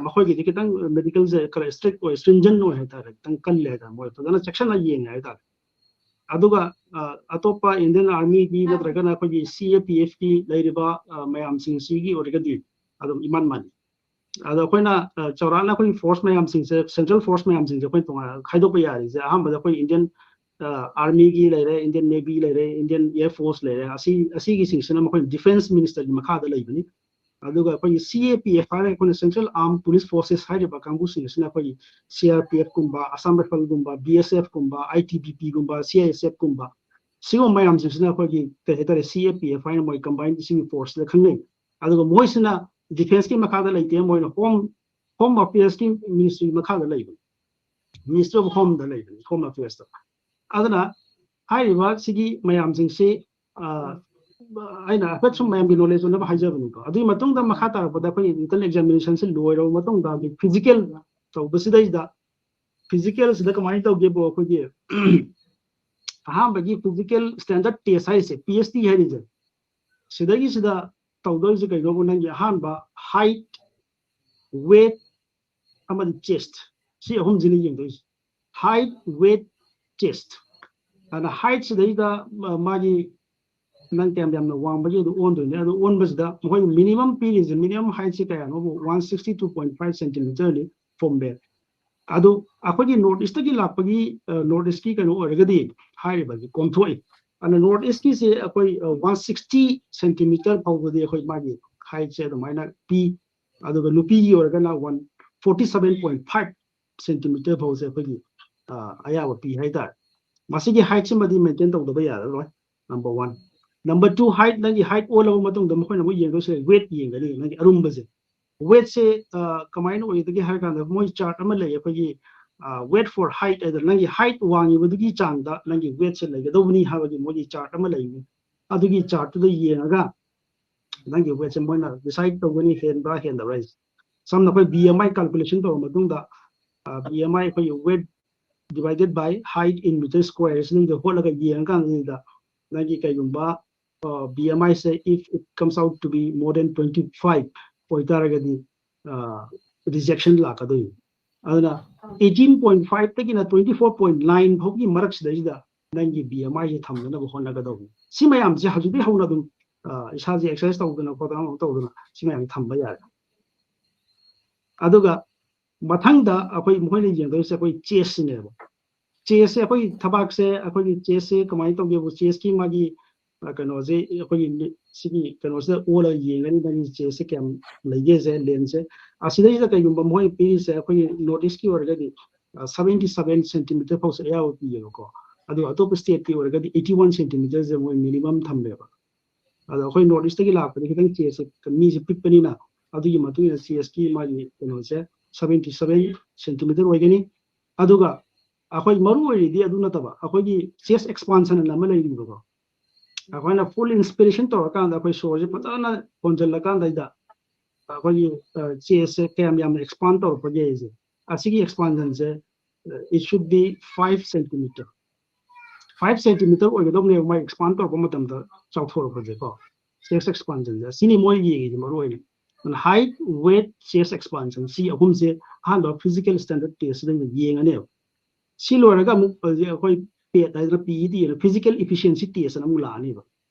ꯃꯈꯣꯏꯒꯤꯗꯤ ꯈꯤꯇꯪ medicalꯁꯦ ꯈꯔ strict ꯑꯣꯏ, stringent ꯑꯣꯏ ꯍꯥꯏꯇꯥꯔꯦ, ꯈꯤꯇꯪ ꯀꯜꯂꯦ ꯍꯥꯏꯇꯥꯔꯦ, ꯃꯣꯏ ꯐꯖꯅ ꯆꯦꯛꯁꯤꯟꯅ ꯌꯦꯡꯉꯦ ꯍꯥꯏꯇꯥꯔꯦ꯫ ꯑꯗꯨꯒ ꯑꯇꯣꯞꯄ Indian Armyꯒꯤ ꯅꯠꯇ꯭ꯔꯒꯅ ꯑꯩꯈꯣꯏꯒꯤ C A P Fꯀꯤ ꯂꯩꯔꯤꯕ ꯃꯌꯥꯝꯁꯤꯡꯁꯤꯒꯤ ꯑꯣꯏꯔꯒꯗꯤ ꯑꯗꯨꯝ ꯏꯃꯥꯟ ꯃꯥꯟꯅꯩ꯫ ꯑꯗꯣ ꯑꯩꯈꯣꯏꯅ ꯆꯥꯎꯔꯥꯛꯅ ꯑꯩꯈꯣꯏꯒꯤ force ꯃꯌꯥꯝꯁꯤꯡꯁꯦ, central force ꯃꯌꯥꯝꯁꯤꯡꯁꯦ ꯑꯩꯈꯣꯏꯅ ꯇꯣꯉꯥꯟꯅ ꯈꯥꯏꯗꯣꯛꯄ ꯌꯥꯔꯤꯁꯦ, ꯑꯍꯥꯟꯕꯗ ꯑꯩꯈꯣꯏ Indian Armyꯒꯤ ꯂꯩꯔꯦ, Indian Navy ꯂꯩꯔꯦ, Indian Air Force ꯂꯩꯔꯦ, ꯑꯁꯤ ꯑꯁꯤꯒꯤꯁꯤꯡꯁꯤꯅ ꯃꯈꯣꯏ defence ministerꯒꯤ ꯃꯈꯥꯗ ꯂꯩꯕꯅꯤ꯫ ꯑꯗꯨꯒ ꯑꯩꯈꯣꯏꯒꯤ C A P F ꯍꯥꯏꯔꯒ ꯑꯩꯈꯣꯏꯅ Central Armed Police Forces ꯍꯥꯏꯔꯤꯕ ꯀꯥꯡꯕꯨꯁꯤꯡ ꯑꯁꯤꯅ ꯑꯩꯈꯣꯏꯒꯤ C R P Fꯀꯨꯝꯕ, Assam Rifleꯒꯨꯝꯕ, B S Fꯀꯨꯝꯕ, I T B Pꯒꯨꯝꯕ, C I S Fꯀꯨꯝꯕ, ꯁꯤꯒꯨꯝꯕ ꯃꯌꯥꯝꯁꯤꯡꯁꯤꯅ ꯑꯩꯈꯣꯏꯒꯤ ꯀꯩ ꯍꯥꯏꯇꯥꯔꯦ, C A P F ꯍꯥꯏꯅ ꯃꯣꯏ combined ꯁꯤꯒꯤ forceꯁꯤꯗ ꯈꯪꯅꯩ꯫ ꯑꯗꯨꯒ ꯃꯣꯏꯁꯤꯅ defenceꯀꯤ ꯃꯈꯥꯗ ꯂꯩꯇꯦ, ꯃꯣꯏꯅ home home affairsꯀꯤ ministry ꯃꯈꯥꯗ ꯂꯩꯕꯅꯤ, Ministry of Homeꯗ ꯂꯩꯕꯅꯤ, Home Affairsꯇ꯫ ꯑꯗꯨꯅ ꯍꯥꯏꯔꯤꯕ ꯁꯤꯒꯤ ꯃꯌꯥꯝꯁꯤꯡꯁꯤ ꯑꯩꯅ ꯍꯥꯏꯐꯦꯠ ꯁꯨꯝ ꯃꯌꯥꯝꯒꯤ knowledge ꯑꯣꯏꯅꯕ ꯍꯥꯏꯖꯕꯅꯤꯀꯣ꯫ ꯑꯗꯨꯒꯤ ꯃꯇꯨꯡꯗ ꯃꯈꯥ ꯇꯥꯔꯛꯄꯗ ꯑꯩꯈꯣꯏꯒꯤ written examinationꯁꯤ ꯂꯣꯏꯔꯕ ꯃꯇꯨꯡꯗ ꯑꯩꯈꯣꯏ physical ꯇꯧꯕꯁꯤꯗꯩꯗ, physicalꯁꯤꯗ ꯀꯃꯥꯏꯅ ꯇꯧꯒꯦꯕꯨ, ꯑꯩꯈꯣꯏꯒꯤ ꯑꯍꯥꯟꯕꯒꯤ physical standard test ꯍꯥꯏꯔꯤꯁꯦ, P S T ꯍꯥꯏꯔꯤꯁꯦ, ꯁꯤꯗꯒꯤꯁꯤꯗ ꯇꯧꯗꯣꯏꯁꯦ ꯀꯩꯅꯣꯕꯨ, ꯅꯪꯒꯤ ꯑꯍꯥꯟꯕ height, weight ꯑꯃꯗꯤ chest, ꯁꯤ ꯑꯍꯨꯝꯁꯤꯅ ꯌꯦꯡꯗꯣꯏꯁꯦ꯫ Height, weight, chest꯫ ꯑꯗꯨꯅ heightꯁꯤꯗꯩꯗ ꯃꯥꯒꯤ ꯅꯪ ꯀꯌꯥꯝ ꯌꯥꯝꯅ ꯋꯥꯡꯕꯒꯤ ꯑꯗꯨ ꯑꯣꯟꯗꯣꯏꯅꯦ꯫ ꯑꯗꯨ ꯑꯣꯟꯕꯁꯤꯗ ꯃꯈꯣꯏꯅ minimum ꯄꯤꯔꯤꯁꯦ, minimum heightꯁꯦ ꯀꯌꯥꯅꯣꯕꯨ, one sixty two point five centimeterꯅꯤ, from bed꯫ ꯑꯗꯨ ꯑꯩꯈꯣꯏꯒꯤ North Eastꯇꯒꯤ ꯂꯥꯛꯄꯒꯤ, North Eastꯀꯤ ꯀꯩꯅꯣ ꯑꯣꯏꯔꯒꯗꯤ ꯍꯥꯏꯔꯤꯕꯁꯤ ꯀꯣꯝꯊꯣꯛꯏ꯫ ꯑꯗꯨꯅ North Eastꯀꯤꯁꯦ ꯑꯩꯈꯣꯏ one sixty centimeter ꯐꯥꯎꯕꯗꯤ ꯑꯩꯈꯣꯏ ꯃꯥꯒꯤ heightꯁꯦ ꯑꯗꯨꯃꯥꯏꯅ ꯄꯤ꯫ ꯑꯗꯨꯒ ꯅꯨꯄꯤꯒꯤ ꯑꯣꯏꯔꯒꯅ one forty seven point five centimeter ꯐꯥꯎꯁꯦ ꯑꯩꯈꯣꯏꯒꯤ ꯑꯌꯥꯕ ꯄꯤ ꯍꯥꯏꯇꯥꯔꯦ꯫ ꯃꯁꯤꯒꯤ heightꯁꯤꯃꯗꯤ maintain ꯇꯧꯗꯕ ꯌꯥꯔꯔꯣꯏ, number one꯫ Number two, height, ꯅꯪꯒꯤ height ꯑꯣꯜꯂꯕ ꯃꯇꯨꯡꯗ ꯃꯈꯣꯏꯅ ꯑꯃꯨꯛ ꯌꯦꯡꯗꯣꯏꯁꯦ weight ꯌꯦꯡꯒꯅꯤ, ꯅꯪꯒꯤ ꯑꯔꯨꯝꯕꯁꯦ꯫ Weightꯁꯦ ꯀꯃꯥꯏꯅ ꯑꯣꯏꯒꯗꯒꯦ ꯍꯥꯏꯔ ꯀꯥꯟꯗ ꯃꯣꯏ chart ꯑꯃ ꯂꯩ, ꯑꯩꯈꯣꯏꯒꯤ weight for height ꯍꯥꯏꯗꯅ ꯅꯪꯒꯤ height ꯋꯥꯡꯉꯤꯕꯗꯨꯒꯤ ꯆꯥꯡꯗ ꯅꯪꯒꯤ weightꯁꯦ ꯂꯩꯒꯗꯧꯕꯅꯤ ꯍꯥꯏꯕꯒꯤ ꯃꯣꯏꯒꯤ chart ꯑꯃ ꯂꯩꯕꯅꯤ꯫ ꯑꯗꯨꯒꯤ chartꯇꯨꯗ ꯌꯦꯡꯉꯒ ꯅꯪꯒꯤ weightꯁꯦ ꯃꯣꯏꯅ decide ꯇꯧꯒꯅꯤ, ꯍꯦꯟꯕ꯭ꯔꯥ ꯍꯦꯟꯗꯕ꯭ꯔꯥ ꯍꯥꯏꯁꯦ꯫ ꯁꯝꯅ ꯑꯩꯈꯣꯏ B M I calculation ꯇꯧꯔ ꯃꯇꯨꯡꯗ, B M I ꯑꯩꯈꯣꯏꯒꯤ weight divided by height in meter square ꯁꯤꯗ ꯍꯣꯠꯂꯒ ꯌꯦꯡꯉꯀꯥꯟꯁꯤꯗ ꯅꯪꯒꯤ ꯀꯩꯒꯨꯝꯕ B M I say, if it comes out to be more than twenty five ꯑꯣꯏꯇꯥꯔꯒꯗꯤ rejection ꯂꯥꯛꯀꯗꯣꯏꯅꯤ꯫ ꯑꯗꯨꯅ eighteen point five ꯇꯒꯤꯅ twenty four point nine ꯐꯥꯎꯒꯤ ꯃꯔꯛꯁꯤꯗꯩꯁꯤꯗ ꯅꯪꯒꯤ B M I ꯁꯦ ꯊꯝꯅꯅꯕ ꯍꯣꯠꯅꯒꯗꯧꯕꯅꯤ꯫ ꯁꯤ ꯃꯌꯥꯝꯁꯦ ꯍꯧꯖꯤꯛꯇꯩ ꯍꯧꯅ ꯑꯗꯨꯝ ꯏꯁꯥꯁꯦ exercise ꯇꯧꯗꯅ ꯈꯣꯠꯇꯅ ꯑꯃ ꯇꯧꯗꯅ ꯁꯤ ꯃꯌꯥꯝꯁꯦ ꯊꯝꯕ ꯌꯥꯔꯦ꯫ ꯑꯗꯨꯒ ꯃꯊꯪꯗ ꯑꯩꯈꯣꯏ ꯃꯈꯣꯏꯅ ꯌꯦꯡꯗꯣꯏꯁꯦ ꯑꯩꯈꯣꯏ chestꯁꯤꯅꯦꯕ꯫ Chestꯁꯦ ꯑꯩꯈꯣꯏ ꯊꯕꯥꯛꯁꯦ, ꯑꯩꯈꯣꯏꯒꯤ chestꯁꯦ ꯀꯃꯥꯏꯅ ꯇꯧꯒꯦꯕꯨ, chestꯀꯤ ꯃꯥꯒꯤ ꯀꯩꯅꯣꯁꯦ ꯑꯩꯈꯣꯏꯒꯤ ꯁꯤꯒꯤ ꯀꯩꯅꯣꯁꯤꯗ ꯑꯣꯜꯂꯒ ꯌꯦꯡꯒꯅꯤ, ꯅꯪꯒꯤ chestꯁꯦ ꯀꯌꯥꯝ ꯂꯩꯒꯦꯁꯦ, lengthꯁꯦ꯫ ꯑꯁꯤꯗꯩꯁꯤꯗ ꯀꯩꯒꯨꯝꯕ ꯃꯣꯏ ꯄꯤꯔꯤꯁꯦ ꯑꯩꯈꯣꯏꯒꯤ North Eastꯀꯤ ꯑꯣꯏꯔꯒꯗꯤ seventy seven centimeter ꯐꯥꯎꯁꯦ ꯑꯌꯥꯕ ꯄꯤꯌꯦꯕꯀꯣ꯫ ꯑꯗꯨꯒ ꯑꯇꯣꯞꯄ stateꯀꯤ ꯑꯣꯏꯔꯒꯗꯤ eighty one centimeterꯁꯦ ꯃꯣꯏ minimum ꯊꯝꯃꯦꯕ꯫ ꯑꯗꯣ ꯑꯩꯈꯣꯏ North Eastꯇꯒꯤ ꯂꯥꯛꯄꯗꯤ ꯈꯤꯇꯪ chestꯁꯦ ꯃꯤꯁꯦ ꯄꯤꯛꯄꯅꯤꯅ ꯑꯗꯨꯒꯤ ꯃꯇꯨꯡ ꯏꯟꯅ chestꯀꯤ ꯃꯥꯒꯤ ꯀꯩꯅꯣꯁꯦ seventy seven centimeter ꯑꯣꯏꯒꯅꯤ꯫ ꯑꯗꯨꯒ ꯑꯩꯈꯣꯏ ꯃꯔꯨ ꯑꯣꯏꯔꯤꯗꯤ ꯑꯗꯨ ꯅꯠꯇꯕ ꯑꯩꯈꯣꯏꯒꯤ chest expansion ꯑꯅ ꯑꯃ ꯂꯩꯔꯤꯕꯀꯣ꯫ ꯑꯩꯈꯣꯏꯅ full inspiration ꯇꯧꯔꯀꯥꯟꯗ ꯑꯩꯈꯣꯏ ꯁꯣꯔꯁꯦ ꯐꯖꯅ ꯍꯣꯟꯖꯜꯂꯀꯥꯟꯗ ꯑꯩꯈꯣꯏꯒꯤ chestꯁꯦ ꯀꯌꯥꯝ ꯌꯥꯝꯅ expand ꯇꯧꯔꯛꯄꯒꯦ ꯍꯥꯏꯁꯦ꯫ ꯑꯁꯤꯒꯤ expansionꯁꯦ, it should be five centimeter꯫ Five centimeter ꯑꯣꯏꯒꯗꯧꯕꯅꯦꯕ my expand ꯇꯧꯔꯛꯄ ꯃꯇꯝꯗ ꯆꯥꯎꯊꯣꯔꯛꯄꯁꯦꯀꯣ꯫ Chest expansionꯁꯦ ꯁꯤꯅꯤ ꯃꯣꯏ ꯌꯦꯡꯉꯤꯁꯦ ꯃꯔꯨ ꯑꯣꯏꯅ꯫ ꯑꯗꯨꯅ height, weight, chest expansion ꯁꯤ ꯑꯍꯨꯝꯁꯦ ꯑꯍꯥꯟꯕ physical standard testꯁꯤꯗ ꯌꯦꯡꯉꯅꯦꯕ꯫ ꯁꯤ ꯂꯣꯏꯔꯒ ꯑꯃꯨꯛ ꯍꯧꯖꯤꯛ ꯑꯩꯈꯣꯏ PET ꯍꯥꯏꯗꯅ, PET ꯍꯥꯏꯅ physical efficiency test ꯑꯅ ꯑꯃꯨꯛ ꯂꯥꯛꯑꯅꯦꯕ꯫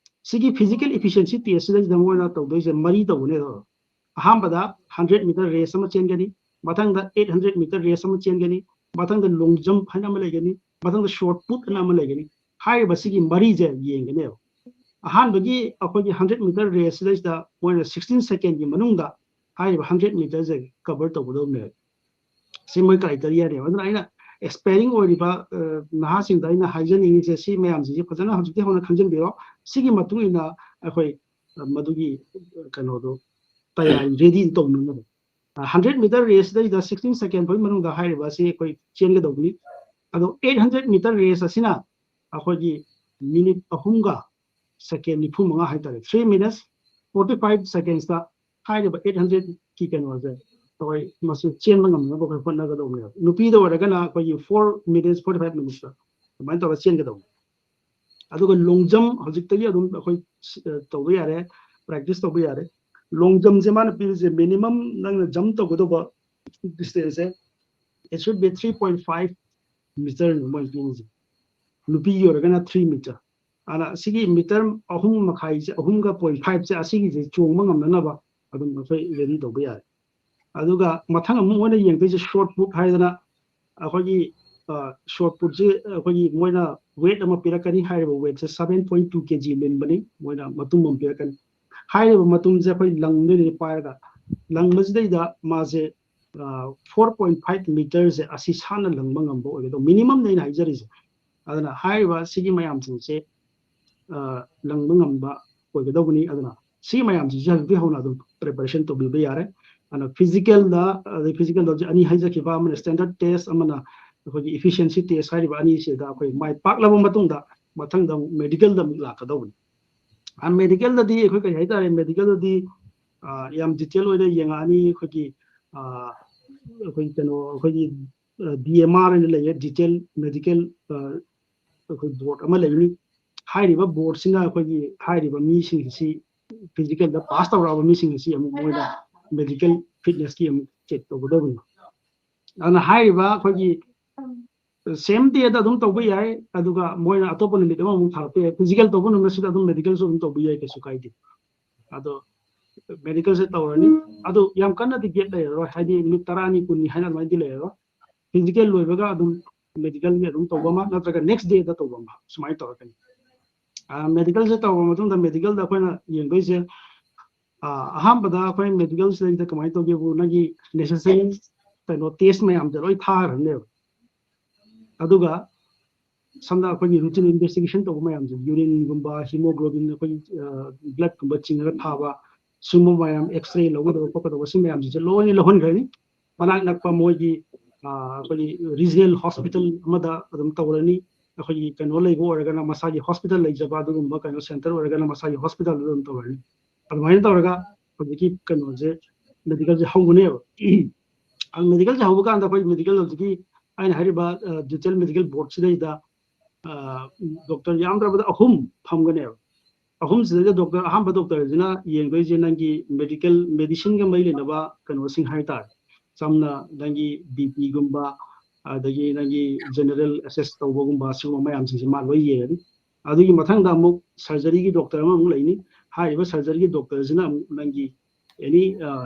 ꯁꯤꯒꯤ physical efficiency testꯁꯤꯗꯩꯁꯤꯗ ꯃꯣꯏꯅ ꯇꯧꯗꯣꯏꯁꯦ ꯃꯔꯤ ꯇꯧꯕꯅꯦꯕ꯫ ꯑꯍꯥꯟꯕꯗ hundred meter race ꯑꯃ ꯆꯦꯟꯒꯅꯤ, ꯃꯊꯪꯗ eight hundred meter race ꯑꯃ ꯆꯦꯟꯒꯅꯤ, ꯃꯊꯪꯗ long jump ꯍꯥꯏꯅ ꯑꯃ ꯂꯩꯒꯅꯤ, ꯃꯊꯪꯗ shot put ꯍꯥꯏꯅ ꯑꯃ ꯂꯩꯒꯅꯤ꯫ ꯍꯥꯏꯔꯤꯕ ꯁꯤꯒꯤ ꯃꯔꯤꯁꯦ ꯌꯦꯡꯒꯅꯦꯕ꯫ ꯑꯍꯥꯟꯕꯒꯤ ꯑꯩꯈꯣꯏꯒꯤ hundred meter raceꯁꯤꯗꯩꯁꯤꯗ ꯃꯣꯏꯅ sixteen secondꯀꯤ ꯃꯅꯨꯡꯗ ꯍꯥꯏꯔꯤꯕ hundred meterꯁꯦ cover ꯇꯧꯒꯗꯧꯕꯅꯦꯕ꯫ ꯁꯤ ꯃꯣꯏ criteriaꯅꯦꯕ꯫ ꯑꯗꯨꯅ ꯑꯩꯅ aspiring ꯑꯣꯏꯔꯤꯕ ꯅꯍꯥꯁꯤꯡꯗ ꯑꯩꯅ ꯍꯥꯏꯖꯅꯤꯡꯉꯤꯁꯦ ꯁꯤ ꯃꯌꯥꯝꯁꯤꯡꯁꯦ ꯐꯖꯅ ꯍꯧꯖꯤꯛꯇꯤ ꯍꯧꯅ ꯈꯪꯖꯤꯟꯕꯤꯔꯣ꯫ ꯁꯤꯒꯤ ꯃꯇꯨꯡ ꯏꯟꯅ ꯑꯩꯈꯣꯏ ꯃꯗꯨꯒꯤ ꯀꯩꯅꯣꯗꯣ ꯇꯌꯥꯔꯤ ready ꯇꯧꯅꯅꯕ꯫ ꯍꯟꯗ꯭ꯔꯦꯠ ꯃꯤꯇꯔ ꯔꯦꯁꯇꯩꯗ ꯁꯤꯛꯁꯇꯤꯟ ꯁꯦꯀꯦꯟ ꯐꯥꯎꯒꯤ ꯃꯅꯨꯡꯗ ꯍꯥꯏꯔꯤꯕ ꯑꯁꯤ ꯑꯩꯈꯣꯏ ꯆꯦꯟꯒꯗꯧꯕꯅꯤ꯫ ꯑꯗꯣ ꯑꯩꯠ ꯍꯟꯗ꯭ꯔꯦꯠ ꯃꯤꯇꯔ ꯔꯦꯁ ꯑꯁꯤꯅ ꯑꯩꯈꯣꯏꯒꯤ ꯃꯤꯅꯤꯠ ꯑꯍꯨꯝꯒ ꯁꯦꯀꯦꯟ ꯅꯤꯐꯨ ꯃꯉꯥ ꯍꯥꯏꯇꯥꯔꯦ, three minutes forty five secondsꯇ ꯍꯥꯏꯔꯤꯕ ꯑꯩꯠ ꯍꯟꯗ꯭ꯔꯦꯠꯀꯤ ꯀꯩꯅꯣꯁꯦ ꯑꯩꯈꯣꯏ ꯃꯁꯤ ꯆꯦꯟꯕ ꯉꯝꯅꯕ ꯑꯩꯈꯣꯏ ꯍꯣꯠꯅꯒꯗꯧꯕꯅꯦꯕ꯫ ꯅꯨꯄꯤꯗ ꯑꯣꯏꯔꯒꯅ ꯑꯩꯈꯣꯏꯒꯤ four minutes forty five minutesꯇ ꯑꯗꯨꯃꯥꯏꯅ ꯇꯧꯔꯒ ꯆꯦꯟꯒꯗꯧꯕꯅꯤ꯫ ꯑꯗꯨꯒ ꯂꯣꯡ ꯖꯝ ꯍꯧꯖꯤꯛꯇꯒꯤ ꯑꯗꯨꯝ ꯑꯩꯈꯣꯏ ꯇꯧꯕ ꯌꯥꯔꯦ, ꯄ꯭ꯔꯦꯛꯇꯤꯁ ꯇꯧꯕ ꯌꯥꯔꯦ꯫ ꯂꯣꯡ ꯖꯝꯁꯦ ꯃꯥꯅ ꯄꯤꯔꯤꯁꯦ, ꯃꯤꯅꯤꯃꯝ ꯅꯪꯅ ꯖꯝ ꯇꯧꯒꯗꯧꯕ ꯗꯤꯁꯇꯦꯟꯁꯁꯦ, it should be three point five meter ꯃꯣꯏ ꯄꯤꯔꯤꯁꯦ꯫ ꯅꯨꯄꯤꯒꯤ ꯑꯣꯏꯔꯒꯅ three meter꯫ ꯑꯗꯨꯅ ꯁꯤꯒꯤ ꯃꯤꯇꯔ ꯑꯍꯨꯝ ꯃꯈꯥꯏꯁꯦ, ꯑꯍꯨꯝꯒ ꯄꯣꯏꯟ ꯐꯥꯏꯚꯁꯦ, ꯑꯁꯤꯒꯤꯁꯦ ꯆꯣꯡꯕ ꯉꯝꯅꯅꯕ ꯑꯗꯨꯝ ꯑꯩꯈꯣꯏ ꯔꯦꯗꯤ ꯇꯧꯕ ꯌꯥꯔꯦ꯫ ꯑꯗꯨꯒ ꯃꯊꯪ ꯑꯃꯨꯛ ꯃꯣꯏꯅ ꯌꯦꯡꯗꯣꯏꯁꯦ ꯁꯣꯠ ꯄꯨꯠ ꯍꯥꯏꯗꯅ, ꯑꯩꯈꯣꯏꯒꯤ ꯁꯣꯠ ꯄꯨꯠꯁꯦ ꯑꯩꯈꯣꯏꯒꯤ ꯃꯣꯏꯅ ꯋꯦꯠ ꯑꯃ ꯄꯤꯔꯛꯀꯅꯤ꯫ ꯍꯥꯏꯔꯤꯕ ꯋꯦꯠꯁꯦ seven point two kg ꯂꯤꯟꯕꯅꯤ꯫ ꯃꯣꯏꯅ ꯃꯇꯨꯝ ꯑꯃ ꯄꯤꯔꯛꯀꯅꯤ꯫ ꯍꯥꯏꯔꯤꯕ ꯃꯇꯨꯝꯁꯦ ꯑꯩꯈꯣꯏ ꯂꯪꯗꯣꯏꯅꯤ ꯄꯥꯏꯔꯒ꯫ ꯂꯪꯕꯁꯤꯗꯩꯗ ꯃꯥꯁꯦ four point five meterꯁꯦ ꯑꯁꯤ ꯁꯥꯟꯅ ꯂꯪꯕ ꯉꯝꯕ ꯑꯣꯏꯒꯗꯧꯕ, ꯃꯤꯅꯤꯃꯝꯅꯤ ꯑꯩꯅ ꯍꯥꯏꯖꯔꯤꯁꯦ꯫ ꯑꯗꯨꯅ ꯍꯥꯏꯔꯤꯕ ꯁꯤꯒꯤ ꯃꯌꯥꯝꯁꯤꯡꯁꯦ ꯂꯪꯕ ꯉꯝꯕ ꯑꯣꯏꯒꯗꯧꯕꯅꯤ꯫ ꯑꯗꯨꯅ ꯁꯤ ꯃꯌꯥꯝꯁꯤꯁꯨ ꯍꯧꯖꯤꯛꯇꯤ ꯍꯧꯅ ꯑꯗꯨꯝ ꯄ꯭ꯔꯤꯄꯦꯔꯦꯁꯟ ꯇꯧꯕꯤꯕ ꯌꯥꯔꯦ꯫ ꯑꯗꯨꯅ ꯐꯤꯖꯤꯀꯦꯜꯗ, ꯑꯗꯩ ꯐꯤꯖꯤꯀꯦꯜꯗ ꯍꯧꯖꯤꯛ ꯑꯅꯤ ꯍꯥꯏꯖꯈꯤꯕ, ꯑꯃꯅ ꯁ꯭ꯇꯦꯟꯗꯔꯠ ꯇꯦꯁ, ꯑꯃꯅ ꯑꯩꯈꯣꯏꯒꯤ ꯏꯐꯤꯁꯤꯌꯦꯟꯁꯤ ꯇꯦꯁ ꯍꯥꯏꯔꯤꯕ ꯑꯅꯤꯁꯤꯗ ꯑꯩꯈꯣꯏ ꯃꯥꯏ ꯄꯥꯛꯂꯕ ꯃꯇꯨꯡꯗ ꯃꯊꯪꯗ ꯑꯃꯨꯛ ꯃꯦꯗꯤꯀꯦꯜꯗ ꯑꯃꯨꯛ ꯂꯥꯛꯀꯗꯧꯕꯅꯤ꯫ ꯃꯦꯗꯤꯀꯦꯜꯗꯗꯤ ꯑꯩꯈꯣꯏ ꯀꯔꯤ ꯍꯥꯏꯇꯥꯔꯦ, ꯃꯦꯗꯤꯀꯦꯜꯗꯗꯤ ꯌꯥꯝ ꯗꯤꯇꯦꯜ ꯑꯣꯏꯅ ꯌꯦꯡꯉꯛꯑꯅꯤ꯫ ꯑꯩꯈꯣꯏꯒꯤ ꯑꯩꯈꯣꯏ ꯀꯩꯅꯣ, ꯑꯩꯈꯣꯏꯒꯤ ꯗꯤ ꯑꯦꯝ ꯑꯥꯔ ꯍꯥꯏꯅ ꯂꯩꯌꯦ, ꯗꯤꯇꯦꯜ ꯃꯦꯗꯤꯀꯦꯜ ꯑꯩꯈꯣꯏ ꯕꯣꯔꯗ ꯑꯃ ꯂꯩꯅꯤ꯫ ꯍꯥꯏꯔꯤꯕ ꯕꯣꯔꯗꯁꯤꯅ ꯑꯩꯈꯣꯏꯒꯤ ꯍꯥꯏꯔꯤꯕ ꯃꯤꯁꯤꯡꯁꯤ, ꯐꯤꯖꯤꯀꯦꯜꯗ ꯄꯥꯁ ꯇꯧꯔꯛꯑꯕ ꯃꯤꯁꯤꯡ ꯑꯁꯤ ꯑꯃꯨꯛ ꯃꯣꯏꯅ ꯃꯦꯗꯤꯀꯦꯜ ꯐꯤꯠꯅꯦꯁꯀꯤ ꯑꯃꯨꯛ ꯆꯦꯛ ꯇꯧꯒꯗꯕꯅꯤ꯫ ꯑꯗꯨꯅ ꯍꯥꯏꯔꯤꯕ ꯑꯩꯈꯣꯏꯒꯤ ꯁꯦꯝ ꯗꯦꯗ ꯑꯗꯨꯝ ꯇꯧꯕ ꯌꯥꯏ, ꯑꯗꯨꯒ ꯃꯣꯏꯅ ꯑꯇꯣꯞꯄ ꯅꯨꯃꯤꯠ ꯑꯃꯃꯨꯛ ꯊꯥꯔꯛꯄ ꯌꯥꯏ꯫ ꯐꯤꯖꯤꯀꯦꯜ ꯇꯧꯕ ꯅꯨꯃꯤꯠꯁꯤꯗ ꯑꯗꯨꯝ ꯃꯦꯗꯤꯀꯦꯜꯁꯨ ꯑꯗꯨꯝ ꯇꯧꯕ ꯌꯥꯏ, ꯀꯩꯁꯨ ꯀꯥꯏꯗꯦ꯫ ꯑꯗꯣ ꯃꯦꯗꯤꯀꯦꯜꯁꯦ ꯇꯧꯔꯅꯤ꯫ ꯑꯗꯨ ꯌꯥꯝ ꯀꯟꯅꯗꯤ ꯒꯦꯞ ꯂꯩꯔꯔꯣꯏ, ꯍꯥꯏꯗꯤ ꯅꯨꯃꯤꯠ ꯇꯔꯥꯅꯤ, ꯀꯨꯟꯅꯤ ꯍꯥꯏꯅ ꯑꯗꯨꯃꯥꯏꯅꯗꯤ ꯂꯩꯔꯔꯣꯏ꯫ ꯐꯤꯖꯤꯀꯦꯜ ꯂꯣꯏꯕꯒ ꯑꯗꯨꯝ ꯃꯦꯗꯤꯀꯦꯜꯒꯤ ꯑꯗꯨꯝ ꯇꯧꯕ ꯑꯃ ꯅꯠꯇ꯭ꯔꯒ ꯅꯦꯛꯁ ꯗꯦꯗ ꯇꯧꯕ ꯑꯃ ꯁꯨꯃꯥꯏꯅ ꯇꯧꯔꯛꯀꯅꯤ꯫ ꯃꯦꯗꯤꯀꯦꯜꯁꯦ ꯇꯧꯔꯕ ꯃꯇꯨꯡꯗ ꯃꯦꯗꯤꯀꯦꯜꯗ ꯑꯩꯈꯣꯏꯅ ꯌꯦꯡꯗꯣꯏꯁꯦ, ꯑꯍꯥꯟꯕꯗ ꯑꯩꯈꯣꯏ ꯃꯦꯗꯤꯀꯦꯜꯁꯤꯗꯩꯗ ꯀꯃꯥꯏꯅ ꯇꯧꯒꯦꯕꯨ, ꯅꯪꯒꯤ ꯅꯦꯁꯦꯁꯔꯤ ꯀꯩꯅꯣ ꯇꯦꯁ ꯃꯌꯥꯝꯁꯦ ꯂꯣꯏ ꯊꯥꯈ꯭ꯔꯅꯦꯕ꯫ ꯑꯗꯨꯒ ꯁꯝꯅ ꯑꯩꯈꯣꯏꯒꯤ ꯔꯨꯇꯤꯟ ꯏꯟꯚꯦꯁꯇꯤꯒꯦꯁꯟ ꯇꯧꯕ ꯃꯌꯥꯝꯁꯦ, ꯌꯨꯔꯤꯟꯒꯨꯝꯕ, ꯍꯤꯃꯣꯒ꯭ꯂꯣꯕꯤꯟ, ꯑꯩꯈꯣꯏꯒꯤ ꯕ꯭ꯂꯠꯀꯨꯝꯕ ꯆꯤꯡꯉꯒ ꯊꯥꯕ, ꯁꯤꯒꯨꯝꯕ ꯃꯌꯥꯝ, X-ray ꯂꯧꯒꯗꯕ ꯈꯣꯠꯀꯗꯕ ꯁꯤ ꯃꯌꯥꯝꯁꯤꯡꯁꯦ ꯂꯣꯏꯅ ꯂꯧꯍꯟꯈ꯭ꯔꯅꯤ꯫ ꯃꯅꯥꯛ ꯅꯛꯄ ꯃꯣꯏꯒꯤ ꯑꯩꯈꯣꯏꯒꯤ regional hospital ꯑꯃꯗ ꯑꯗꯨꯝ ꯇꯧꯔꯅꯤ꯫ ꯑꯩꯈꯣꯏꯒꯤ ꯀꯩꯅꯣ ꯂꯩꯕ ꯑꯣꯏꯔꯒꯅ ꯃꯁꯥꯒꯤ hospital ꯂꯩꯖꯕ, ꯑꯗꯨꯒꯨꯝꯕ ꯀꯩꯅꯣ center ꯑꯣꯏꯔꯒꯅ ꯃꯁꯥꯒꯤ hospitalꯗ ꯑꯗꯨꯝ ꯇꯧꯔꯅꯤ꯫ ꯑꯗꯨꯃꯥꯏꯅ ꯇꯧꯔꯒ ꯍꯧꯖꯤꯛꯀꯤ ꯀꯩꯅꯣꯁꯦ, medicalꯁꯦ ꯍꯧꯒꯅꯦꯕ꯫ Medicalꯁꯦ ꯍꯧꯕ ꯀꯥꯟꯗ ꯑꯩꯈꯣꯏ medical ꯍꯧꯖꯤꯛꯀꯤ ꯑꯩꯅ ꯍꯥꯏꯔꯤꯕ detail medical boardꯁꯤꯗꯩꯗ doctor ꯌꯥꯝꯗ꯭ꯔꯕꯗ ꯑꯍꯨꯝ ꯐꯝꯒꯅꯦꯕ꯫ ꯑꯍꯨꯝꯁꯤꯗꯩꯗ doctor, ꯑꯍꯥꯟꯕ doctorꯁꯤꯅ ꯌꯦꯡꯗꯣꯏꯁꯦ ꯅꯪꯒꯤ medical, medicineꯒ ꯃꯔꯤ ꯂꯩꯅꯕ ꯀꯩꯅꯣꯁꯤꯡ ꯍꯥꯏꯇꯥꯔꯦ꯫ ꯁꯝꯅ ꯅꯪꯒꯤ BPꯒꯨꯝꯕ, ꯑꯗꯒꯤ ꯅꯪꯒꯤ general assess ꯇꯧꯕꯒꯨꯝꯕ, ꯁꯤꯒꯨꯝꯕ ꯃꯌꯥꯝꯁꯤꯡꯁꯦ ꯃꯥ ꯂꯣꯏ ꯌꯦꯡꯉꯅꯤ꯫ ꯑꯗꯨꯒꯤ ꯃꯊꯪꯗ ꯑꯃꯨꯛ surgeryꯒꯤ doctor ꯑꯃꯃꯨꯛ ꯂꯩꯅꯤ꯫ ꯍꯥꯏꯔꯤꯕ surgeryꯒꯤ doctorꯁꯤꯅ ꯑꯃꯨꯛ ꯅꯪꯒꯤ any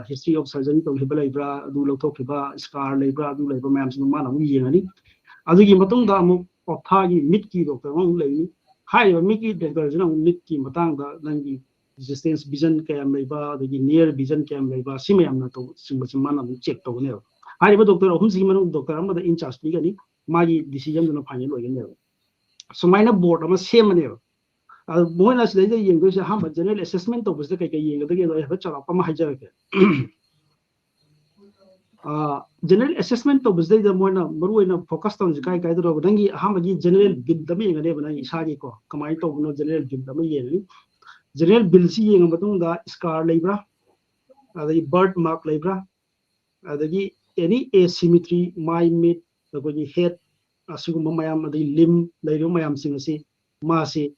history of surgery ꯇꯧꯈꯤꯕ ꯂꯩꯕ꯭ꯔꯥ, ꯑꯗꯨ ꯂꯧꯊꯣꯛꯈꯤꯕ scar ꯂꯩꯕ꯭ꯔꯥ, ꯑꯗꯨ ꯂꯩꯕ ꯃꯌꯥꯝꯁꯤꯡꯗꯣ ꯃꯥꯅ ꯑꯃꯨꯛ ꯌꯦꯡꯉꯅꯤ꯫ ꯑꯗꯨꯒꯤ ꯃꯇꯨꯡꯗ ꯑꯃꯨꯛ ophthalmꯒꯤ, ꯃꯤꯠꯀꯤ doctor ꯑꯃꯃꯨꯛ ꯂꯩꯅꯤ꯫ ꯍꯥꯏꯔꯤꯕ ꯃꯤꯠꯀꯤ doctorꯁꯤꯅ ꯑꯃꯨꯛ ꯃꯤꯠꯀꯤ ꯃꯇꯥꯡꯗ ꯅꯪꯒꯤ distance vision ꯀꯌꯥꯝ ꯂꯩꯕ, ꯑꯗꯒꯤ near vision ꯀꯌꯥꯝ ꯂꯩꯕ, ꯁꯤ ꯃꯌꯥꯝꯅ ꯇꯧꯕꯁꯤꯡꯕꯁꯤ ꯃꯥꯅ ꯑꯃꯨꯛ check ꯇꯧꯒꯅꯦꯕ꯫ ꯍꯥꯏꯔꯤꯕ doctor ꯑꯍꯨꯝꯁꯤꯒꯤ ꯃꯅꯨꯡꯗ doctor ꯑꯃꯗ in charge ꯄꯤꯒꯅꯤ, ꯃꯥꯒꯤ decisionꯗꯨꯅ final ꯑꯣꯏꯒꯅꯦꯕ꯫ ꯁꯨꯃꯥꯏꯅ board ꯑꯃ ꯁꯦꯝꯃꯅꯦꯕ꯫ ꯑꯗꯨ ꯃꯣꯏꯅ ꯁꯤꯗꯩꯗ ꯌꯦꯡꯗꯣꯏꯁꯦ ꯑꯍꯥꯟꯕ general assessment ꯇꯧꯕꯁꯤꯗ ꯀꯩ ꯀꯩ ꯌꯦꯡꯒꯗꯒꯦꯗꯣ ꯑꯩ ꯍꯥꯏꯐꯦꯠ ꯆꯥꯎꯔꯥꯛꯄ ꯑꯃ ꯍꯥꯏꯖꯔꯛꯀꯦ꯫ General assessment ꯇꯧꯕꯁꯤꯗꯩꯗ ꯃꯣꯏꯅ ꯃꯔꯨꯑꯣꯏꯅ focus ꯇꯧꯔꯤꯁꯦ ꯀꯥꯏ ꯀꯥꯏꯗꯅꯣ? ꯅꯪꯒꯤ ꯑꯍꯥꯟꯕꯒꯤ general build ꯑꯃ ꯌꯦꯡꯒꯅꯦꯕ, ꯅꯪ ꯏꯁꯥꯒꯤꯀꯣ, ꯀꯃꯥꯏꯅ ꯇꯧꯕꯅꯣ general build ꯑꯃ ꯌꯦꯡꯉꯅꯤ꯫ General buildꯁꯤ ꯌꯦꯡꯉ ꯃꯇꯨꯡꯗ scar ꯂꯩꯕ꯭ꯔꯥ, ꯑꯗꯒꯤ birth mark ꯂꯩꯕ꯭ꯔꯥ, ꯑꯗꯒꯤ any asymmetry, ꯃꯥꯏ ꯃꯤꯠ, ꯑꯩꯈꯣꯏꯒꯤ head, ꯑꯁꯤꯒꯨꯝꯕ ꯃꯌꯥꯝ, ꯑꯗꯒꯤ limb ꯂꯩꯔꯤꯕ ꯃꯌꯥꯝꯁꯤꯡ ꯑꯁꯤ ꯃꯥꯁꯤ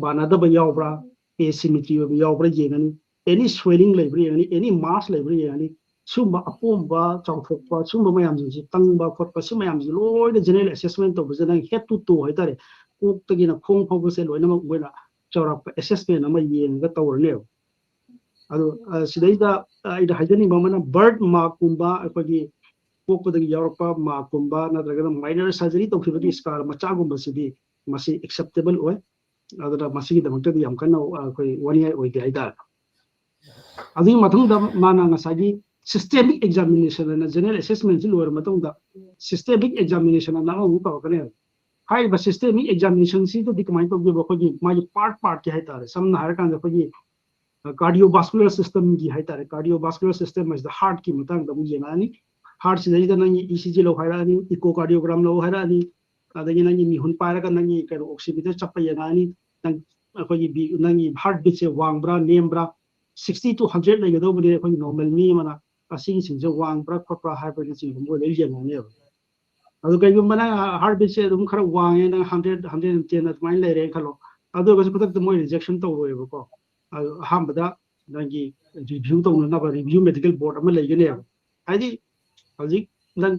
ꯃꯥꯟꯅꯗꯕ ꯌꯥꯎꯕ꯭ꯔꯥ, asymmetry ꯑꯣꯏꯕ ꯌꯥꯎꯕ꯭ꯔꯥ ꯌꯦꯡꯉꯅꯤ꯫ Any swelling ꯂꯩꯕ꯭ꯔꯥ ꯌꯦꯡꯉꯅꯤ, any mass ꯂꯩꯕ꯭ꯔꯥ ꯌꯦꯡꯉꯅꯤ꯫ ꯁꯤꯒꯨꯝꯕ ꯑꯄꯣꯝꯕ, ꯆꯥꯎꯊꯣꯛꯄ, ꯁꯤꯒꯨꯝꯕ ꯃꯌꯥꯝꯁꯤꯡꯁꯤ, ꯇꯪꯕ ꯈꯣꯠꯄ, ꯁꯤ ꯃꯌꯥꯝꯁꯤ ꯂꯣꯏꯅ general assessment ꯇꯧꯕꯁꯤꯗ ꯅꯪ head to toe ꯍꯥꯏꯇꯥꯔꯦ, ꯀꯣꯛꯇꯒꯤꯅ ꯈꯣꯡ ꯐꯥꯎꯕꯁꯦ ꯂꯣꯏꯅꯃꯛ ꯃꯣꯏꯅ ꯆꯥꯎꯔꯥꯛꯄ assessment ꯑꯃ ꯌꯦꯡꯉꯒ ꯇꯧꯔꯅꯦꯕ꯫ ꯑꯗꯣ ꯁꯤꯗꯩꯗ ꯑꯩꯅ ꯍꯥꯏꯖꯅꯤꯡꯕ ꯑꯃꯅ, birth markꯀꯨꯝꯕ, ꯑꯩꯈꯣꯏꯒꯤ ꯄꯣꯛꯄꯗꯒꯤ ꯌꯥꯎꯔꯛꯄ markꯀꯨꯝꯕ, ꯅꯠꯇ꯭ꯔꯒꯅ minor surgery ꯇꯧꯈꯤꯕꯒꯤ scar ꯃꯆꯥꯒꯨꯝꯕꯁꯤꯗꯤ ꯃꯁꯤ acceptable ꯑꯣꯏ꯫ ꯑꯗꯨꯅ ꯃꯁꯤꯒꯤꯗꯃꯛꯇꯗꯤ ꯌꯥꯝ ꯀꯟꯅ ꯑꯩꯈꯣꯏ ꯋꯥꯅꯤꯡꯉꯥꯏ ꯑꯣꯏꯗꯦ ꯍꯥꯏꯇꯥꯔꯦ꯫ ꯑꯗꯨꯒꯤ ꯃꯊꯪꯗ ꯃꯥꯅ ꯉꯁꯥꯏꯒꯤ systemic examination ꯍꯥꯏꯅ, general assessmentꯁꯤ ꯂꯣꯏꯔ ꯃꯇꯨꯡꯗ systemic examination ꯑꯅ ꯑꯃꯃꯨꯛ ꯇꯧꯔꯛꯀꯅꯦꯕ꯫ ꯍꯥꯏꯔꯤꯕ systemic examinationꯁꯤꯗꯗꯤ ꯀꯃꯥꯏꯅ ꯇꯧꯒꯦꯕ? ꯑꯩꯈꯣꯏꯒꯤ ꯃꯥꯒꯤ part partꯀꯤ ꯍꯥꯏꯇꯥꯔꯦ, ꯁꯝꯅ ꯍꯥꯏꯔꯀꯥꯟꯗ ꯑꯩꯈꯣꯏꯒꯤ cardiovascular system ꯒꯤ ꯍꯥꯏꯇꯥꯔꯦ, cardiovascular system ꯍꯥꯏꯁꯤꯗ heart ꯀꯤ ꯃꯇꯥꯡꯗ ꯑꯃꯨꯛ ꯌꯦꯡꯉꯛꯑꯅꯤ꯫ Heart ꯁꯤꯗꯩꯗ ꯅꯪꯒꯤ E C G ꯂꯧ ꯍꯥꯏꯔꯛꯑꯅꯤ, ecocardiogram ꯂꯧ ꯍꯥꯏꯔꯛꯑꯅꯤ, ꯑꯗꯒꯤ ꯅꯪꯒꯤ ꯃꯤꯍꯨꯟ ꯄꯥꯏꯔꯒ ꯅꯪꯒꯤ ꯀꯩꯅꯣ oximeter ꯆꯞꯄ ꯌꯦꯡꯉꯛꯑꯅꯤ, ꯅꯪ ꯑꯩꯈꯣꯏꯒꯤ ꯕꯤ- ꯅꯪꯒꯤ heart beat say ꯋꯥꯡꯕ꯭ꯔꯥ ꯅꯦꯝꯕ꯭ꯔꯥ, sixty to hundred ꯂꯩꯒꯗꯧꯕꯅꯦ ꯑꯩꯈꯣꯏꯒꯤ normal ꯃꯤ ꯑꯃꯅ, ꯑꯁꯤꯒꯤꯁꯤꯡꯁꯦ ꯋꯥꯡꯕ꯭ꯔꯥ ꯈꯣꯠꯄ꯭ꯔꯥ ꯍꯥꯏꯕꯅꯆꯤꯡꯕ ꯃꯣꯏ ꯂꯣꯏ ꯌꯦꯡꯉꯛꯑꯅꯦꯕ꯫ ꯑꯗꯣ ꯀꯩꯒꯨꯝꯕ ꯅꯪ heart beat ꯁꯦ ꯑꯗꯨꯝ ꯈꯔ ꯋꯥꯡꯉꯦ, ꯅꯪ hundred, hundred and ten ꯑꯗꯨꯃꯥꯏꯅ ꯂꯩꯔꯦ ꯈꯜꯂꯣ, ꯑꯗꯨ ꯑꯣꯏꯔꯒꯁꯨ ꯈꯨꯗꯛꯇ ꯃꯣꯏ rejection ꯇꯧꯔꯣꯏꯕꯀꯣ꯫ ꯑꯗꯣ ꯑꯍꯥꯟꯕꯗ ꯅꯪꯒꯤ review ꯇꯧꯅꯅꯕ review medical board ꯑꯃ ꯂꯩꯒꯅꯦꯕ꯫ ꯍꯥꯏꯗꯤ ꯍꯧꯖꯤꯛ ꯅꯪ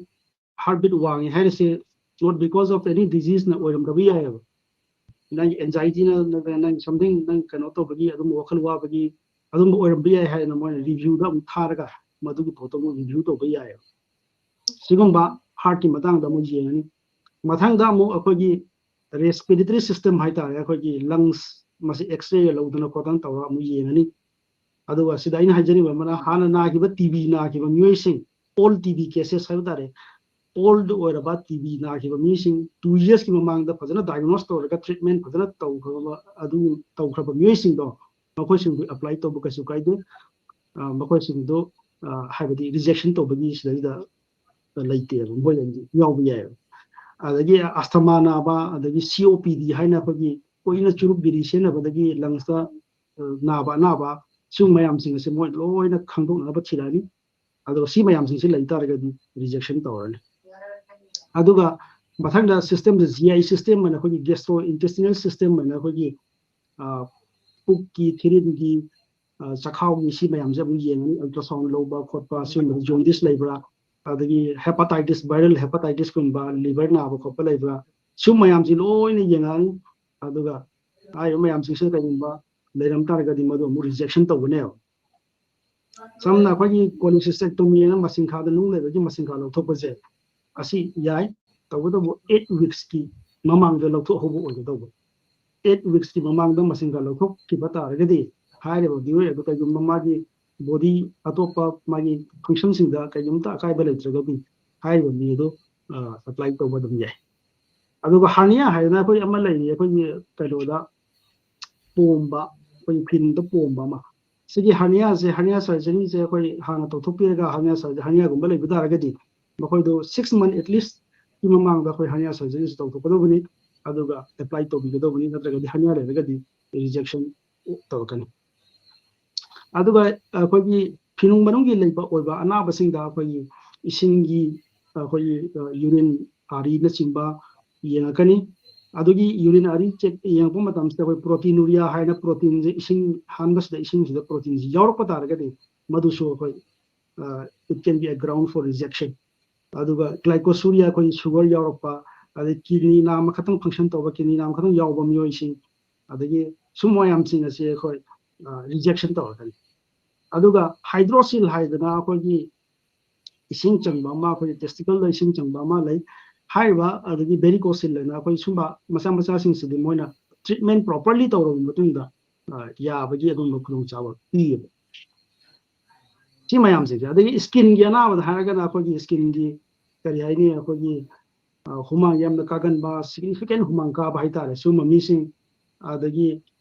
heart beat ꯋꯥꯡꯉꯦ ꯍꯥꯏꯔꯤꯁꯦ not because of any disease ꯅ ꯑꯣꯏꯔꯝꯗꯕ ꯌꯥꯏꯑꯕ꯫ ꯅꯪꯒꯤ anxiety ꯅ ꯅꯠꯇ꯭ꯔꯒ ꯅꯪ something ꯅꯪ ꯀꯩꯅꯣ ꯇꯧꯕꯒꯤ ꯑꯗꯨꯝꯕ ꯋꯥꯈꯜ ꯋꯥꯕꯒꯤ ꯑꯗꯨꯝꯕ ꯑꯣꯏꯔꯝꯕ ꯌꯥꯏ ꯍꯥꯏꯅ ꯃꯣꯏꯅ review ꯗ ꯑꯃꯨꯛ ꯊꯥꯔꯒ ꯃꯗꯨꯒꯤ ꯄꯣꯠꯇꯣ ꯑꯃꯨꯛ review ꯇꯧꯕ ꯌꯥꯏꯑꯕ꯫ ꯁꯤꯒꯨꯝꯕ heart ꯀꯤ ꯃꯇꯥꯡꯗ ꯑꯃꯨꯛ ꯌꯦꯡꯉꯅꯤ꯫ ꯃꯊꯪꯗ ꯑꯃꯨꯛ ꯑꯩꯈꯣꯏꯒꯤ respiratory system ꯍꯥꯏꯇꯥꯔꯦ, ꯑꯩꯈꯣꯏꯒꯤ lungs, ꯃꯁꯤ X-ray ꯂꯧꯗꯅ ꯈꯣꯠꯇꯅ ꯇꯧꯔꯒ ꯑꯃꯨꯛ ꯌꯦꯡꯉꯅꯤ꯫ ꯑꯗꯨꯒ ꯁꯤꯗ ꯑꯩꯅ ꯍꯥꯏꯖꯅꯤꯡꯕ ꯑꯃꯅ, ꯍꯥꯟꯅ ꯅꯥꯈꯤꯕ T B ꯅꯥꯈꯤꯕ ꯃꯤꯑꯣꯏꯁꯤꯡ, old T B cases ꯍꯥꯏꯕ ꯇꯥꯔꯦ, old ꯑꯣꯏꯔꯕ T B ꯅꯥꯈꯤꯕ ꯃꯤꯁꯤꯡ two years ꯀꯤ ꯃꯃꯥꯡꯗ ꯐꯖꯅ diagnose ꯇꯧꯔꯒ treatment ꯐꯖꯅ ꯇꯧꯈ꯭ꯔꯕ, ꯑꯗꯨ ꯇꯧꯈ꯭ꯔꯕ ꯃꯤꯑꯣꯏꯁꯤꯡꯗꯣ, ꯃꯈꯣꯏꯁꯤꯡꯗꯨ apply ꯇꯧꯕ ꯀꯩꯁꯨ ꯀꯥꯏꯗꯦ꯫ ꯑ, ꯃꯈꯣꯏꯁꯤꯡꯗꯨ, ꯑ, ꯍꯥꯏꯕꯗꯤ rejection ꯇꯧꯕꯒꯤ ꯁꯤꯗꯩꯗ ꯂꯩꯇꯦꯕ, ꯃꯈꯣꯏꯗꯗꯤ ꯌꯥꯎꯕ ꯌꯥꯏꯑꯕ꯫ ꯑꯗꯒꯤ asthma ꯅꯥꯕ, ꯑꯗꯒꯤ C O P D ꯍꯥꯏꯅ ꯑꯩꯈꯣꯏꯒꯤ ꯀꯨꯏꯅ ꯆꯨꯔꯨꯞ ꯕꯤꯔꯤ ꯁꯤꯖꯤꯟꯅꯕꯗꯒꯤ lungs ꯇ, ꯑ, ꯅꯥꯕ ꯑꯅꯥꯕ, ꯁꯤꯒꯨꯝꯕ ꯃꯌꯥꯝꯁꯤꯡ ꯑꯁꯦ ꯃꯣꯏ ꯂꯣꯏꯅ ꯈꯪꯗꯣꯛꯅꯕ ꯊꯤꯔꯛꯑꯅꯤ꯫ ꯑꯗꯨꯒ ꯁꯤ ꯃꯌꯥꯝꯁꯤꯡꯁꯤ ꯂꯩ ꯇꯥꯔꯒꯗꯤ rejection ꯇꯧꯔꯅꯤ꯫ ꯑꯗꯨꯒ ꯃꯊꯪꯗ system say G I system ꯍꯥꯏꯅ ꯑꯩꯈꯣꯏꯒꯤ gastrointestinal system ꯍꯥꯏꯅ ꯑꯩꯈꯣꯏꯒꯤ, ꯑ, ꯄꯨꯛꯀꯤ, ꯊꯤꯔꯤꯟꯒꯤ, ꯑ, ꯆꯈꯥꯎꯒꯤ, ꯁꯤ ꯃꯌꯥꯝꯁꯦ ꯑꯃꯨꯛ ꯌꯦꯡꯉꯅꯤ꯫ Ultrasound ꯂꯧꯕ ꯈꯣꯠꯄ, ꯁꯤꯒꯨꯝꯕꯗ jaundice ꯂꯩꯕ꯭ꯔꯥ, ꯑꯗꯒꯤ hepatitis, viral hepatitis ꯀꯨꯝꯕ, liver ꯅꯥꯕ ꯈꯣꯠꯄ ꯂꯩꯕ꯭ꯔꯥ, ꯁꯤꯒꯨꯝꯕ ꯃꯌꯥꯝꯁꯤ ꯂꯣꯏꯅ ꯌꯦꯡꯉꯛꯑꯅꯤ꯫ ꯑꯗꯨꯒ ꯍꯥꯏꯔꯤꯕ ꯃꯌꯥꯝꯁꯤꯡꯁꯤꯗ ꯀꯩꯒꯨꯝꯕ ꯂꯩꯔꯝ ꯇꯥꯔꯒꯗꯤ ꯃꯗꯨ ꯑꯃꯨꯛ rejection ꯇꯧꯒꯅꯦꯕ꯫ ꯁꯝꯅ ꯑꯩꯈꯣꯏꯒꯤ cholecystectomy ꯍꯥꯏꯅ ꯃꯁꯤꯡꯈꯥꯗ ꯅꯨꯡ ꯂꯩꯕꯒꯤ ꯃꯁꯤꯡꯈꯥ ꯂꯧꯊꯣꯛꯄꯁꯦ, ꯑꯁꯤ ꯌꯥꯏ, ꯇꯧꯕꯇꯕꯨ eight weeks ꯀꯤ ꯃꯃꯥꯡꯗ ꯂꯧꯊꯣꯛꯍꯧꯕ ꯑꯣꯏꯒꯗꯧꯕ꯫ Eight weeks ꯀꯤ ꯃꯃꯥꯡꯗ ꯃꯁꯤꯡꯈꯥ ꯂꯧꯊꯣꯛꯈꯤꯕ ꯇꯥꯔꯒꯗꯤ ꯍꯥꯏꯔꯤꯕ ꯃꯤꯑꯣꯏ ꯑꯗꯨ ꯀꯩꯒꯨꯝꯕ ꯃꯥꯒꯤ body ꯑꯇꯣꯞꯄ ꯃꯥꯒꯤ function ꯁꯤꯡꯗ ꯀꯩꯒꯨꯝꯇ ꯑꯀꯥꯏꯕ ꯂꯩꯇ꯭ꯔꯒꯗꯤ ꯍꯥꯏꯔꯤꯕ ꯃꯤ ꯑꯗꯨ, ꯑ, apply ꯇꯧꯕ ꯑꯗꯨꯝ ꯌꯥꯏ꯫ ꯑꯗꯨꯒ hernia ꯍꯥꯏꯗꯅ ꯑꯩꯈꯣꯏ ꯑꯃ ꯂꯩꯔꯤ, ꯑꯩꯈꯣꯏꯒꯤ ꯀꯩꯅꯣꯗ ꯄꯣꯝꯕ, ꯑꯩꯈꯣꯏꯒꯤ ꯐꯤꯟꯗ ꯄꯣꯝꯕ ꯑꯃ, ꯁꯤꯒꯤ ꯍꯔꯅꯤꯌꯥꯁꯦ, ꯍꯔꯅꯤꯌꯥ ꯁꯔꯖꯔꯤꯁꯦ ꯑꯩꯈꯣꯏ ꯍꯥꯟꯅ ꯇꯧꯊꯣꯛꯄꯤꯔꯒ, ꯍꯔꯅꯤꯌꯥ ꯁꯔꯖ ꯍꯔꯅꯤꯌꯥꯒꯨꯝꯕ ꯂꯩꯕ ꯇꯥꯔꯒꯗꯤ ꯃꯈꯣꯏꯗꯣ ꯁꯤꯛꯁ ꯃꯟ ꯑꯦꯠꯂꯤꯁꯀꯤ ꯃꯃꯥꯡꯗ ꯑꯩꯈꯣꯏ ꯍꯔꯅꯤꯌꯥ ꯁꯔꯖꯔꯤꯁꯦ ꯇꯧꯊꯣꯛꯀꯗꯧꯕꯅꯤ꯫ ꯑꯗꯨꯒ ꯑꯦꯄ꯭ꯂꯥꯏ ꯇꯧꯕꯤꯒꯗꯧꯕꯅꯤ, ꯅꯠꯇ꯭ꯔꯒꯗꯤ ꯍꯔꯅꯤꯌꯥ ꯂꯩꯔꯒꯗꯤ ꯔꯤꯖꯦꯛꯁꯟ ꯇꯧꯔꯛꯀꯅꯤ꯫ ꯑꯗꯨꯒ ꯑꯩꯈꯣꯏꯒꯤ ꯐꯤꯅꯨꯡ ꯃꯅꯨꯡꯒꯤ ꯂꯩꯕ ꯑꯣꯏꯕ ꯑꯅꯥꯕꯁꯤꯡꯗ ꯑꯩꯈꯣꯏꯒꯤ ꯏꯁꯤꯡꯒꯤ, ꯑꯩꯈꯣꯏꯒꯤ ꯌꯨꯔꯤꯟ, ꯑꯥꯔꯤꯅꯆꯤꯡꯕ ꯌꯦꯡꯉꯛꯀꯅꯤ꯫ ꯑꯗꯨꯒꯤ ꯌꯨꯔꯤꯟ ꯑꯥꯔꯤ ꯆꯦꯛ ꯌꯦꯡꯉꯛꯄ ꯃꯇꯝꯁꯤꯗ ꯑꯩꯈꯣꯏ ꯄ꯭ꯔꯣꯇꯤꯅꯨꯔꯤꯌꯥ ꯍꯥꯏꯅ ꯄ꯭ꯔꯣꯇꯤꯟꯁꯦ, ꯏꯁꯤꯡ ꯍꯥꯟꯕꯁꯤꯗ ꯏꯁꯤꯡꯁꯤꯗ ꯄ꯭ꯔꯣꯇꯤꯟꯁꯤ ꯌꯥꯎꯔꯛꯄ ꯇꯥꯔꯒꯗꯤ ꯃꯗꯨꯁꯨ ꯑꯩꯈꯣꯏ, it can be a ground for rejection꯫ ꯑꯗꯨꯒ ꯒ꯭ꯂꯥꯏꯀꯣꯁꯨꯔꯤꯌꯥ, ꯑꯩꯈꯣꯏꯒꯤ ꯁꯨꯒꯔ ꯌꯥꯎꯔꯛꯄ, ꯑꯗꯩ ꯀꯤꯗꯅꯤ ꯅꯥꯝ ꯑꯃꯈꯛꯇꯪ ꯐꯪꯁꯟ ꯇꯧꯕ, ꯀꯤꯗꯅꯤ ꯅꯥꯝ ꯑꯃꯈꯛꯇꯪ ꯌꯥꯎꯕ ꯃꯤꯑꯣꯏꯁꯤꯡ, ꯑꯗꯒꯤ ꯁꯨꯝ ꯃꯌꯥꯝꯁꯤꯡ ꯑꯁꯤ ꯑꯩꯈꯣꯏ ꯔꯤꯖꯦꯛꯁꯟ ꯇꯧꯔꯛꯀꯅꯤ꯫ ꯑꯗꯨꯒ ꯍꯥꯏꯗ꯭ꯔꯣꯁꯤꯜ ꯍꯥꯏꯗꯅ ꯑꯩꯈꯣꯏꯒꯤ ꯏꯁꯤꯡ ꯆꯪꯕ ꯑꯃ, ꯑꯩꯈꯣꯏꯒꯤ ꯇꯦꯁꯇꯤꯀꯜꯗ ꯏꯁꯤꯡ ꯆꯪꯕ ꯑꯃ ꯂꯩ꯫ ꯍꯥꯏꯔꯤꯕ, ꯑꯗꯒꯤ ꯚꯦꯔꯤꯀꯣꯁꯤꯜ ꯍꯥꯏꯅ ꯑꯩꯈꯣꯏ ꯁꯨꯝꯕ ꯃꯆꯥ ꯃꯆꯥꯁꯤꯡꯁꯤꯗꯤ ꯃꯣꯏꯅ ꯇ꯭ꯔꯤꯠꯃꯦꯟ ꯄ꯭ꯔꯣꯄꯔꯂꯤ ꯇꯧꯔꯕ ꯃꯇꯨꯡꯗ, ꯑ, ꯌꯥꯕꯒꯤ ꯑꯗꯨꯝꯕ ꯈꯨꯗꯣꯡꯆꯥꯕ ꯄꯤꯌꯦꯕ꯫ ꯁꯤ ꯃꯌꯥꯝꯁꯤꯡꯁꯦ, ꯑꯗꯒꯤ ꯁ꯭ꯀꯤꯟꯒꯤ ꯑꯅꯥꯕꯗ ꯍꯥꯏꯔꯒꯅ ꯑꯩꯈꯣꯏꯒꯤ ꯁ꯭ꯀꯤꯟꯒꯤ ꯀꯔꯤ ꯍꯥꯏꯅꯤ, ꯑꯩꯈꯣꯏꯒꯤ, ꯑ, ꯍꯨꯃꯥꯡ ꯌꯥꯝꯅ ꯀꯥꯒꯟꯕ, ꯁꯤꯒꯅꯤꯐꯤꯀꯦꯟ ꯍꯨꯃꯥꯡ ꯀꯥꯕ ꯍꯥꯏꯇꯥꯔꯦ, ꯁꯤꯒꯨꯝꯕ ꯃꯤꯁꯤꯡ, ꯑꯗꯒꯤ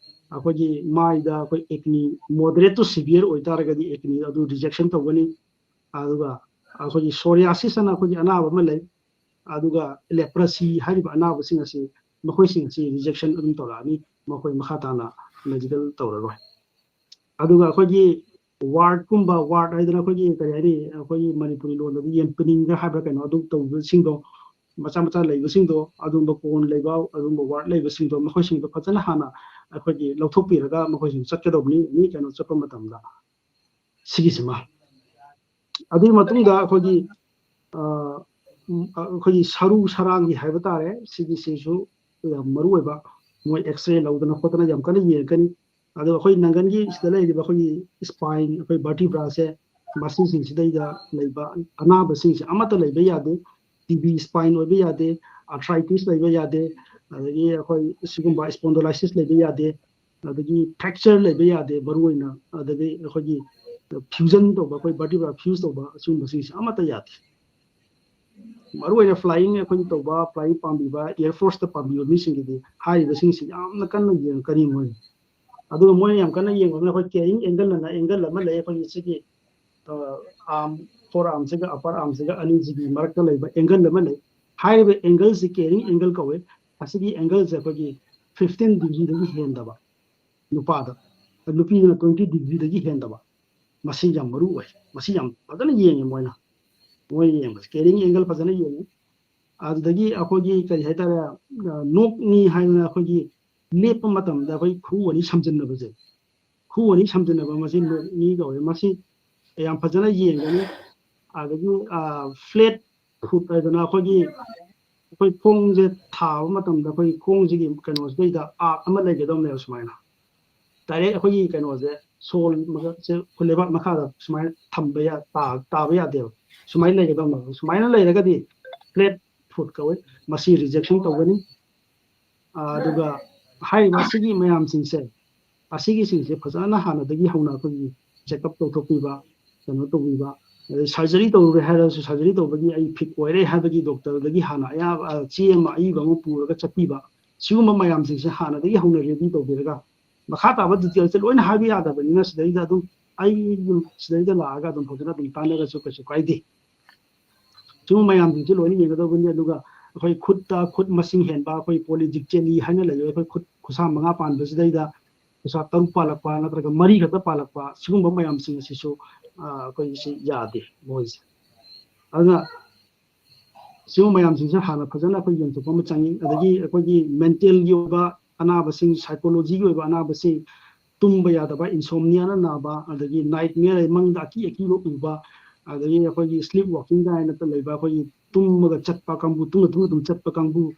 ꯑꯩꯈꯣꯏꯒꯤ ꯃꯥꯏꯗ ꯑꯩꯈꯣꯏ ꯑꯦꯛꯅꯤ, moderate to severe ꯑꯣꯏꯇꯥꯔꯒꯗꯤ ꯑꯦꯛꯅꯤ ꯑꯗꯨ ꯔꯤꯖꯦꯛꯁꯟ ꯇꯧꯒꯅꯤ꯫ ꯑꯗꯨꯒ ꯑꯩꯈꯣꯏꯒꯤ ꯁꯣꯔꯤꯌꯥꯁꯤꯁ ꯑꯅ ꯑꯩꯈꯣꯏꯒꯤ ꯑꯅꯥꯕ ꯑꯃ ꯂꯩ, ꯑꯗꯨꯒ ꯂꯦꯄ꯭ꯔꯁꯤ ꯍꯥꯏꯔꯤꯕ ꯑꯅꯥꯕꯁꯤꯡ ꯑꯁꯤ, ꯃꯈꯣꯏꯁꯤꯡ ꯑꯁꯤ ꯔꯤꯖꯦꯛꯁꯟ ꯑꯗꯨꯝ ꯇꯧꯔꯛꯑꯅꯤ, ꯃꯈꯣꯏ ꯃꯈꯥ ꯇꯥꯅ ꯃꯦꯗꯤꯀꯦꯜ ꯇꯧꯔꯔꯣꯏ꯫ ꯑꯗꯨꯒ ꯑꯩꯈꯣꯏꯒꯤ ꯋꯥꯔꯠꯀꯨꯝꯕ, ꯋꯥꯔꯠ ꯍꯥꯏꯗꯅ ꯑꯩꯈꯣꯏꯒꯤ ꯀꯔꯤ ꯍꯥꯏꯅꯤ, ꯑꯩꯈꯣꯏꯒꯤ ꯃꯅꯤꯄꯨꯔꯤ ꯂꯣꯟꯗꯗꯤ ꯌꯦꯟꯄꯤꯅꯤꯡꯒ ꯍꯥꯏꯕ꯭ꯔꯥ ꯀꯩꯅꯣ, ꯑꯗꯨ ꯇꯧꯕꯁꯤꯡꯗꯣ, ꯃꯆꯥ ꯃꯆꯥ ꯂꯩꯕꯁꯤꯡꯗꯣ, ꯑꯗꯨꯝꯕ ꯀꯣꯟ ꯂꯩꯕ, ꯑꯗꯨꯝꯕ ꯋꯥꯔꯠ ꯂꯩꯕꯁꯤꯡꯗꯣ, ꯃꯈꯣꯏꯁꯤꯡꯗꯣ ꯐꯖꯅ ꯍꯥꯟꯅ ꯑꯩꯈꯣꯏꯒꯤ ꯂꯧꯊꯣꯛꯄꯤꯔꯒ ꯃꯈꯣꯏꯁꯤꯡ ꯆꯠꯀꯗꯧꯕꯅꯤ, ꯃꯤ ꯀꯩꯅꯣ ꯆꯠꯄ ꯃꯇꯝꯗ꯫ ꯁꯤꯒꯤꯁꯤꯃ, ꯑꯗꯨꯒꯤ ꯃꯇꯨꯡꯗ ꯑꯩꯈꯣꯏꯒꯤ, ꯑ, ꯎꯝ, ꯑ, ꯑꯩꯈꯣꯏꯒꯤ ꯁꯔꯨ ꯁꯔꯥꯡꯒꯤ ꯍꯥꯏꯕ ꯇꯥꯔꯦ, ꯁꯤꯒꯤꯁꯤꯁꯨ ꯌꯥꯝ ꯃꯔꯨ ꯑꯣꯏꯕ, ꯃꯣꯏ ꯑꯦꯛꯁꯔꯦ ꯂꯧꯗꯅ ꯈꯣꯠꯇꯅ ꯌꯥꯝ ꯀꯟꯅ ꯌꯦꯡꯉꯛꯀꯅꯤ꯫ ꯑꯗꯣ ꯑꯩꯈꯣꯏ ꯅꯪꯒꯟꯒꯤ ꯁꯤꯗ ꯂꯩꯔꯤꯕ ꯑꯩꯈꯣꯏꯒꯤ ꯁ꯭ꯄꯥꯏꯟ, ꯑꯩꯈꯣꯏ ꯚꯔꯇꯤꯕ꯭ꯔꯥꯁꯦ, ꯃꯁꯤꯁꯤꯡꯁꯤꯗꯩꯗ ꯂꯩꯕ ꯑꯅꯥꯕꯁꯤꯡꯁꯦ ꯑꯃꯠꯇ ꯂꯩꯕ ꯌꯥꯗꯦ꯫ ꯇꯤ ꯕꯤ ꯁ꯭ꯄꯥꯏꯟ ꯑꯣꯏꯕ ꯌꯥꯗꯦ, ꯑꯥꯔꯊ꯭ꯔꯥꯏꯇꯤꯁ ꯂꯩꯕ ꯌꯥꯗꯦ, ꯑꯗꯒꯤ ꯑꯩꯈꯣꯏ ꯁꯤꯒꯨꯝꯕ ꯁ꯭ꯄꯣꯟꯗꯣꯂꯥꯏꯁꯤꯁ ꯂꯩꯕ ꯌꯥꯗꯦ, ꯑꯗꯒꯤ ꯐ꯭ꯔꯦꯛꯆꯔ ꯂꯩꯕ ꯌꯥꯗꯦ, ꯃꯔꯨꯑꯣꯏꯅ, ꯑꯗꯒꯤ ꯑꯩꯈꯣꯏꯒꯤ ꯐ꯭ꯌꯨꯖꯟ ꯇꯧꯕ, ꯑꯩꯈꯣꯏ ꯚꯔꯇꯤꯕ꯭ꯔꯥ ꯐ꯭ꯌꯨꯁ ꯇꯧꯕ, ꯑꯁꯤꯒꯨꯝꯕꯁꯤꯡꯁꯦ ꯑꯃꯠꯇ ꯌꯥꯗꯦ꯫ ꯃꯔꯨꯑꯣꯏꯅ ꯐ꯭ꯂꯥꯏꯌꯤꯡ ꯑꯩꯈꯣꯏꯅ ꯇꯧꯕ, ꯐ꯭ꯂꯥꯏꯌꯤꯡ ꯄꯥꯝꯕꯤꯕ, ꯑꯦꯌꯔ ꯐꯣꯔꯁꯇ ꯄꯥꯝꯕꯤꯕ ꯃꯤꯁꯤꯡꯒꯤꯗꯤ ꯍꯥꯏꯔꯤꯕꯁꯤꯡꯁꯤ ꯌꯥꯝꯅ ꯀꯟꯅ ꯌꯦꯡꯉꯛꯀꯅꯤ ꯃꯣꯏꯅ꯫ ꯑꯗꯨꯒ ꯃꯣꯏꯅ ꯌꯥꯝ ꯀꯟꯅ ꯌꯦꯡꯕꯅ ꯑꯩꯈꯣꯏ carrying angle ꯑꯅ angle ꯑꯃ ꯂꯩ, ꯑꯩꯈꯣꯏꯒꯤ ꯁꯤꯒꯤ ꯑꯥꯔꯝ, ꯐꯣꯔ ꯑꯥꯔꯝꯁꯤꯒ ꯑꯄꯔ ꯑꯥꯔꯝꯁꯤꯒ ꯑꯅꯤꯁꯤꯒꯤ ꯃꯔꯛꯇ ꯂꯩꯕ angle ꯑꯃ ꯂꯩ꯫ ꯍꯥꯏꯔꯤꯕ angle ꯁꯤ carrying angle ꯀꯧꯏ꯫ ꯑꯁꯤꯒꯤ angle ꯁꯦ ꯑꯩꯈꯣꯏꯒꯤ fifteen degree ꯗꯒꯤ ꯍꯦꯟꯗꯕ ꯅꯨꯄꯥꯗ, ꯅꯨꯄꯤꯗꯅ twenty degree ꯗꯒꯤ ꯍꯦꯟꯗꯕ꯫ ꯃꯁꯤ ꯌꯥꯝ ꯃꯔꯨ ꯑꯣꯏ, ꯃꯁꯤ ꯌꯥꯝ ꯐꯖꯅ ꯌꯦꯡꯉꯤ ꯃꯣꯏꯅ꯫ ꯃꯣꯏ ꯌꯦꯡꯕꯁꯦ carrying angle ꯐꯖꯅ ꯌꯦꯡꯉꯤ꯫ ꯑꯗꯨꯗꯒꯤ ꯑꯩꯈꯣꯏꯒꯤ ꯀꯔꯤ ꯍꯥꯏꯇꯥꯔꯦ, ꯅꯣꯛꯅꯤ ꯍꯥꯏꯗꯅ ꯑꯩꯈꯣꯏꯒꯤ ꯂꯦꯞꯄ ꯃꯇꯝꯗ ꯑꯩꯈꯣꯏ ꯈꯨꯎ ꯑꯅꯤ ꯁꯝꯖꯤꯟꯅꯕꯁꯦ, ꯈꯨꯎ ꯑꯅꯤ ꯁꯝꯖꯤꯟꯅꯕ ꯃꯁꯤ ꯅꯣꯛꯅꯤ ꯀꯧꯋꯦ꯫ ꯃꯁꯤ ꯌꯥꯝ ꯐꯖꯅ ꯌꯦꯡꯒꯅꯤ꯫ ꯑꯗꯒꯤ flat foot ꯍꯥꯏꯗꯅ ꯑꯩꯈꯣꯏꯒꯤ, ꯑꯩꯈꯣꯏ ꯈꯣꯡꯁꯦ ꯊꯥꯕ ꯃꯇꯝꯗ ꯑꯩꯈꯣꯏ ꯈꯣꯡꯁꯤꯒꯤ ꯀꯩꯅꯣꯁꯤꯗꯩꯗ ꯑꯥꯔꯛ ꯑꯃ ꯂꯩꯒꯗꯕꯅꯦꯕ ꯁꯨꯃꯥꯏꯅ꯫ Direct ꯑꯩꯈꯣꯏꯒꯤ ꯀꯩꯅꯣꯁꯦ, ꯁꯣꯜ ꯃꯈ-, ꯁꯦ ꯑꯩꯈꯣꯏ ꯂꯩꯕꯥꯛ ꯃꯈꯥꯗ ꯁꯨꯃꯥꯏꯅ ꯊꯝꯕ ꯌꯥ-, ꯇꯥ-, ꯇꯥꯕ ꯌꯥꯗꯦꯕ꯫ ꯁꯨꯃꯥꯏꯅ ꯂꯩꯒꯗꯕꯅꯦꯕ꯫ ꯁꯨꯃꯥꯏꯅ ꯂꯩꯔꯒꯗꯤ flat foot ꯀꯧꯋꯦ꯫ ꯃꯁꯤ rejection ꯇꯧꯒꯅꯤ꯫ ꯑꯥ, ꯑꯗꯨꯒ ꯍꯥꯏꯔꯤꯕ ꯑꯁꯤꯒꯤ ꯃꯌꯥꯝꯁꯤꯡꯁꯦ, ꯑꯁꯤꯒꯤꯁꯤꯡꯁꯦ ꯐꯖꯅ ꯍꯥꯟꯅꯗꯒꯤ ꯍꯧꯅ ꯑꯩꯈꯣꯏꯒꯤ check up ꯇꯧꯊꯣꯛꯄꯤꯕ, ꯀꯩꯅꯣ ꯇꯧꯕꯤꯕ, ꯑꯗꯩ surgery ꯇꯧꯔꯨꯔꯦ ꯍꯥꯏꯔꯁꯨ surgery ꯇꯧꯕꯒꯤ ꯑꯩ fit ꯑꯣꯏꯔꯦ ꯍꯥꯏꯕꯒꯤ doctor ꯗꯒꯤ ꯍꯥꯟꯅ ꯑꯌꯥꯕ, ꯑ, ꯆꯦ ꯑꯃ ꯑꯏꯕ ꯑꯃ ꯄꯨꯔꯒ ꯆꯠꯄꯤꯕ, ꯁꯤꯒꯨꯝꯕ ꯃꯌꯥꯝꯁꯤꯡꯁꯦ ꯍꯥꯟꯅꯗꯒꯤ ꯍꯧꯅ ready ꯇꯧꯕꯤꯔꯒ, ꯃꯈꯥ ꯇꯥꯕ detail ꯁꯦ ꯂꯣꯏꯅ ꯍꯥꯏꯕ ꯌꯥꯗꯕꯅꯤꯅ ꯁꯤꯗꯩꯗ ꯑꯗꯨꯝ ꯑꯩ ꯑꯗꯨꯝ ꯁꯤꯗꯩꯗ ꯂꯥꯛꯑꯒ ꯑꯗꯨꯝ ꯐꯖꯅ ꯑꯗꯨꯝ ꯇꯥꯟꯅꯔꯁꯨ ꯀꯩꯁꯨ ꯀꯥꯏꯗꯦ꯫ ꯁꯤꯒꯨꯝꯕ ꯃꯌꯥꯝꯁꯤꯡꯁꯦ ꯂꯣꯏꯅ ꯌꯦꯡꯒꯗꯧꯕꯅꯤ꯫ ꯑꯗꯨꯒ ꯑꯩꯈꯣꯏ ꯈꯨꯠꯇ ꯈꯨꯠ ꯃꯁꯤꯡ ꯍꯦꯟꯕ, ꯑꯩꯈꯣꯏ polydactyly ꯍꯥꯏꯅ ꯂꯩꯌꯦ, ꯑꯩꯈꯣꯏ ꯈꯨꯠ ꯈꯨꯠꯁꯥ ꯃꯉꯥ ꯄꯥꯟꯕꯁꯤꯗꯩꯗ ꯈꯨꯠꯁꯥ ꯇꯔꯨꯛ ꯄꯥꯜꯂꯛꯄ ꯅꯠꯇ꯭ꯔꯒ ꯃꯔꯤ ꯈꯛꯇ ꯄꯥꯜꯂꯛꯄ, ꯁꯤꯒꯨꯝꯕ ꯃꯌꯥꯝꯁꯤꯡ ꯑꯁꯤꯁꯨ, ꯑ, ꯑꯩꯈꯣꯏꯒꯤꯁꯤ ꯌꯥꯗꯦ ꯃꯣꯏꯁꯦ꯫ ꯑꯗꯨꯅ ꯁꯤꯒꯨꯝꯕ ꯃꯌꯥꯝꯁꯤꯡꯁꯦ ꯍꯥꯟꯅ ꯐꯖꯅ ꯑꯩꯈꯣꯏ ꯌꯦꯡꯊꯣꯛꯄ ꯑꯃ ꯆꯪꯉꯤ꯫ ꯑꯗꯒꯤ ꯑꯩꯈꯣꯏꯒꯤ mental ꯒꯤ ꯑꯣꯏꯕ ꯑꯅꯥꯕꯁꯤꯡ, psychology ꯒꯤ ꯑꯣꯏꯕ ꯑꯅꯥꯕꯁꯤꯡ, ꯇꯨꯝꯕ ꯌꯥꯗꯕ, insomnia ꯅ ꯅꯥꯕ, ꯑꯗꯒꯤ nightmare, ꯃꯪꯗ ꯑꯀꯤ ꯑꯀꯤꯕ ꯎꯕ, ꯑꯗꯒꯤ ꯑꯩꯈꯣꯏꯒꯤ sleep walking ꯀꯥꯏꯅ ꯂꯩꯕ, ꯑꯩꯈꯣꯏꯒꯤ ꯇꯨꯝꯃꯒ ꯆꯠꯄ ꯀꯥꯡꯕꯨ, ꯇꯨꯝꯅ ꯇꯨꯝꯅ ꯑꯗꯨꯝ ꯆꯠꯄ ꯀꯥꯡꯕꯨ,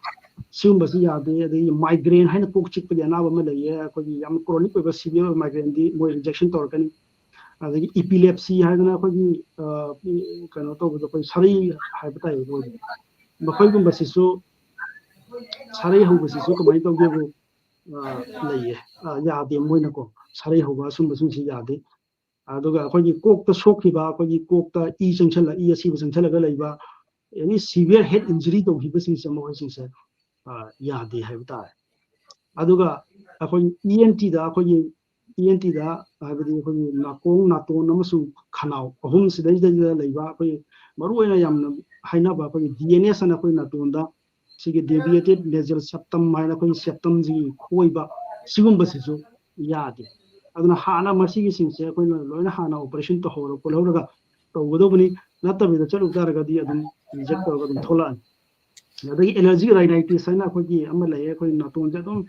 ꯁꯤꯒꯨꯝꯕꯁꯤ ꯌꯥꯗꯦ꯫ ꯑꯗꯒꯤ migraine ꯍꯥꯏꯅ ꯀꯣꯛ ꯆꯤꯛꯄꯒꯤ ꯑꯅꯥꯕ ꯑꯃ ꯂꯩꯌꯦ, ꯑꯩꯈꯣꯏꯒꯤ ꯌꯥꯝ chronic ꯑꯣꯏꯕ severe ꯑꯣꯏꯕ migraine ꯗꯤ ꯃꯣꯏ rejection ꯇꯧꯔꯛꯀꯅꯤ꯫ ꯑꯗꯒꯤ epilepsy ꯍꯥꯏꯗꯅ ꯑꯩꯈꯣꯏꯒꯤ, ꯑ, ꯀꯩꯅꯣ ꯇꯧꯕꯗꯣ, ꯑꯩꯈꯣꯏ ꯁꯔꯩ ꯍꯥꯏꯕ ꯇꯥꯏ ꯑꯩꯈꯣꯏꯒꯤ, ꯃꯈꯣꯏꯒꯨꯝꯕꯁꯤꯁꯨ, ꯁꯔꯩ ꯍꯧꯕꯁꯤꯁꯨ ꯀꯃꯥꯏꯅ ꯇꯧꯒꯦꯕꯨ, ꯑ, ꯂꯩꯌꯦ, ꯑ, ꯌꯥꯗꯦ ꯃꯣꯏꯅꯀꯣ, ꯁꯔꯩ ꯍꯧꯕ ꯑꯁꯨꯝꯕꯁꯤꯡꯁꯤ ꯌꯥꯗꯦ꯫ ꯑꯗꯨꯒ ꯑꯩꯈꯣꯏꯒꯤ ꯀꯣꯛꯇ ꯁꯣꯛꯈꯤꯕ, ꯑꯩꯈꯣꯏꯒꯤ ꯀꯣꯛꯇ ꯏ ꯆꯪꯁꯜꯂ-, ꯏ ꯑꯁꯤꯕ ꯆꯪꯁꯜꯂꯒ ꯂꯩꯕ, any severe head injury ꯇꯧꯈꯤꯕꯁꯤꯡꯁꯦ, ꯃꯈꯣꯏꯁꯤꯡꯁꯦ, ꯑ, ꯌꯥꯗꯦ ꯍꯥꯏꯕ ꯇꯥꯔꯦ꯫ ꯑꯗꯨꯒ ꯑꯩꯈꯣꯏ ꯏ ꯑꯦꯟ ꯇꯤꯗ ꯑꯩꯈꯣꯏꯒꯤ ꯏ ꯑꯦꯟ ꯇꯤꯗ ꯍꯥꯏꯕꯗꯤ ꯑꯩꯈꯣꯏꯒꯤ ꯅꯥꯀꯣꯡ, ꯅꯥꯇꯣꯟ ꯑꯃꯁꯨꯡ ꯈꯅꯥꯎ ꯑꯍꯨꯝꯁꯤꯗꯩꯗ ꯂꯩꯕ ꯑꯩꯈꯣꯏ ꯃꯔꯨꯑꯣꯏꯅ ꯌꯥꯝꯅ ꯍꯥꯏꯅꯕ ꯑꯩꯈꯣꯏꯒꯤ ꯗꯤ ꯑꯦꯟ ꯑꯦꯁ ꯑꯅ ꯑꯩꯈꯣꯏ ꯅꯥꯇꯣꯟꯗ ꯁꯤꯒꯤ deviated nasal septum ꯍꯥꯏꯅ ꯑꯩꯈꯣꯏꯒꯤ septum ꯁꯤꯒꯤ ꯈꯣꯏꯕ, ꯁꯤꯒꯨꯝꯕꯁꯤꯁꯨ ꯌꯥꯗꯦ꯫ ꯑꯗꯨꯅ ꯍꯥꯟꯅ ꯃꯁꯤꯒꯤꯁꯤꯡꯁꯦ ꯑꯩꯈꯣꯏꯅ ꯂꯣꯏꯅ ꯍꯥꯟꯅ operation ꯇꯧꯍꯧꯔ ꯈꯣꯠꯍꯧꯔꯒ ꯇꯧꯒꯗꯧꯕꯅꯤ꯫ ꯅꯠꯇꯕꯤꯗ ꯆꯠꯂꯨ ꯇꯥꯔꯒꯗꯤ ꯑꯗꯨꯝ reject ꯇꯧꯔꯒ ꯑꯗꯨꯝ ꯊꯣꯛꯂꯛꯑꯅꯤ꯫ ꯑꯗꯒꯤ allergic rhinitis ꯍꯥꯏꯅ ꯑꯩꯈꯣꯏꯒꯤ ꯑꯃ ꯂꯩꯌꯦ, ꯑꯩꯈꯣꯏ ꯅꯥꯇꯣꯟꯁꯦ ꯑꯗꯨꯝ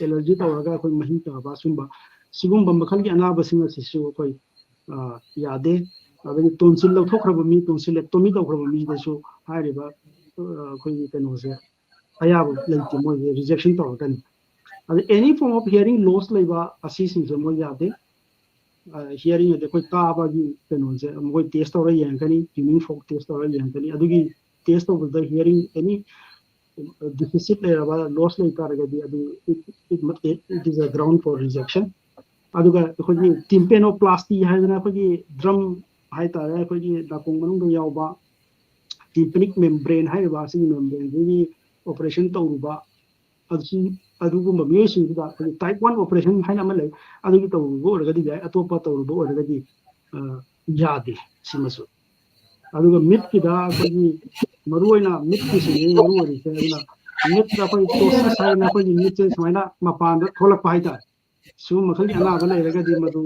allergy ꯇꯧꯔꯒ ꯑꯩꯈꯣꯏ ꯃꯍꯤ ꯇꯥꯕ, ꯁꯨꯝꯕ ꯁꯤꯒꯨꯝꯕ ꯃꯈꯜꯒꯤ ꯑꯅꯥꯕꯁꯤꯡ ꯑꯁꯤꯁꯨ ꯑꯩꯈꯣꯏ, ꯑ, ꯌꯥꯗꯦ꯫ ꯑꯗꯒꯤ tonsil ꯂꯧꯊꯣꯛꯈ꯭ꯔꯕ ꯃꯤ, tonsillectomy ꯇꯧꯈ꯭ꯔꯕ ꯃꯤꯗꯁꯨ ꯍꯥꯏꯔꯤꯕ, ꯑ, ꯑꯩꯈꯣꯏꯒꯤ ꯀꯩꯅꯣꯁꯦ ꯑꯌꯥꯕ ꯂꯩꯇꯦ, ꯃꯣꯏꯁꯦ rejection ꯇꯧꯔꯛꯀꯅꯤ꯫ ꯑꯗ any form of hearing loss ꯂꯩꯕ ꯑꯁꯤꯁꯤꯡꯁꯦ ꯃꯣꯏ ꯌꯥꯗꯦ꯫ Hearing ꯑꯗꯤ ꯑꯩꯈꯣꯏ ꯇꯥꯕꯒꯤ ꯀꯩꯅꯣꯁꯦ ꯃꯣꯏ test ꯇꯧꯔ ꯌꯦꯡꯉꯛꯀꯅꯤ, tuning fork test ꯇꯧꯔ ꯌꯦꯡꯉꯛꯀꯅꯤ꯫ ꯑꯗꯨꯒꯤ test ꯇꯧꯕꯗ hearing any deficit ꯂꯩꯔꯕ, loss ꯂꯩ ꯇꯥꯔꯒꯗꯤ ꯑꯗꯨ it, it, it is a ground for rejection꯫ ꯑꯗꯨꯒ ꯑꯩꯈꯣꯏꯒꯤ tympanoplasty ꯍꯥꯏꯗꯅ ꯑꯩꯈꯣꯏꯒꯤ drum ꯍꯥꯏꯇꯥꯔꯦ, ꯑꯩꯈꯣꯏꯒꯤ ꯅꯥꯀꯣꯡ ꯃꯅꯨꯡꯗ ꯌꯥꯎꯕ tympanic membrane ꯍꯥꯏꯔꯤꯕ ꯑꯁꯤꯒꯤ membraneꯗꯨꯒꯤ operation ꯇꯧꯔꯨꯕ, ꯑꯗꯨꯁꯨ ꯑꯗꯨꯒꯨꯝꯕ ꯃꯤꯑꯣꯏꯁꯤꯡꯗꯨꯗ ꯑꯩꯈꯣꯏꯒꯤ type one operation ꯍꯥꯏꯅ ꯑꯃ ꯂꯩ, ꯑꯗꯨꯒꯤ ꯇꯧꯔꯨꯕ ꯑꯣꯏꯔꯒꯗꯤ ꯌꯥꯏ, ꯑꯇꯣꯞꯄ ꯇꯧꯔꯨꯕ ꯑꯣꯏꯔꯒꯗꯤ, ꯑ, ꯌꯥꯗꯦ ꯁꯤꯃꯁꯨ꯫ ꯑꯗꯨꯒ ꯃꯤꯠꯀꯤꯗ ꯑꯩꯈꯣꯏꯒꯤ ꯃꯔꯨꯑꯣꯏꯅ ꯃꯤꯠꯀꯤꯁꯤꯅꯤ ꯃꯔꯨ ꯑꯣꯏꯔꯤꯁꯦ꯫ ꯑꯗꯨꯅ ꯃꯤꯠꯇ ꯑꯩꯈꯣꯏ ptosis ꯍꯥꯏꯅ ꯑꯩꯈꯣꯏꯒꯤ ꯃꯤꯠꯁꯦ ꯁꯨꯃꯥꯏꯅ ꯃꯄꯥꯟꯗ ꯊꯣꯛꯂꯛꯄ ꯍꯥꯏꯇꯥꯔꯦ꯫ ꯁꯤꯒꯨꯝꯕ ꯃꯈꯜꯒꯤ ꯑꯅꯥꯕ ꯂꯩꯔꯒꯗꯤ ꯃꯗꯨ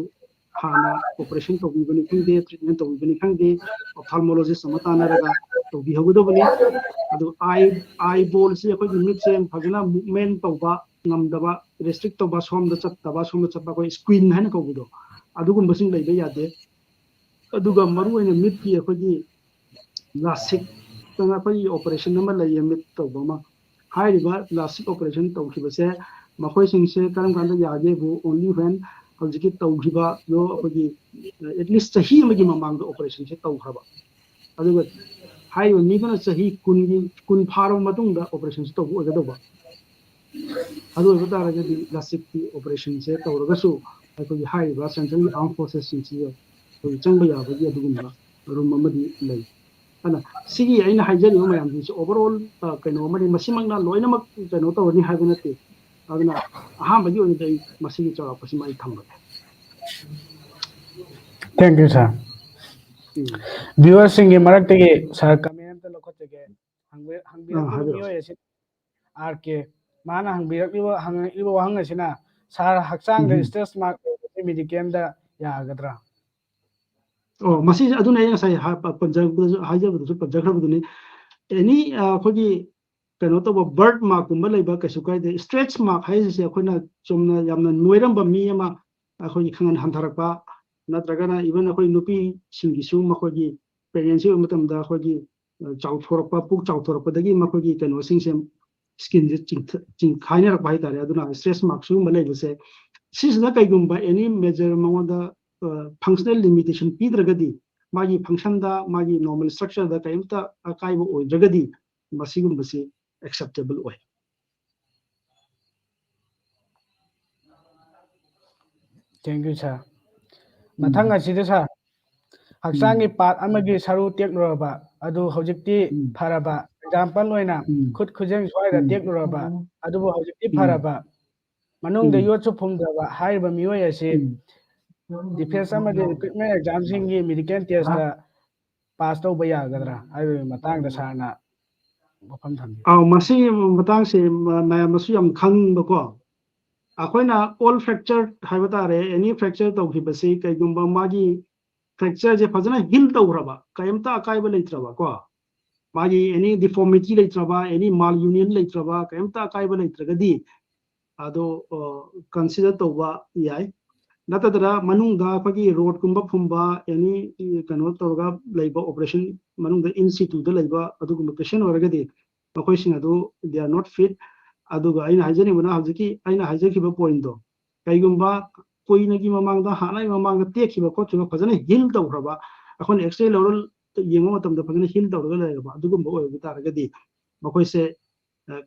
ꯍꯥꯟꯅ operation ꯇꯧꯕꯤꯕꯅꯤ ꯈꯪꯗꯦ, treatment ꯇꯧꯕꯤꯕꯅꯤ ꯈꯪꯗꯦ, ophthalmologist ꯑꯃ ꯇꯥꯟꯅꯔꯒ ꯇꯧꯕꯤꯍꯧꯒꯗꯕꯅꯤ꯫ ꯑꯗꯨ eye, eyeballꯁꯤ ꯑꯩꯈꯣꯏꯒꯤ ꯃꯤꯠꯁꯦ ꯐꯖꯅ movement ꯇꯧꯕ ꯉꯝꯗꯕ, restrict ꯇꯧꯕ, ꯁꯣꯝꯗ ꯆꯠꯇꯕ, ꯁꯣꯝꯗ ꯆꯠꯄ, ꯑꯩꯈꯣꯏ squint ꯍꯥꯏꯅ ꯀꯧꯕꯗꯣ, ꯑꯗꯨꯒꯨꯝꯕꯁꯤꯡ ꯂꯩꯕ ꯌꯥꯗꯦ꯫ ꯑꯗꯨꯒ ꯃꯔꯨꯑꯣꯏꯅ ꯃꯤꯠꯀꯤ ꯑꯩꯈꯣꯏꯒꯤ ꯂꯥꯁꯤꯛꯇꯅ ꯑꯩꯈꯣꯏꯒꯤ operation ꯑꯃ ꯂꯩꯌꯦ, ꯃꯤꯠ ꯇꯧꯕ ꯑꯃ꯫ ꯍꯥꯏꯔꯤꯕ ꯂꯥꯁꯤꯛ operation ꯇꯧꯈꯤꯕꯁꯦ ꯃꯈꯣꯏꯁꯤꯡꯁꯦ ꯀꯔꯝ ꯀꯥꯟꯗ ꯌꯥꯒꯦꯕꯨ, only when ꯍꯧꯖꯤꯛꯀꯤ ꯇꯧꯈꯤꯕꯗꯣ ꯑꯩꯈꯣꯏꯒꯤ at least ꯆꯍꯤ ꯑꯃꯒꯤ ꯃꯃꯥꯡꯗ operationꯁꯦ ꯇꯧꯈ꯭ꯔꯕ꯫ ꯑꯗꯨꯒ ꯍꯥꯏꯔꯤꯕ ꯃꯤꯗꯨꯅ ꯆꯍꯤ ꯀꯨꯟꯒꯤ, ꯀꯨꯟ ꯐꯥꯔꯕ ꯃꯇꯨꯡꯗ operationꯁꯦ ꯇꯧꯕ ꯑꯣꯏꯒꯗꯧꯕ꯫ ꯑꯗꯨ ꯑꯣꯏꯕ ꯇꯥꯔꯒꯗꯤ ꯂꯥꯁꯤꯛꯀꯤ operationꯁꯦ ꯇꯧꯔꯒꯁꯨ ꯑꯩꯈꯣꯏꯒꯤ ꯍꯥꯏꯔꯤꯕ central armed forcesꯁꯤꯡꯁꯤꯗ ꯑꯩꯈꯣꯏ ꯆꯪꯕ ꯌꯥꯕꯒꯤ ꯑꯗꯨꯒꯨꯝꯕ room ꯑꯃꯗꯤ ꯂꯩ꯫ ꯑꯗꯨꯅ ꯁꯤꯒꯤ ꯑꯩꯅ ꯍꯥꯏꯖꯔꯤꯕ ꯃꯌꯥꯝꯁꯤꯡꯁꯦ overall, ꯑ, ꯀꯩꯅꯣ ꯑꯃꯅꯤ, ꯃꯁꯤꯃꯛꯅ ꯂꯣꯏꯅꯃꯛ ꯀꯩꯅꯣ ꯇꯧꯔꯅꯤ ꯍꯥꯏꯕ ꯅꯠꯇꯦ꯫ ꯑꯗꯨꯅ ꯑꯍꯥꯟꯕꯒꯤ ꯑꯣꯏꯅꯗꯤ ꯑꯩ ꯃꯁꯤꯒꯤ ꯆꯥꯎꯔꯥꯛꯄꯁꯤꯃ ꯑꯩ ꯊꯝꯕꯅꯦ꯫ Thank you, sir. ꯎꯝ. Viewersꯁꯤꯡꯒꯤ ꯃꯔꯛꯇꯒꯤ sir comment ꯑꯝꯇ ꯂꯧꯈꯠꯆꯒꯦ꯫ ꯍꯪꯕꯤ- ꯑꯥ, ꯍꯪꯕꯤꯔꯛꯂꯤꯕ ꯍꯥꯏꯕꯤꯔꯛꯑꯣ꯫ ꯃꯤꯑꯣꯏ ꯑꯁꯤ R K, ꯃꯥꯅ ꯍꯪꯕꯤꯔꯛꯂꯤꯕ ꯍꯪꯉꯛꯂꯤꯕ ꯋꯥꯍꯪ ꯑꯁꯤꯅ, sir, ꯍꯛꯆꯥꯡꯗ ꯎꯝ. stretch mark ꯂꯩꯕꯁꯦ medicalꯗ ꯌꯥꯒꯗ꯭ꯔꯥ? ꯑꯣ, ꯃꯁꯤꯁꯦ ꯑꯗꯨꯅ ꯑꯩ ꯉꯁꯥꯏ ꯍꯥ- ꯄ- ꯄꯟꯖꯔꯛꯄꯗꯁꯨ, ꯍꯥꯏꯖꯕꯗꯁꯨ ꯄꯟꯖꯈ꯭ꯔꯕꯗꯨꯅꯤ꯫ Any ꯑ, ꯑꯩꯈꯣꯏꯒꯤ ꯀꯩꯅꯣ ꯇꯧꯕ birth markꯀꯨꯝꯕ ꯂꯩꯕ ꯀꯩꯁꯨ ꯀꯥꯏꯗꯦ꯫ Stretch mark ꯍꯥꯏꯔꯤꯁꯦ ꯑꯩꯈꯣꯏꯅ ꯆꯨꯝꯅ ꯌꯥꯝꯅ ꯅꯣꯏꯔꯝꯕ ꯃꯤ ꯑꯃ ꯑꯩꯈꯣꯏꯒꯤ ꯈꯪꯍꯟ ꯍꯟꯊꯔꯛꯄ, ꯅꯠꯇ꯭ꯔꯒꯅ even ꯑꯩꯈꯣꯏ ꯅꯨꯄꯤꯁꯤꯡꯒꯤꯁꯨ ꯃꯈꯣꯏꯒꯤ pregnancy ꯑꯣꯏꯕ ꯃꯇꯝꯗ ꯑꯩꯈꯣꯏꯒꯤ ꯑ, ꯆꯥꯎꯊꯣꯔꯛꯄ, ꯄꯨꯛ ꯆꯥꯎꯊꯣꯔꯛꯄꯗꯒꯤ ꯃꯈꯣꯏꯒꯤ ꯀꯩꯅꯣꯁꯤꯡꯁꯦ skinꯁꯦ ꯆꯤꯡꯊ- ꯆꯤꯡꯈꯥꯏꯅꯔꯛꯄ ꯍꯥꯏꯇꯥꯔꯦ꯫ ꯑꯗꯨꯅ stretch mark ꯁꯤꯒꯨꯝꯕ ꯂꯩꯕꯁꯦ, ꯁꯤꯁꯤꯅ ꯀꯩꯒꯨꯝꯕ any major ꯃꯉꯣꯟꯗ functional limitation ꯄꯤꯗ꯭ꯔꯒꯗꯤ, ꯃꯥꯒꯤ functionꯗ, ꯃꯥꯒꯤ normal structureꯗ ꯀꯔꯤꯝꯇ ꯑꯀꯥꯏꯕ ꯑꯣꯏꯗ꯭ꯔꯒꯗꯤ, ꯃꯁꯤꯒꯨꯝꯕꯁꯤ acceptable ꯑꯣꯏ꯫ Thank you, sir. ꯃꯊꯪ ꯑꯁꯤꯗ, sir, ꯍꯛꯆꯥꯡꯒꯤ part ꯑꯃꯒꯤ ꯁꯔꯨ ꯇꯦꯛꯂꯨꯔꯕ ꯑꯗꯨ ꯍꯧꯖꯤꯛꯇꯤ ꯎꯝ. ꯐꯔꯕ, example ꯑꯣꯏꯅ ꯎꯝ. ꯈꯨꯠ ꯈꯨꯖꯦꯡ ꯁ꯭ꯋꯥꯏꯗ ꯎꯝ. ꯇꯦꯛꯂꯨꯔꯕ ꯑꯗꯨꯕꯨ ꯍꯧꯖꯤꯛꯇꯤ ꯎꯝ. ꯐꯔꯕ, ꯃꯅꯨꯡꯗ ꯎꯝ. ꯌꯣꯠꯁꯨ ꯐꯨꯝꯗꯕ ꯍꯥꯏꯔꯤꯕ ꯃꯤꯑꯣꯏ ꯑꯁꯤ ꯎꯝ. defence ꯑꯃꯗꯤ recruitment examꯁꯤꯡꯒꯤ medical testꯇ pass ꯇꯧꯕ ꯌꯥꯒꯗ꯭ꯔꯥ ꯍꯥꯏꯕꯒꯤ ꯃꯇꯥꯡꯗ sirꯅ ꯋꯥꯐꯝ ꯊꯝꯕꯤꯌꯨ꯫ ꯑꯥꯎ, ꯃꯁꯤꯒꯤ ꯃꯇꯥꯡꯁꯦ ꯃ- ꯃꯌꯥꯝꯅꯁꯨ ꯌꯥꯝ ꯈꯪꯕꯀꯣ꯫ ꯑꯩꯈꯣꯏꯅ all fracture ꯍꯥꯏꯕ ꯇꯥꯔꯦ, any fracture ꯇꯧꯈꯤꯕꯁꯤ ꯀꯩꯒꯨꯝꯕ ꯃꯥꯒꯤ fractureꯁꯦ ꯐꯖꯅ heal ꯇꯧꯈ꯭ꯔꯕ, ꯀꯔꯤꯝꯇ ꯑꯀꯥꯏꯕ ꯂꯩꯇ꯭ꯔꯕ ꯀꯣ, ꯃꯥꯒꯤ any deformity ꯂꯩꯇ꯭ꯔꯕ, any malunion ꯂꯩꯇ꯭ꯔꯕ, ꯀꯔꯤꯝꯇ ꯑꯀꯥꯏꯕ ꯂꯩꯇ꯭ꯔꯒꯗꯤ ꯑꯗꯣ consider ꯇꯧꯕ ꯌꯥꯏ꯫ ꯅꯠꯇꯗꯅ ꯃꯅꯨꯡꯗ ꯑꯩꯈꯣꯏꯒꯤ rodꯀꯨꯝꯕ ꯐꯨꯝꯕ, any ꯀꯩꯅꯣ ꯇꯧꯔꯒ ꯂꯩꯕ operation ꯃꯅꯨꯡꯗ in situꯗ ꯂꯩꯕ ꯑꯗꯨꯒꯨꯝꯕ patient ꯑꯣꯏꯔꯒꯗꯤ ꯃꯈꯣꯏꯁꯤꯡ ꯑꯗꯨ they are not fit꯫ ꯑꯗꯨꯒ ꯑꯩꯅ ꯍꯥꯏꯖꯅꯤꯡꯕꯅ ꯍꯧꯖꯤꯛꯀꯤ ꯑꯩꯅ ꯍꯥꯏꯖꯈꯤꯕ pointꯇꯣ, ꯀꯩꯒꯨꯝꯕ ꯀꯨꯏꯅꯒꯤ ꯃꯃꯥꯡꯗ, ꯍꯥꯟꯅꯒꯤ ꯃꯃꯥꯡꯗ ꯇꯦꯛꯈꯤꯕ ꯈꯣꯠꯈꯤꯕ ꯐꯖꯅ heal ꯇꯧꯈ꯭ꯔꯕ, ꯑꯩꯈꯣꯏꯅ X-ray ꯂꯧꯔ ꯌꯦꯡꯕ ꯃꯇꯝꯗ ꯐꯖꯅ heal ꯇꯧꯔꯒ ꯂꯩꯔꯕ ꯑꯗꯨꯒꯨꯝꯕ ꯑꯣꯏꯕ ꯇꯥꯔꯒꯗꯤ ꯃꯈꯣꯏꯁꯦ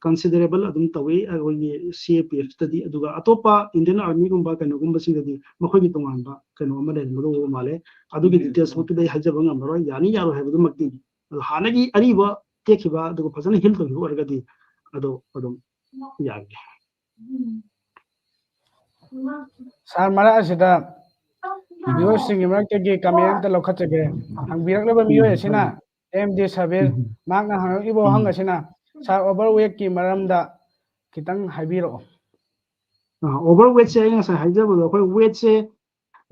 considerable ꯑꯗꯨꯝ ꯇꯧꯏ ꯑꯩꯈꯣꯏꯒꯤ C A P Fꯇꯗꯤ꯫ ꯑꯗꯨꯒ ꯑꯇꯣꯞꯄ Indian Armyꯒꯨꯝꯕ ꯀꯩꯅꯣꯒꯨꯝꯕꯁꯤꯡꯗꯗꯤ ꯃꯈꯣꯏꯒꯤ ꯇꯣꯉꯥꯟꯕ ꯀꯩꯅꯣ ꯑꯃ ꯂꯩꯔꯝꯒꯗꯧꯕ ꯃꯥꯜꯂꯦ꯫ ꯑꯗꯨꯒꯤ detailsꯃꯛꯇꯨꯗꯤ ꯑꯩ ꯍꯥꯏꯖꯕ ꯉꯝꯃꯔꯣꯏ, ꯌꯥꯅꯤ ꯌꯥꯔꯣꯏ ꯍꯥꯏꯕꯗꯨꯃꯛꯇꯤ꯫ ꯑꯗꯣ ꯍꯥꯟꯅꯒꯤ ꯑꯔꯤꯕ ꯇꯦꯛꯈꯤꯕ ꯑꯗꯨꯒ ꯐꯖꯅ heal ꯇꯧꯈꯤꯕ ꯑꯣꯏꯔꯒꯗꯤ ꯑꯗꯣ ꯑꯗꯨꯝ ꯌꯥꯒꯦ꯫ ꯁꯥꯔ, ꯃꯔꯛ ꯑꯁꯤꯗ ꯚꯤꯌꯨꯋꯔꯁꯤꯡꯒꯤ ꯃꯔꯛꯇꯒꯤ ꯀꯃꯦꯟ ꯑꯝꯇ ꯂꯧꯈꯠꯆꯒꯦ꯫ ꯍꯪꯕꯤꯔꯛꯂꯤꯕ ꯃꯤꯑꯣꯏ ꯑꯁꯤꯅ ꯑꯦꯝ ꯗꯤ ꯁꯕꯤꯔ, ꯎꯝ꯫ ꯃꯍꯥꯛꯅ ꯍꯪꯉꯛꯂꯤꯕ ꯎꯝ꯫ ꯋꯥꯍꯪ ꯑꯁꯤꯅ, "ꯁꯥꯔ, ꯑꯣꯚꯔ ꯋꯦꯠꯀꯤ ꯃꯔꯝꯗ ꯈꯤꯇꯪ ꯍꯥꯏꯕꯤꯔꯛꯑꯣ"꯫ ꯑꯣꯚꯔ ꯋꯦꯠꯁꯦ ꯑꯩ ꯉꯁꯥꯏ ꯍꯥꯏꯖꯕꯗꯣ, ꯑꯩꯈꯣꯏ ꯋꯦꯠꯁꯦ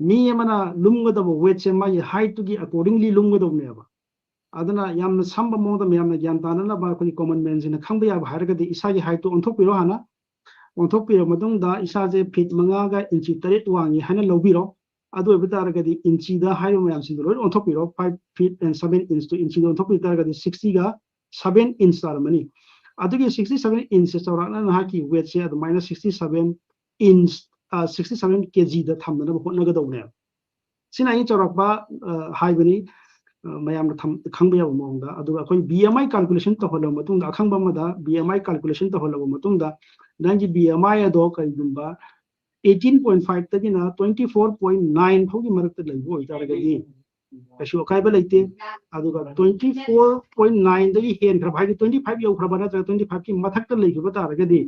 ꯃꯤ ꯑꯃꯅ ꯂꯨꯝꯒꯗꯕ ꯋꯦꯠꯁꯦ ꯃꯥꯒꯤ ꯍꯥꯏꯠꯇꯨꯒꯤ ꯑꯦꯀꯣꯔꯗꯤꯡꯂꯤ ꯂꯨꯝꯒꯗꯧꯕꯅꯦꯕ꯫ ꯑꯗꯨꯅ ꯌꯥꯝꯅ ꯁꯝꯕ ꯃꯑꯣꯡꯗ ꯃꯌꯥꯝꯅ ꯒ꯭ꯌꯥꯟ ꯇꯥꯅꯅꯕ ꯑꯩꯈꯣꯏꯒꯤ ꯀꯣꯃꯟ ꯃꯦꯟꯁꯤꯅ ꯈꯪꯕ ꯌꯥꯕ ꯍꯥꯏꯔꯒꯗꯤ ꯏꯁꯥꯒꯤ ꯍꯥꯏꯠꯇꯨ ꯑꯣꯟꯊꯣꯛꯄꯤꯔꯣ ꯍꯥꯟꯅ꯫ ꯑꯣꯟꯊꯣꯛꯄꯤꯔꯕ ꯃꯇꯨꯡꯗ ꯏꯁꯥꯁꯦ ꯐꯤꯠ ꯃꯉꯥꯒ ꯏꯟꯆꯤ ꯇꯔꯦꯠ ꯋꯥꯡꯉꯤ ꯍꯥꯏꯅ ꯂꯧꯕꯤꯔꯣ꯫ ꯑꯗꯨ ꯑꯣꯏꯕ ꯇꯥꯔꯒꯗꯤ ꯏꯟꯆꯤꯗ ꯍꯥꯏꯔꯤꯕ ꯃꯌꯥꯝꯁꯤꯡꯗꯣ ꯂꯣꯏꯅ ꯑꯣꯟꯊꯣꯛꯄꯤꯔꯣ꯫ Five feet and seven inch two ꯏꯟꯆꯤꯗ ꯑꯣꯟꯊꯣꯛꯄꯤ ꯇꯥꯔꯒꯗꯤ sixty ꯒ seven inch ꯇꯥꯔꯝꯃꯅꯤ꯫ ꯑꯗꯨꯒꯤ sixty seven inch ꯁꯦ ꯆꯥꯎꯔꯥꯛꯅ ꯅꯍꯥꯛꯀꯤ ꯋꯦꯠꯁꯦ ꯑꯗꯨꯃꯥꯏꯅ sixty seven inch, ꯑ, sixty seven ꯀꯦꯖꯤꯗ ꯊꯝꯅꯅꯕ ꯍꯣꯠꯅꯒꯗꯧꯕꯅꯦꯕ꯫ ꯁꯤꯅ ꯑꯩꯅ ꯆꯥꯎꯔꯥꯛꯄ, ꯑ, ꯍꯥꯏꯕꯅꯤ, ꯑ, ꯃꯌꯥꯝꯅ ꯊꯝ-, ꯈꯪꯕ ꯌꯥꯕ ꯃꯑꯣꯡꯗ꯫ ꯑꯗꯨꯒ ꯑꯩꯈꯣꯏ B M I calculation ꯇꯧꯍꯜꯂꯕ ꯃꯇꯨꯡꯗ, ꯑꯈꯪꯕ ꯑꯃꯗ B M I calculation ꯇꯧꯍꯜꯂꯕ ꯃꯇꯨꯡꯗ, ꯅꯪꯒꯤ B M I ꯑꯗꯣ ꯀꯔꯤꯒꯨꯝꯕ eighteen point five ꯇꯒꯤꯅ twenty four point nine ꯐꯥꯎꯒꯤ ꯃꯔꯛꯇ ꯂꯩꯕ ꯑꯣꯏꯇꯥꯔꯒꯗꯤ ꯀꯩꯁꯨ ꯑꯀꯥꯏꯕ ꯂꯩꯇꯦ꯫ ꯑꯗꯨꯒ twenty four point nine ꯗꯒꯤ ꯍꯦꯟꯈ꯭ꯔꯕ, ꯍꯥꯏꯗꯤ twenty five ꯌꯧꯈ꯭ꯔꯕ ꯅꯠꯇ꯭ꯔꯒ twenty five ꯀꯤ ꯃꯊꯛꯇ ꯂꯩꯈꯤꯕ ꯇꯥꯔꯒꯗꯤ,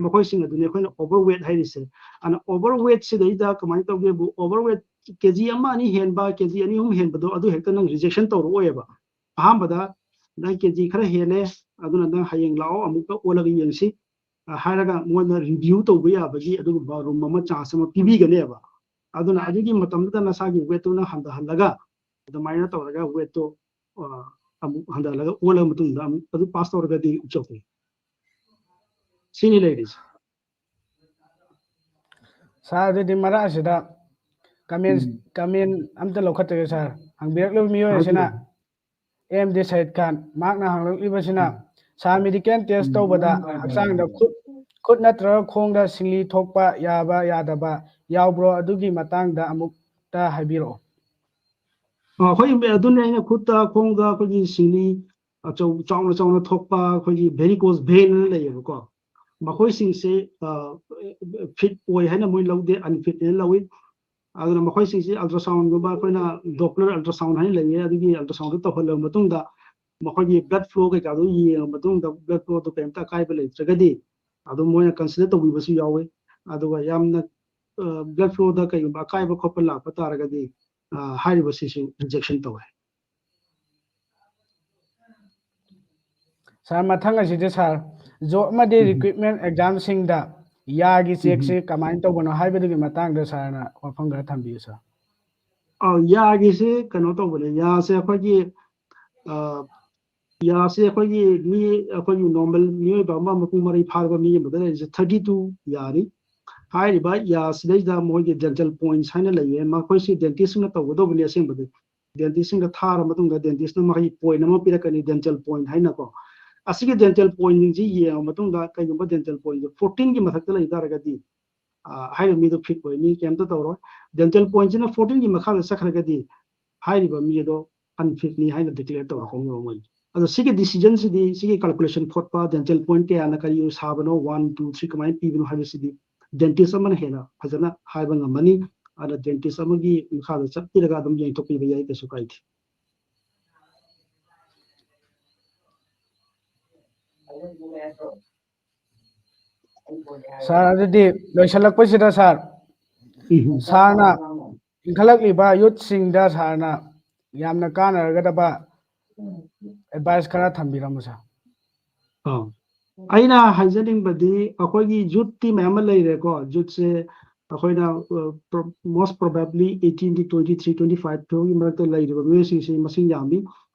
ꯃꯈꯣꯏꯁꯤꯡ ꯑꯗꯨꯅꯤ ꯑꯩꯈꯣꯏꯅ ꯑꯣꯚꯔ ꯋꯦꯠ ꯍꯥꯏꯔꯤꯁꯦ꯫ ꯑꯗꯨꯅ ꯑꯣꯚꯔ ꯋꯦꯠ ꯁꯤꯗꯩꯗ ꯀꯃꯥꯏꯅ ꯇꯧꯒꯦꯕꯨ, ꯑꯣꯚꯔ ꯋꯦꯠ ꯀꯦꯖꯤ ꯑꯃ ꯑꯅꯤ ꯍꯦꯟꯕ, ꯀꯦꯖꯤ ꯑꯅꯤ ꯑꯍꯨꯝ ꯍꯦꯟꯕꯗꯣ, ꯑꯗꯨ ꯍꯦꯛꯇ ꯅꯪ ꯔꯤꯖꯦꯛꯁꯟ ꯇꯧꯔꯛꯑꯣꯏꯕ꯫ ꯑꯍꯥꯟꯕꯗ ꯅꯪ ꯀꯦꯖꯤ ꯈꯔ ꯍꯦꯜꯂꯦ, ꯑꯗꯨꯅ ꯅꯪ ꯍꯌꯦꯡ ꯂꯥꯛꯑꯣ, ꯑꯃꯨꯛꯀ ꯑꯣꯜꯂꯒ ꯌꯦꯡꯁꯤ, ꯑ, ꯍꯥꯏꯔꯒ ꯃꯉꯣꯟꯗ ꯔꯤꯚꯤꯌꯨ ꯇꯧꯕ ꯌꯥꯕꯒꯤ ꯑꯗꯨꯒꯨꯝꯕ ꯔꯨꯝ ꯑꯃ, ꯆꯥꯟꯁ ꯑꯃ ꯄꯤꯕꯤꯒꯅꯦꯕ꯫ ꯑꯗꯨꯅ ꯑꯗꯨꯒꯤ ꯃꯇꯝꯗꯨꯗ ꯅꯁꯥꯒꯤ ꯋꯦꯠꯇꯨ ꯅꯪ ꯍꯟꯊꯍꯜꯂꯒ, ꯑꯗꯨꯃꯥꯏꯅ ꯇꯧꯔꯒ ꯋꯦꯠꯇꯨ, ꯑ, ꯑꯃꯨꯛ ꯍꯟꯊꯍꯜꯂꯒ ꯑꯣꯜꯂ ꯃꯇꯨꯡꯗ ꯑꯃꯨꯛ ꯑꯗꯨ ꯄꯥꯁ ꯇꯧꯔꯒꯗꯤ it's okay꯫ ꯁꯤꯅꯤ ꯂꯩꯔꯤꯁꯦ꯫ ꯁꯥꯔ, ꯑꯗꯨꯗꯤ ꯃꯔꯛ ꯑꯁꯤꯗ ꯀꯃꯦꯟ, ꯎꯝ꯫ ꯀꯃꯦꯟ ꯑꯝꯇ ꯂꯧꯈꯠꯆꯒꯦ ꯁꯥꯔ꯫ ꯍꯪꯕꯤꯔꯛꯂꯤꯕ ꯃꯤꯑꯣꯏ ꯑꯁꯤꯅ, ꯍꯥꯏꯕꯤꯌꯨ꯫ ꯑꯦꯝ ꯗꯤ ꯁꯌꯤꯗ ꯈꯥꯟ, ꯃꯍꯥꯛꯅ ꯍꯪꯂꯛꯂꯤꯕꯁꯤꯅ, ꯎꯝ꯫ "ꯁꯥꯔ, ꯃꯦꯗꯤꯀꯦꯜ ꯇꯦꯁ ꯎꯝ꯫ ꯇꯧꯕꯗ ꯍꯛꯆꯥꯡꯗ ꯈꯨꯠ, ꯈꯨꯠ ꯅꯠꯇ꯭ꯔꯒ ꯈꯣꯡꯗ ꯁꯤꯡꯂꯤ ꯊꯣꯛꯄ ꯌꯥꯕ ꯌꯥꯗꯕ ꯌꯥꯎꯕ꯭ꯔꯣ? ꯑꯗꯨꯒꯤ ꯃꯇꯥꯡꯗ ꯑꯃꯨꯛꯇ ꯍꯥꯏꯕꯤꯔꯛꯑꯣ"꯫ ꯑ, ꯑꯩꯈꯣꯏ ꯑꯗꯨꯅꯦ ꯑꯩꯅ ꯈꯨꯠꯇ ꯈꯣꯡꯗ ꯑꯩꯈꯣꯏꯒꯤ ꯁꯤꯡꯂꯤ ꯑꯆꯧ-, ꯆꯥꯎꯅ ꯆꯥꯎꯅ ꯊꯣꯛꯄ ꯑꯩꯈꯣꯏꯒꯤ varicose vein ꯑꯅ ꯂꯩꯌꯦꯕꯀꯣ꯫ ꯃꯈꯣꯏꯁꯤꯡꯁꯦ, ꯑ, ꯐꯤꯠ ꯑꯣꯏ ꯍꯥꯏꯅ ꯃꯣꯏ ꯂꯧꯗꯦ, ꯑꯟꯐꯤꯠ ꯑꯅ ꯂꯧꯏ꯫ ꯑꯗꯨꯅ ꯃꯈꯣꯏꯁꯤꯡꯁꯤ ultrasound ꯒꯨꯝꯕ ꯑꯩꯈꯣꯏꯅ Doppler ultrasound ꯍꯥꯏꯅ ꯂꯩꯌꯦ, ꯑꯗꯨꯒꯤ ultrasound ꯗꯨ ꯇꯧꯍꯜꯂꯕ ꯃꯇꯨꯡꯗ ꯃꯈꯣꯏꯒꯤ blood flow ꯀꯩꯀꯥꯗꯨ ꯌꯦꯡꯉꯕ ꯃꯇꯨꯡꯗ blood flow ꯗꯨ ꯀꯔꯤꯝꯇ ꯑꯀꯥꯏꯕ ꯂꯩꯇ꯭ꯔꯒꯗꯤ ꯑꯗꯨꯝ ꯃꯣꯏꯅ ꯀꯟꯁꯤꯗꯔ ꯇꯧꯕꯤꯕꯁꯨ ꯌꯥꯎꯋꯤ꯫ ꯑꯗꯨꯒ ꯌꯥꯝꯅ ꯕ꯭ꯂꯗ ꯐ꯭ꯂꯣꯗ ꯀꯩꯒꯨꯝꯕ ꯑꯀꯥꯏꯕ ꯈꯣꯠꯄ ꯂꯥꯛꯄ ꯇꯥꯔꯒꯗꯤ, ꯑ, ꯍꯥꯏꯔꯤꯕꯁꯤꯁꯨ ꯔꯤꯖꯦꯛꯁꯟ ꯇꯧꯋꯦ꯫ ꯁꯥꯔ, ꯃꯊꯪ ꯑꯁꯤꯗ ꯁꯥꯔ, ꯖꯣꯕ ꯑꯃꯗꯤ ꯔꯤꯀ꯭ꯔꯨꯏꯠꯃꯦꯟ ꯑꯦꯛꯖꯥꯝꯁꯤꯡꯗ ꯌꯥꯒꯤ ꯆꯦꯛꯁꯤ ꯀꯃꯥꯏꯅ ꯇꯧꯕꯅꯣ ꯍꯥꯏꯕꯗꯨꯒꯤ ꯃꯇꯥꯡꯗ ꯁꯥꯔꯅ ꯋꯥꯐꯝ ꯈꯔ ꯊꯝꯕꯤꯌꯨ ꯁꯥꯔ꯫ ꯑꯧ, ꯌꯥꯒꯤꯁꯤ ꯀꯩꯅꯣ ꯇꯧꯕꯅꯦ, ꯌꯥꯁꯦ ꯑꯩꯈꯣꯏꯒꯤ, ꯑ, ꯌꯥꯁꯦ ꯑꯩꯈꯣꯏꯒꯤ ꯃꯤ, ꯑꯩꯈꯣꯏꯒꯤ ꯅꯣꯔꯃꯦꯜ ꯃꯤꯑꯣꯏꯕ ꯑꯃ ꯃꯄꯨꯡ ꯃꯔꯩ ꯐꯥꯔꯕ ꯃꯤ ꯑꯃꯗ ꯂꯩꯔꯤꯁꯦ ꯊꯥꯔꯇꯤ ꯇꯨ ꯌꯥꯅꯤ꯫ ꯍꯥꯏꯔꯤꯕ ꯌꯥꯁꯤꯗꯩꯗ ꯃꯣꯏꯒꯤ ꯗꯦꯟꯇꯦꯜ ꯄꯣꯏꯟꯠꯁ ꯍꯥꯏꯅ ꯂꯩꯌꯦ, ꯃꯈꯣꯏꯁꯤ ꯗꯦꯟꯇꯤꯁꯅ ꯇꯧꯒꯗꯧꯕꯅꯤ꯫ ꯑꯁꯦꯡꯕꯗꯤ ꯗꯦꯟꯇꯤꯁꯁꯤꯡꯗ ꯊꯥꯔ ꯃꯇꯨꯡꯗ ꯗꯦꯟꯇꯤꯁꯅ ꯃꯈꯣꯏꯒꯤ ꯄꯣꯏꯟꯠ ꯑꯃ ꯄꯤꯔꯛꯀꯅꯤ, ꯗꯦꯟꯇꯦꯜ ꯄꯣꯏꯟꯠ ꯍꯥꯏꯅꯀꯣ꯫ ꯑꯁꯤꯒꯤ ꯗꯦꯟꯇꯦꯜ ꯄꯣꯏꯟꯠꯁꯤꯡꯁꯤ ꯌꯦꯡꯉ ꯃꯇꯨꯡꯗ ꯀꯩꯒꯨꯝꯕ ꯗꯦꯟꯇꯦꯜ ꯄꯣꯏꯟꯠꯁꯦ ꯐꯣꯔꯇꯤꯟꯒꯤ ꯃꯊꯛꯇ ꯂꯩ ꯇꯥꯔꯒꯗꯤ, ꯑ, ꯍꯥꯏꯔꯤꯕ ꯃꯤꯗꯣ ꯐꯤꯠ ꯑꯣꯏꯅꯤ, ꯀꯩꯝꯇ ꯇꯧꯔꯣꯏ꯫ ꯗꯦꯟꯇꯦꯜ ꯄꯣꯏꯟꯠꯁꯤꯅ ꯐꯣꯔꯇꯤꯟꯒꯤ ꯃꯈꯥꯗ ꯆꯠꯈ꯭ꯔꯒꯗꯤ ꯍꯥꯏꯔꯤꯕ ꯃꯤ ꯑꯗꯣ ꯑꯟꯐꯤꯠꯅꯤ ꯍꯥꯏꯅ ꯗꯤꯀ꯭ꯂꯦꯌꯔ ꯇꯧꯔꯛꯀꯅꯤꯕ ꯃꯣꯏ꯫ ꯑꯗꯣ ꯁꯤꯒꯤ ꯗꯤꯁꯤꯖꯟꯁꯤꯗꯤ, ꯁꯤꯒꯤ ꯀꯥꯜꯀꯨꯂꯦꯁꯟ ꯈꯣꯠꯄ, ꯗꯦꯟꯇꯦꯜ ꯄꯣꯏꯟꯠ ꯀꯌꯥꯅ ꯀꯔꯤ ꯁꯥꯕꯅꯣ, ꯋꯥꯟ, ꯇꯨ, ꯊ꯭ꯔꯤ ꯀꯃꯥꯏꯅ ꯄꯤꯕꯅꯣ ꯍꯥꯏꯕꯁꯤꯗꯤ ꯗꯦꯟꯇꯤꯁ ꯑꯃꯅ ꯍꯦꯟꯅ ꯐꯖꯅ ꯍꯥꯏꯕ ꯉꯝꯃꯅꯤ꯫ ꯑꯗꯨꯅ ꯗꯦꯟꯇꯤꯁ ꯑꯃꯒꯤ ꯃꯈꯥꯗ ꯆꯠꯄꯤꯔꯒ ꯑꯗꯨꯝ ꯌꯦꯡꯊꯣꯛꯄꯤꯕ ꯌꯥꯏ, ꯀꯩꯁꯨ ꯀꯥꯏꯗꯦ꯫ ꯁꯥꯔ, ꯑꯗꯨꯗꯤ ꯂꯣꯏꯁꯤꯜꯂꯛꯄꯁꯤꯗ ꯁꯥꯔ, ꯎꯝ꯫ ꯁꯥꯔꯅ ꯏꯟꯈꯠꯂꯛꯂꯤꯕ ꯌꯨꯠꯁꯤꯡꯗ ꯁꯥꯔꯅ ꯌꯥꯝꯅ ꯀꯥꯟꯅꯔꯒꯗꯕ ꯑꯦꯗꯚꯥꯏꯁ ꯈꯔ ꯊꯝꯕꯤꯔꯝꯃꯨ ꯁꯥꯔ꯫ ꯑꯥ꯫ ꯑꯩꯅ ꯍꯥꯏꯖꯅꯤꯡꯕꯗꯤ ꯑꯩꯈꯣꯏꯒꯤ ꯌꯨꯠꯇꯤ ꯃꯌꯥꯝ ꯑꯃ ꯂꯩꯔꯦꯀꯣ꯫ ꯌꯨꯠꯁꯦ ꯑꯩꯈꯣꯏꯅ, ꯑ, pro-, most probably eighteen to twenty-three, twenty-five ꯐꯥꯎꯒꯤ ꯃꯔꯛꯇ ꯂꯩꯔꯤꯕ ꯃꯤꯑꯣꯏꯁꯤꯡꯁꯤ ꯃꯁꯤꯡ ꯌꯥꯝꯃꯤ꯫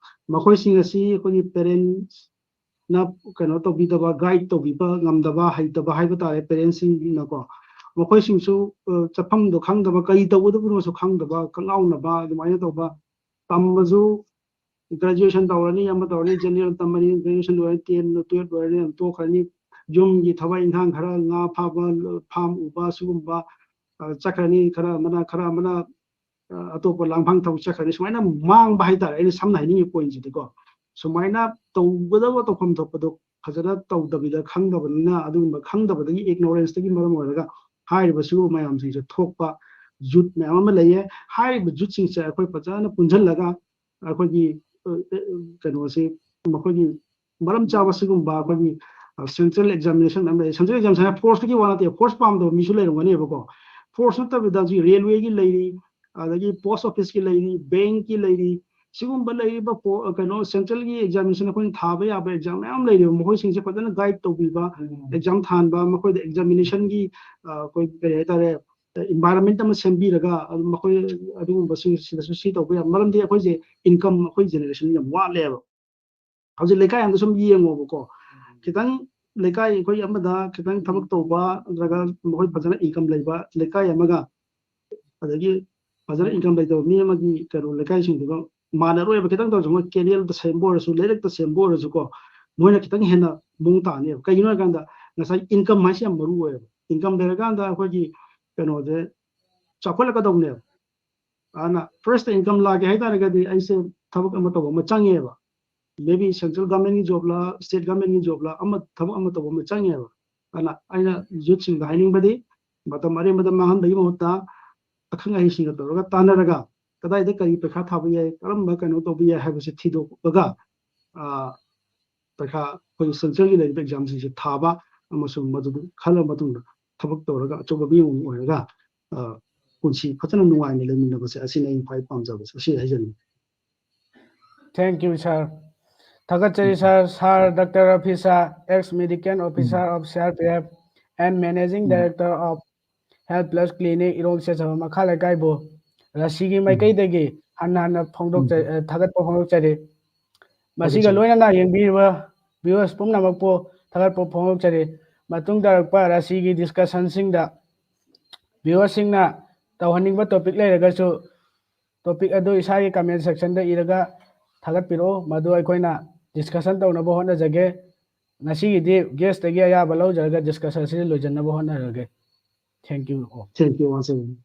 ꯃꯈꯣꯏꯁꯤꯡ ꯑꯁꯤ ꯑꯩꯈꯣꯏꯒꯤ ꯄꯦꯔꯦꯟꯠꯁꯅ ꯀꯩꯅꯣ ꯇꯧꯕꯤꯗꯕ, ꯒꯥꯏꯗ ꯇꯧꯕꯤꯕ ꯉꯝꯗꯕ, ꯍꯩꯇꯕ ꯍꯥꯏꯕ ꯇꯥꯔꯦ, ꯄꯦꯔꯦꯟꯠꯁꯤꯡꯅꯀꯣ꯫ ꯃꯈꯣꯏꯁꯤꯡꯁꯨ, ꯑ, ꯆꯠꯐꯝꯗꯣ ꯈꯪꯗꯕ, ꯀꯔꯤ ꯇꯧꯒꯗꯕꯅꯣꯁꯨ ꯈꯪꯗꯕ, ꯀꯉꯥꯎꯅꯕ, ꯑꯗꯨꯃꯥꯏꯅ ꯇꯧꯕ꯫ ꯇꯝꯕꯁꯨ ꯒ꯭ꯔꯦꯖꯨꯑꯦꯁꯟ ꯇꯧꯔꯅꯤ, ꯑꯃ ꯇꯧꯔꯅꯤ, ꯖꯦꯅꯦꯔꯦꯜ ꯇꯝꯃꯅꯤ, ꯒ꯭ꯔꯦꯖꯨꯑꯦꯁꯟ ꯂꯣꯏꯔꯅꯤ, ꯇꯦꯟ, ꯇꯨꯌꯦꯜꯞ ꯂꯣꯏꯔꯅꯤ, ꯑꯗꯨꯝ ꯇꯣꯛꯈ꯭ꯔꯅꯤ꯫ ꯌꯨꯝꯒꯤ ꯊꯕꯛ ꯏꯟꯈꯥꯡ ꯈꯔ, ꯉꯥ ꯐꯥꯕ, ꯐꯥꯝ ꯎꯕ, ꯁꯤꯒꯨꯝꯕ, ꯑ, ꯆꯠꯈ꯭ꯔꯅꯤ, ꯈꯔ ꯑꯃꯅ, ꯈꯔ ꯑꯃꯅ, ꯑ, ꯑꯇꯣꯞꯄ ꯂꯥꯡꯐꯥꯡ ꯊꯕꯛ ꯆꯠꯈ꯭ꯔꯅꯤ꯫ ꯁꯨꯃꯥꯏꯅ ꯃꯥꯡꯕ ꯍꯥꯏꯇꯥꯔꯦ꯫ ꯑꯩꯅ ꯁꯝꯅ ꯍꯥꯏꯅꯤꯡꯉꯤ ꯄꯣꯏꯟꯠꯁꯤꯗꯤꯀꯣ, ꯁꯨꯃꯥꯏꯅ ꯇꯧꯒꯗꯕ ꯇꯧꯐꯝ ꯊꯣꯛꯄꯗꯣ ꯐꯖꯅ ꯇꯧꯗꯕꯤꯗ, ꯈꯪꯗꯕꯅꯤꯅ, ꯑꯗꯨꯒꯨꯝꯕ ꯈꯪꯗꯕꯗꯒꯤ, ꯏꯒꯅꯣꯔꯦꯟꯁꯇꯒꯤ ꯃꯔꯝ ꯑꯣꯏꯔꯒ ꯍꯥꯏꯔꯤꯕ ꯁꯤꯒꯨꯝꯕ ꯃꯌꯥꯝꯁꯤꯡꯁꯦ ꯊꯣꯛꯄ ꯌꯨꯠ ꯃꯌꯥꯝ ꯑꯃ ꯂꯩꯌꯦ꯫ ꯍꯥꯏꯔꯤꯕ ꯌꯨꯠꯁꯤꯡꯁꯦ ꯑꯩꯈꯣꯏ ꯐꯖꯅ ꯄꯨꯟꯁꯤꯜꯂꯒ ꯑꯩꯈꯣꯏꯒꯤ, ꯑ, ꯑ, ꯀꯩꯅꯣꯁꯤ, ꯃꯈꯣꯏꯒꯤ ꯃꯔꯝ ꯆꯥꯕ ꯁꯤꯒꯨꯝꯕ ꯑꯩꯈꯣꯏꯒꯤ, ꯁꯦꯟꯇ꯭ꯔꯦꯜ ꯑꯦꯛꯖꯥꯃꯤꯅꯦꯁꯟ ꯑꯃ ꯂꯩ꯫ ꯁꯦꯟꯇ꯭ꯔꯦꯜ ꯑꯦꯛꯖꯥꯃꯤꯅꯦꯁꯟ ꯍꯥꯏ ꯐꯣꯔꯁꯇꯨꯒꯤ ꯋꯥ ꯅꯠꯇꯦ, ꯐꯣꯔꯁ ꯄꯥꯝꯗꯕ ꯃꯤꯁꯨ ꯂꯩꯔꯝꯒꯅꯦꯕꯀꯣ꯫ ꯐꯣꯔꯁ ꯅꯠꯇꯕꯤꯗ ꯍꯧꯖꯤꯛ ꯔꯦꯜꯋꯦꯒꯤ ꯂꯩꯔꯤ, ꯑꯗꯒꯤ ꯄꯣꯁ ꯑꯣꯐꯤꯁꯀꯤ ꯂꯩꯔꯤ, ꯕꯦꯡꯀꯤ ꯂꯩꯔꯤ, ꯁꯤꯒꯨꯝꯕ ꯂꯩꯔꯤꯕ ꯄꯣ- ꯀꯩꯅꯣ ꯁꯦꯟꯇ꯭ꯔꯦꯜꯒꯤ ꯑꯦꯛꯖꯥꯃꯤꯅꯦꯁꯟ ꯑꯩꯈꯣꯏꯅ ꯊꯥꯕ ꯌꯥꯕ ꯑꯦꯛꯖꯥꯝ ꯃꯌꯥꯝ ꯂꯩꯔꯤꯕ, ꯃꯈꯣꯏꯁꯤꯡꯁꯦ ꯐꯖꯅ ꯒꯥꯏꯗ ꯇꯧꯕꯤꯕ, ꯑꯦꯛꯖꯥꯝ ꯊꯥꯍꯟꯕ, ꯃꯈꯣꯏꯗ ꯑꯦꯛꯖꯥꯃꯤꯅꯦꯁꯟꯒꯤ ꯑꯩꯈꯣꯏ ꯀꯔꯤ ꯍꯥꯏꯇꯥꯔꯦ, ꯏꯟꯚꯥꯏꯔꯟꯃꯦꯟ ꯑꯃ ꯁꯦꯝꯕꯤꯔꯒ ꯑꯗꯨꯝ ꯃꯈꯣꯏ ꯑꯗꯨꯒꯨꯝꯕꯁꯤꯡ ꯁꯤꯗꯁꯨ ꯁꯤ ꯇꯧꯕ ꯌꯥꯏ꯫ ꯃꯔꯝꯗꯤ ꯑꯩꯈꯣꯏꯁꯦ ꯏꯟꯀꯝ ꯑꯩꯈꯣꯏ ꯖꯦꯅꯦꯔꯦꯁꯟ ꯌꯥꯝ ꯋꯥꯠꯂꯦꯕ꯫ ꯍꯧꯖꯤꯛ ꯂꯩꯀꯥꯏ ꯑꯃꯗ ꯁꯨꯝ ꯌꯦꯡꯉꯣꯕꯀꯣ, ꯈꯤꯇꯪ ꯂꯩꯀꯥꯏ ꯑꯩꯈꯣꯏ ꯑꯃꯗ ꯈꯤꯇꯪ ꯊꯕꯛ ꯇꯧꯕ ꯅꯠꯇ꯭ꯔꯒ ꯃꯈꯣꯏ ꯐꯖꯅ ꯏꯟꯀꯝ ꯂꯩꯕ ꯂꯩꯀꯥꯏ ꯑꯃꯒ, ꯑꯗꯒꯤ ꯐꯖꯅ ꯏꯟꯀꯝ ꯂꯩꯇꯕ ꯃꯤ ꯑꯃꯒꯤ ꯀꯩꯅꯣ ꯂꯩꯀꯥꯏꯁꯤꯡꯗꯨꯒ ꯃꯥꯟꯅꯔꯣꯏꯕ꯫ ꯈꯤꯇꯪ ꯇꯧꯔꯁꯨ ꯃꯣꯏ ꯀꯦꯅꯦꯜꯗ ꯁꯦꯝꯕ ꯑꯣꯏꯔꯁꯨ, ꯂꯩꯔꯛꯇ ꯁꯦꯝꯕ ꯑꯣꯏꯔꯁꯨꯀꯣ, ꯃꯣꯏꯅ ꯈꯤꯇꯪ ꯍꯦꯟꯅ ꯃꯑꯣꯡ ꯇꯥꯅꯦꯕ꯫ ꯀꯩꯒꯤꯅꯣ ꯍꯥꯏꯀꯥꯟꯗ ꯉꯁꯥꯏ ꯏꯟꯀꯝ ꯍꯥꯏꯁꯦ ꯌꯥꯝ ꯃꯔꯨ ꯑꯣꯏꯌꯦꯕ꯫ ꯏꯟꯀꯝ ꯂꯩꯔꯀꯥꯟꯗ ꯑꯩꯈꯣꯏꯒꯤ ꯀꯩꯅꯣꯁꯦ ꯆꯥꯎꯈꯠꯂꯛꯀꯗꯧꯅꯦꯕ꯫ ꯑꯗꯨꯅ ꯐꯥꯔꯁꯇ ꯏꯟꯀꯝ ꯂꯥꯛꯀꯦ ꯍꯥꯏꯇꯥꯔꯒꯗꯤ ꯑꯩꯁꯦ ꯊꯕꯛ ꯑꯃ ꯇꯧꯕ ꯑꯃ ꯆꯪꯉꯦꯕ꯫ ꯃꯦꯕꯤ ꯁꯦꯟꯇ꯭ꯔꯦꯜ ꯒꯚꯔꯟꯃꯦꯟꯒꯤ ꯖꯣꯕꯂ, ꯁ꯭ꯇꯦꯠ ꯒꯚꯔꯟꯃꯦꯟꯒꯤ ꯖꯣꯕꯂ, ꯑꯃ ꯊꯕꯛ ꯑꯃ ꯇꯧꯕ ꯑꯃ ꯆꯪꯉꯦꯕ꯫ ꯑꯗꯨꯅ ꯑꯩꯅ ꯌꯨꯠꯁꯤꯡꯗ ꯍꯥꯏꯅꯤꯡꯕꯗꯤ ꯃꯇꯝ ꯑꯔꯦꯝꯕꯗ ꯃꯥꯡꯍꯟꯕꯒꯤ ꯃꯍꯨꯠꯇ ꯑꯈꯪ ꯑꯍꯩꯁꯤꯡꯒ ꯇꯧꯔꯒ ꯇꯥꯟꯅꯔꯒ ꯀꯗꯥꯏꯗ ꯀꯔꯤ ꯄꯩꯈꯥ ꯊꯥꯕ ꯌꯥꯏ, ꯀꯔꯝꯕ ꯀꯩꯅꯣ ꯇꯧꯕ ꯌꯥꯏ ꯍꯥꯏꯕꯁꯤ ꯊꯤꯗꯣꯛꯑꯒ, ꯑ, ꯄꯩꯈꯥ ꯑꯩꯈꯣꯏꯒꯤ ꯁꯦꯟꯇ꯭ꯔꯦꯜꯒꯤ ꯂꯩꯔꯤꯕ ꯑꯦꯛꯖꯥꯝꯁꯤꯡꯁꯦ ꯊꯥꯕ ꯑꯃꯁꯨꯡ ꯃꯗꯨ ꯈꯜꯂ ꯃꯇꯨꯡꯗ ꯊꯕꯛ ꯇꯧꯔꯒ ꯑꯆꯧꯕ ꯃꯤ ꯑꯃ ꯑꯣꯏꯔꯒ, ꯑ, ꯄꯨꯟꯁꯤ ꯐꯖꯅ ꯅꯨꯡꯉꯥꯏꯅ ꯂꯩꯃꯤꯟꯅꯕꯁꯦ ꯑꯁꯤꯅ ꯑꯩꯅ ꯈ꯭ꯋꯥꯏ ꯄꯥꯝꯖꯕꯁꯦ꯫ ꯑꯁꯤ ꯍꯥꯏꯖꯅꯤꯡꯉꯤ꯫ Thank you, sir. ꯊꯥꯒꯠꯆꯔꯤ, sir. Sir Doctor Rafisa, ex medical officer of C R P F and managing director of Health Plus Clinic, ꯏꯔꯣꯡ ꯁꯦꯠꯆꯕ ꯃꯈꯥ ꯂꯩꯀꯥꯏꯕꯨ ꯔꯥꯁꯤꯒꯤ ꯃꯥꯏꯀꯩꯗꯒꯤ ꯍꯟꯅ ꯍꯟꯅ ꯐꯣꯡꯗꯣꯛꯆ-, ꯑ, ꯊꯥꯒꯠꯄ ꯐꯣꯡꯗꯣꯛꯆꯔꯤ꯫ ꯃꯁꯤꯒ ꯂꯣꯏꯅꯅ ꯌꯦꯡꯕꯤꯔꯤꯕ viewers ꯄꯨꯝꯅꯃꯛꯄꯨ ꯊꯥꯒꯠꯄ ꯐꯣꯡꯗꯣꯛꯆꯔꯤ꯫ ꯃꯇꯨꯡ ꯇꯥꯔꯛꯄ ꯔꯥꯁꯤꯒꯤ discussionꯁꯤꯡꯗ viewersꯁꯤꯡꯅ ꯇꯧꯍꯟꯅꯤꯡꯕ topic ꯂꯩꯔꯒꯁꯨ topic ꯑꯗꯨ ꯏꯁꯥꯒꯤ comment sectionꯗ ꯏꯔꯒ ꯊꯥꯒꯠꯄꯤꯔꯛꯎ, ꯃꯗꯨ ꯑꯩꯈꯣꯏꯅ discussion ꯇꯧꯅꯕ ꯍꯣꯠꯅꯖꯒꯦ꯫ ꯉꯁꯤꯒꯤꯗꯤ guestꯇꯒꯤ ꯑꯌꯥꯕ ꯂꯧꯖꯔꯒ discussionꯁꯤ ꯂꯣꯏꯁꯤꯟꯅꯕ ꯍꯣꯠꯅꯔꯒꯦ꯫ Thank you all. Thank you once again.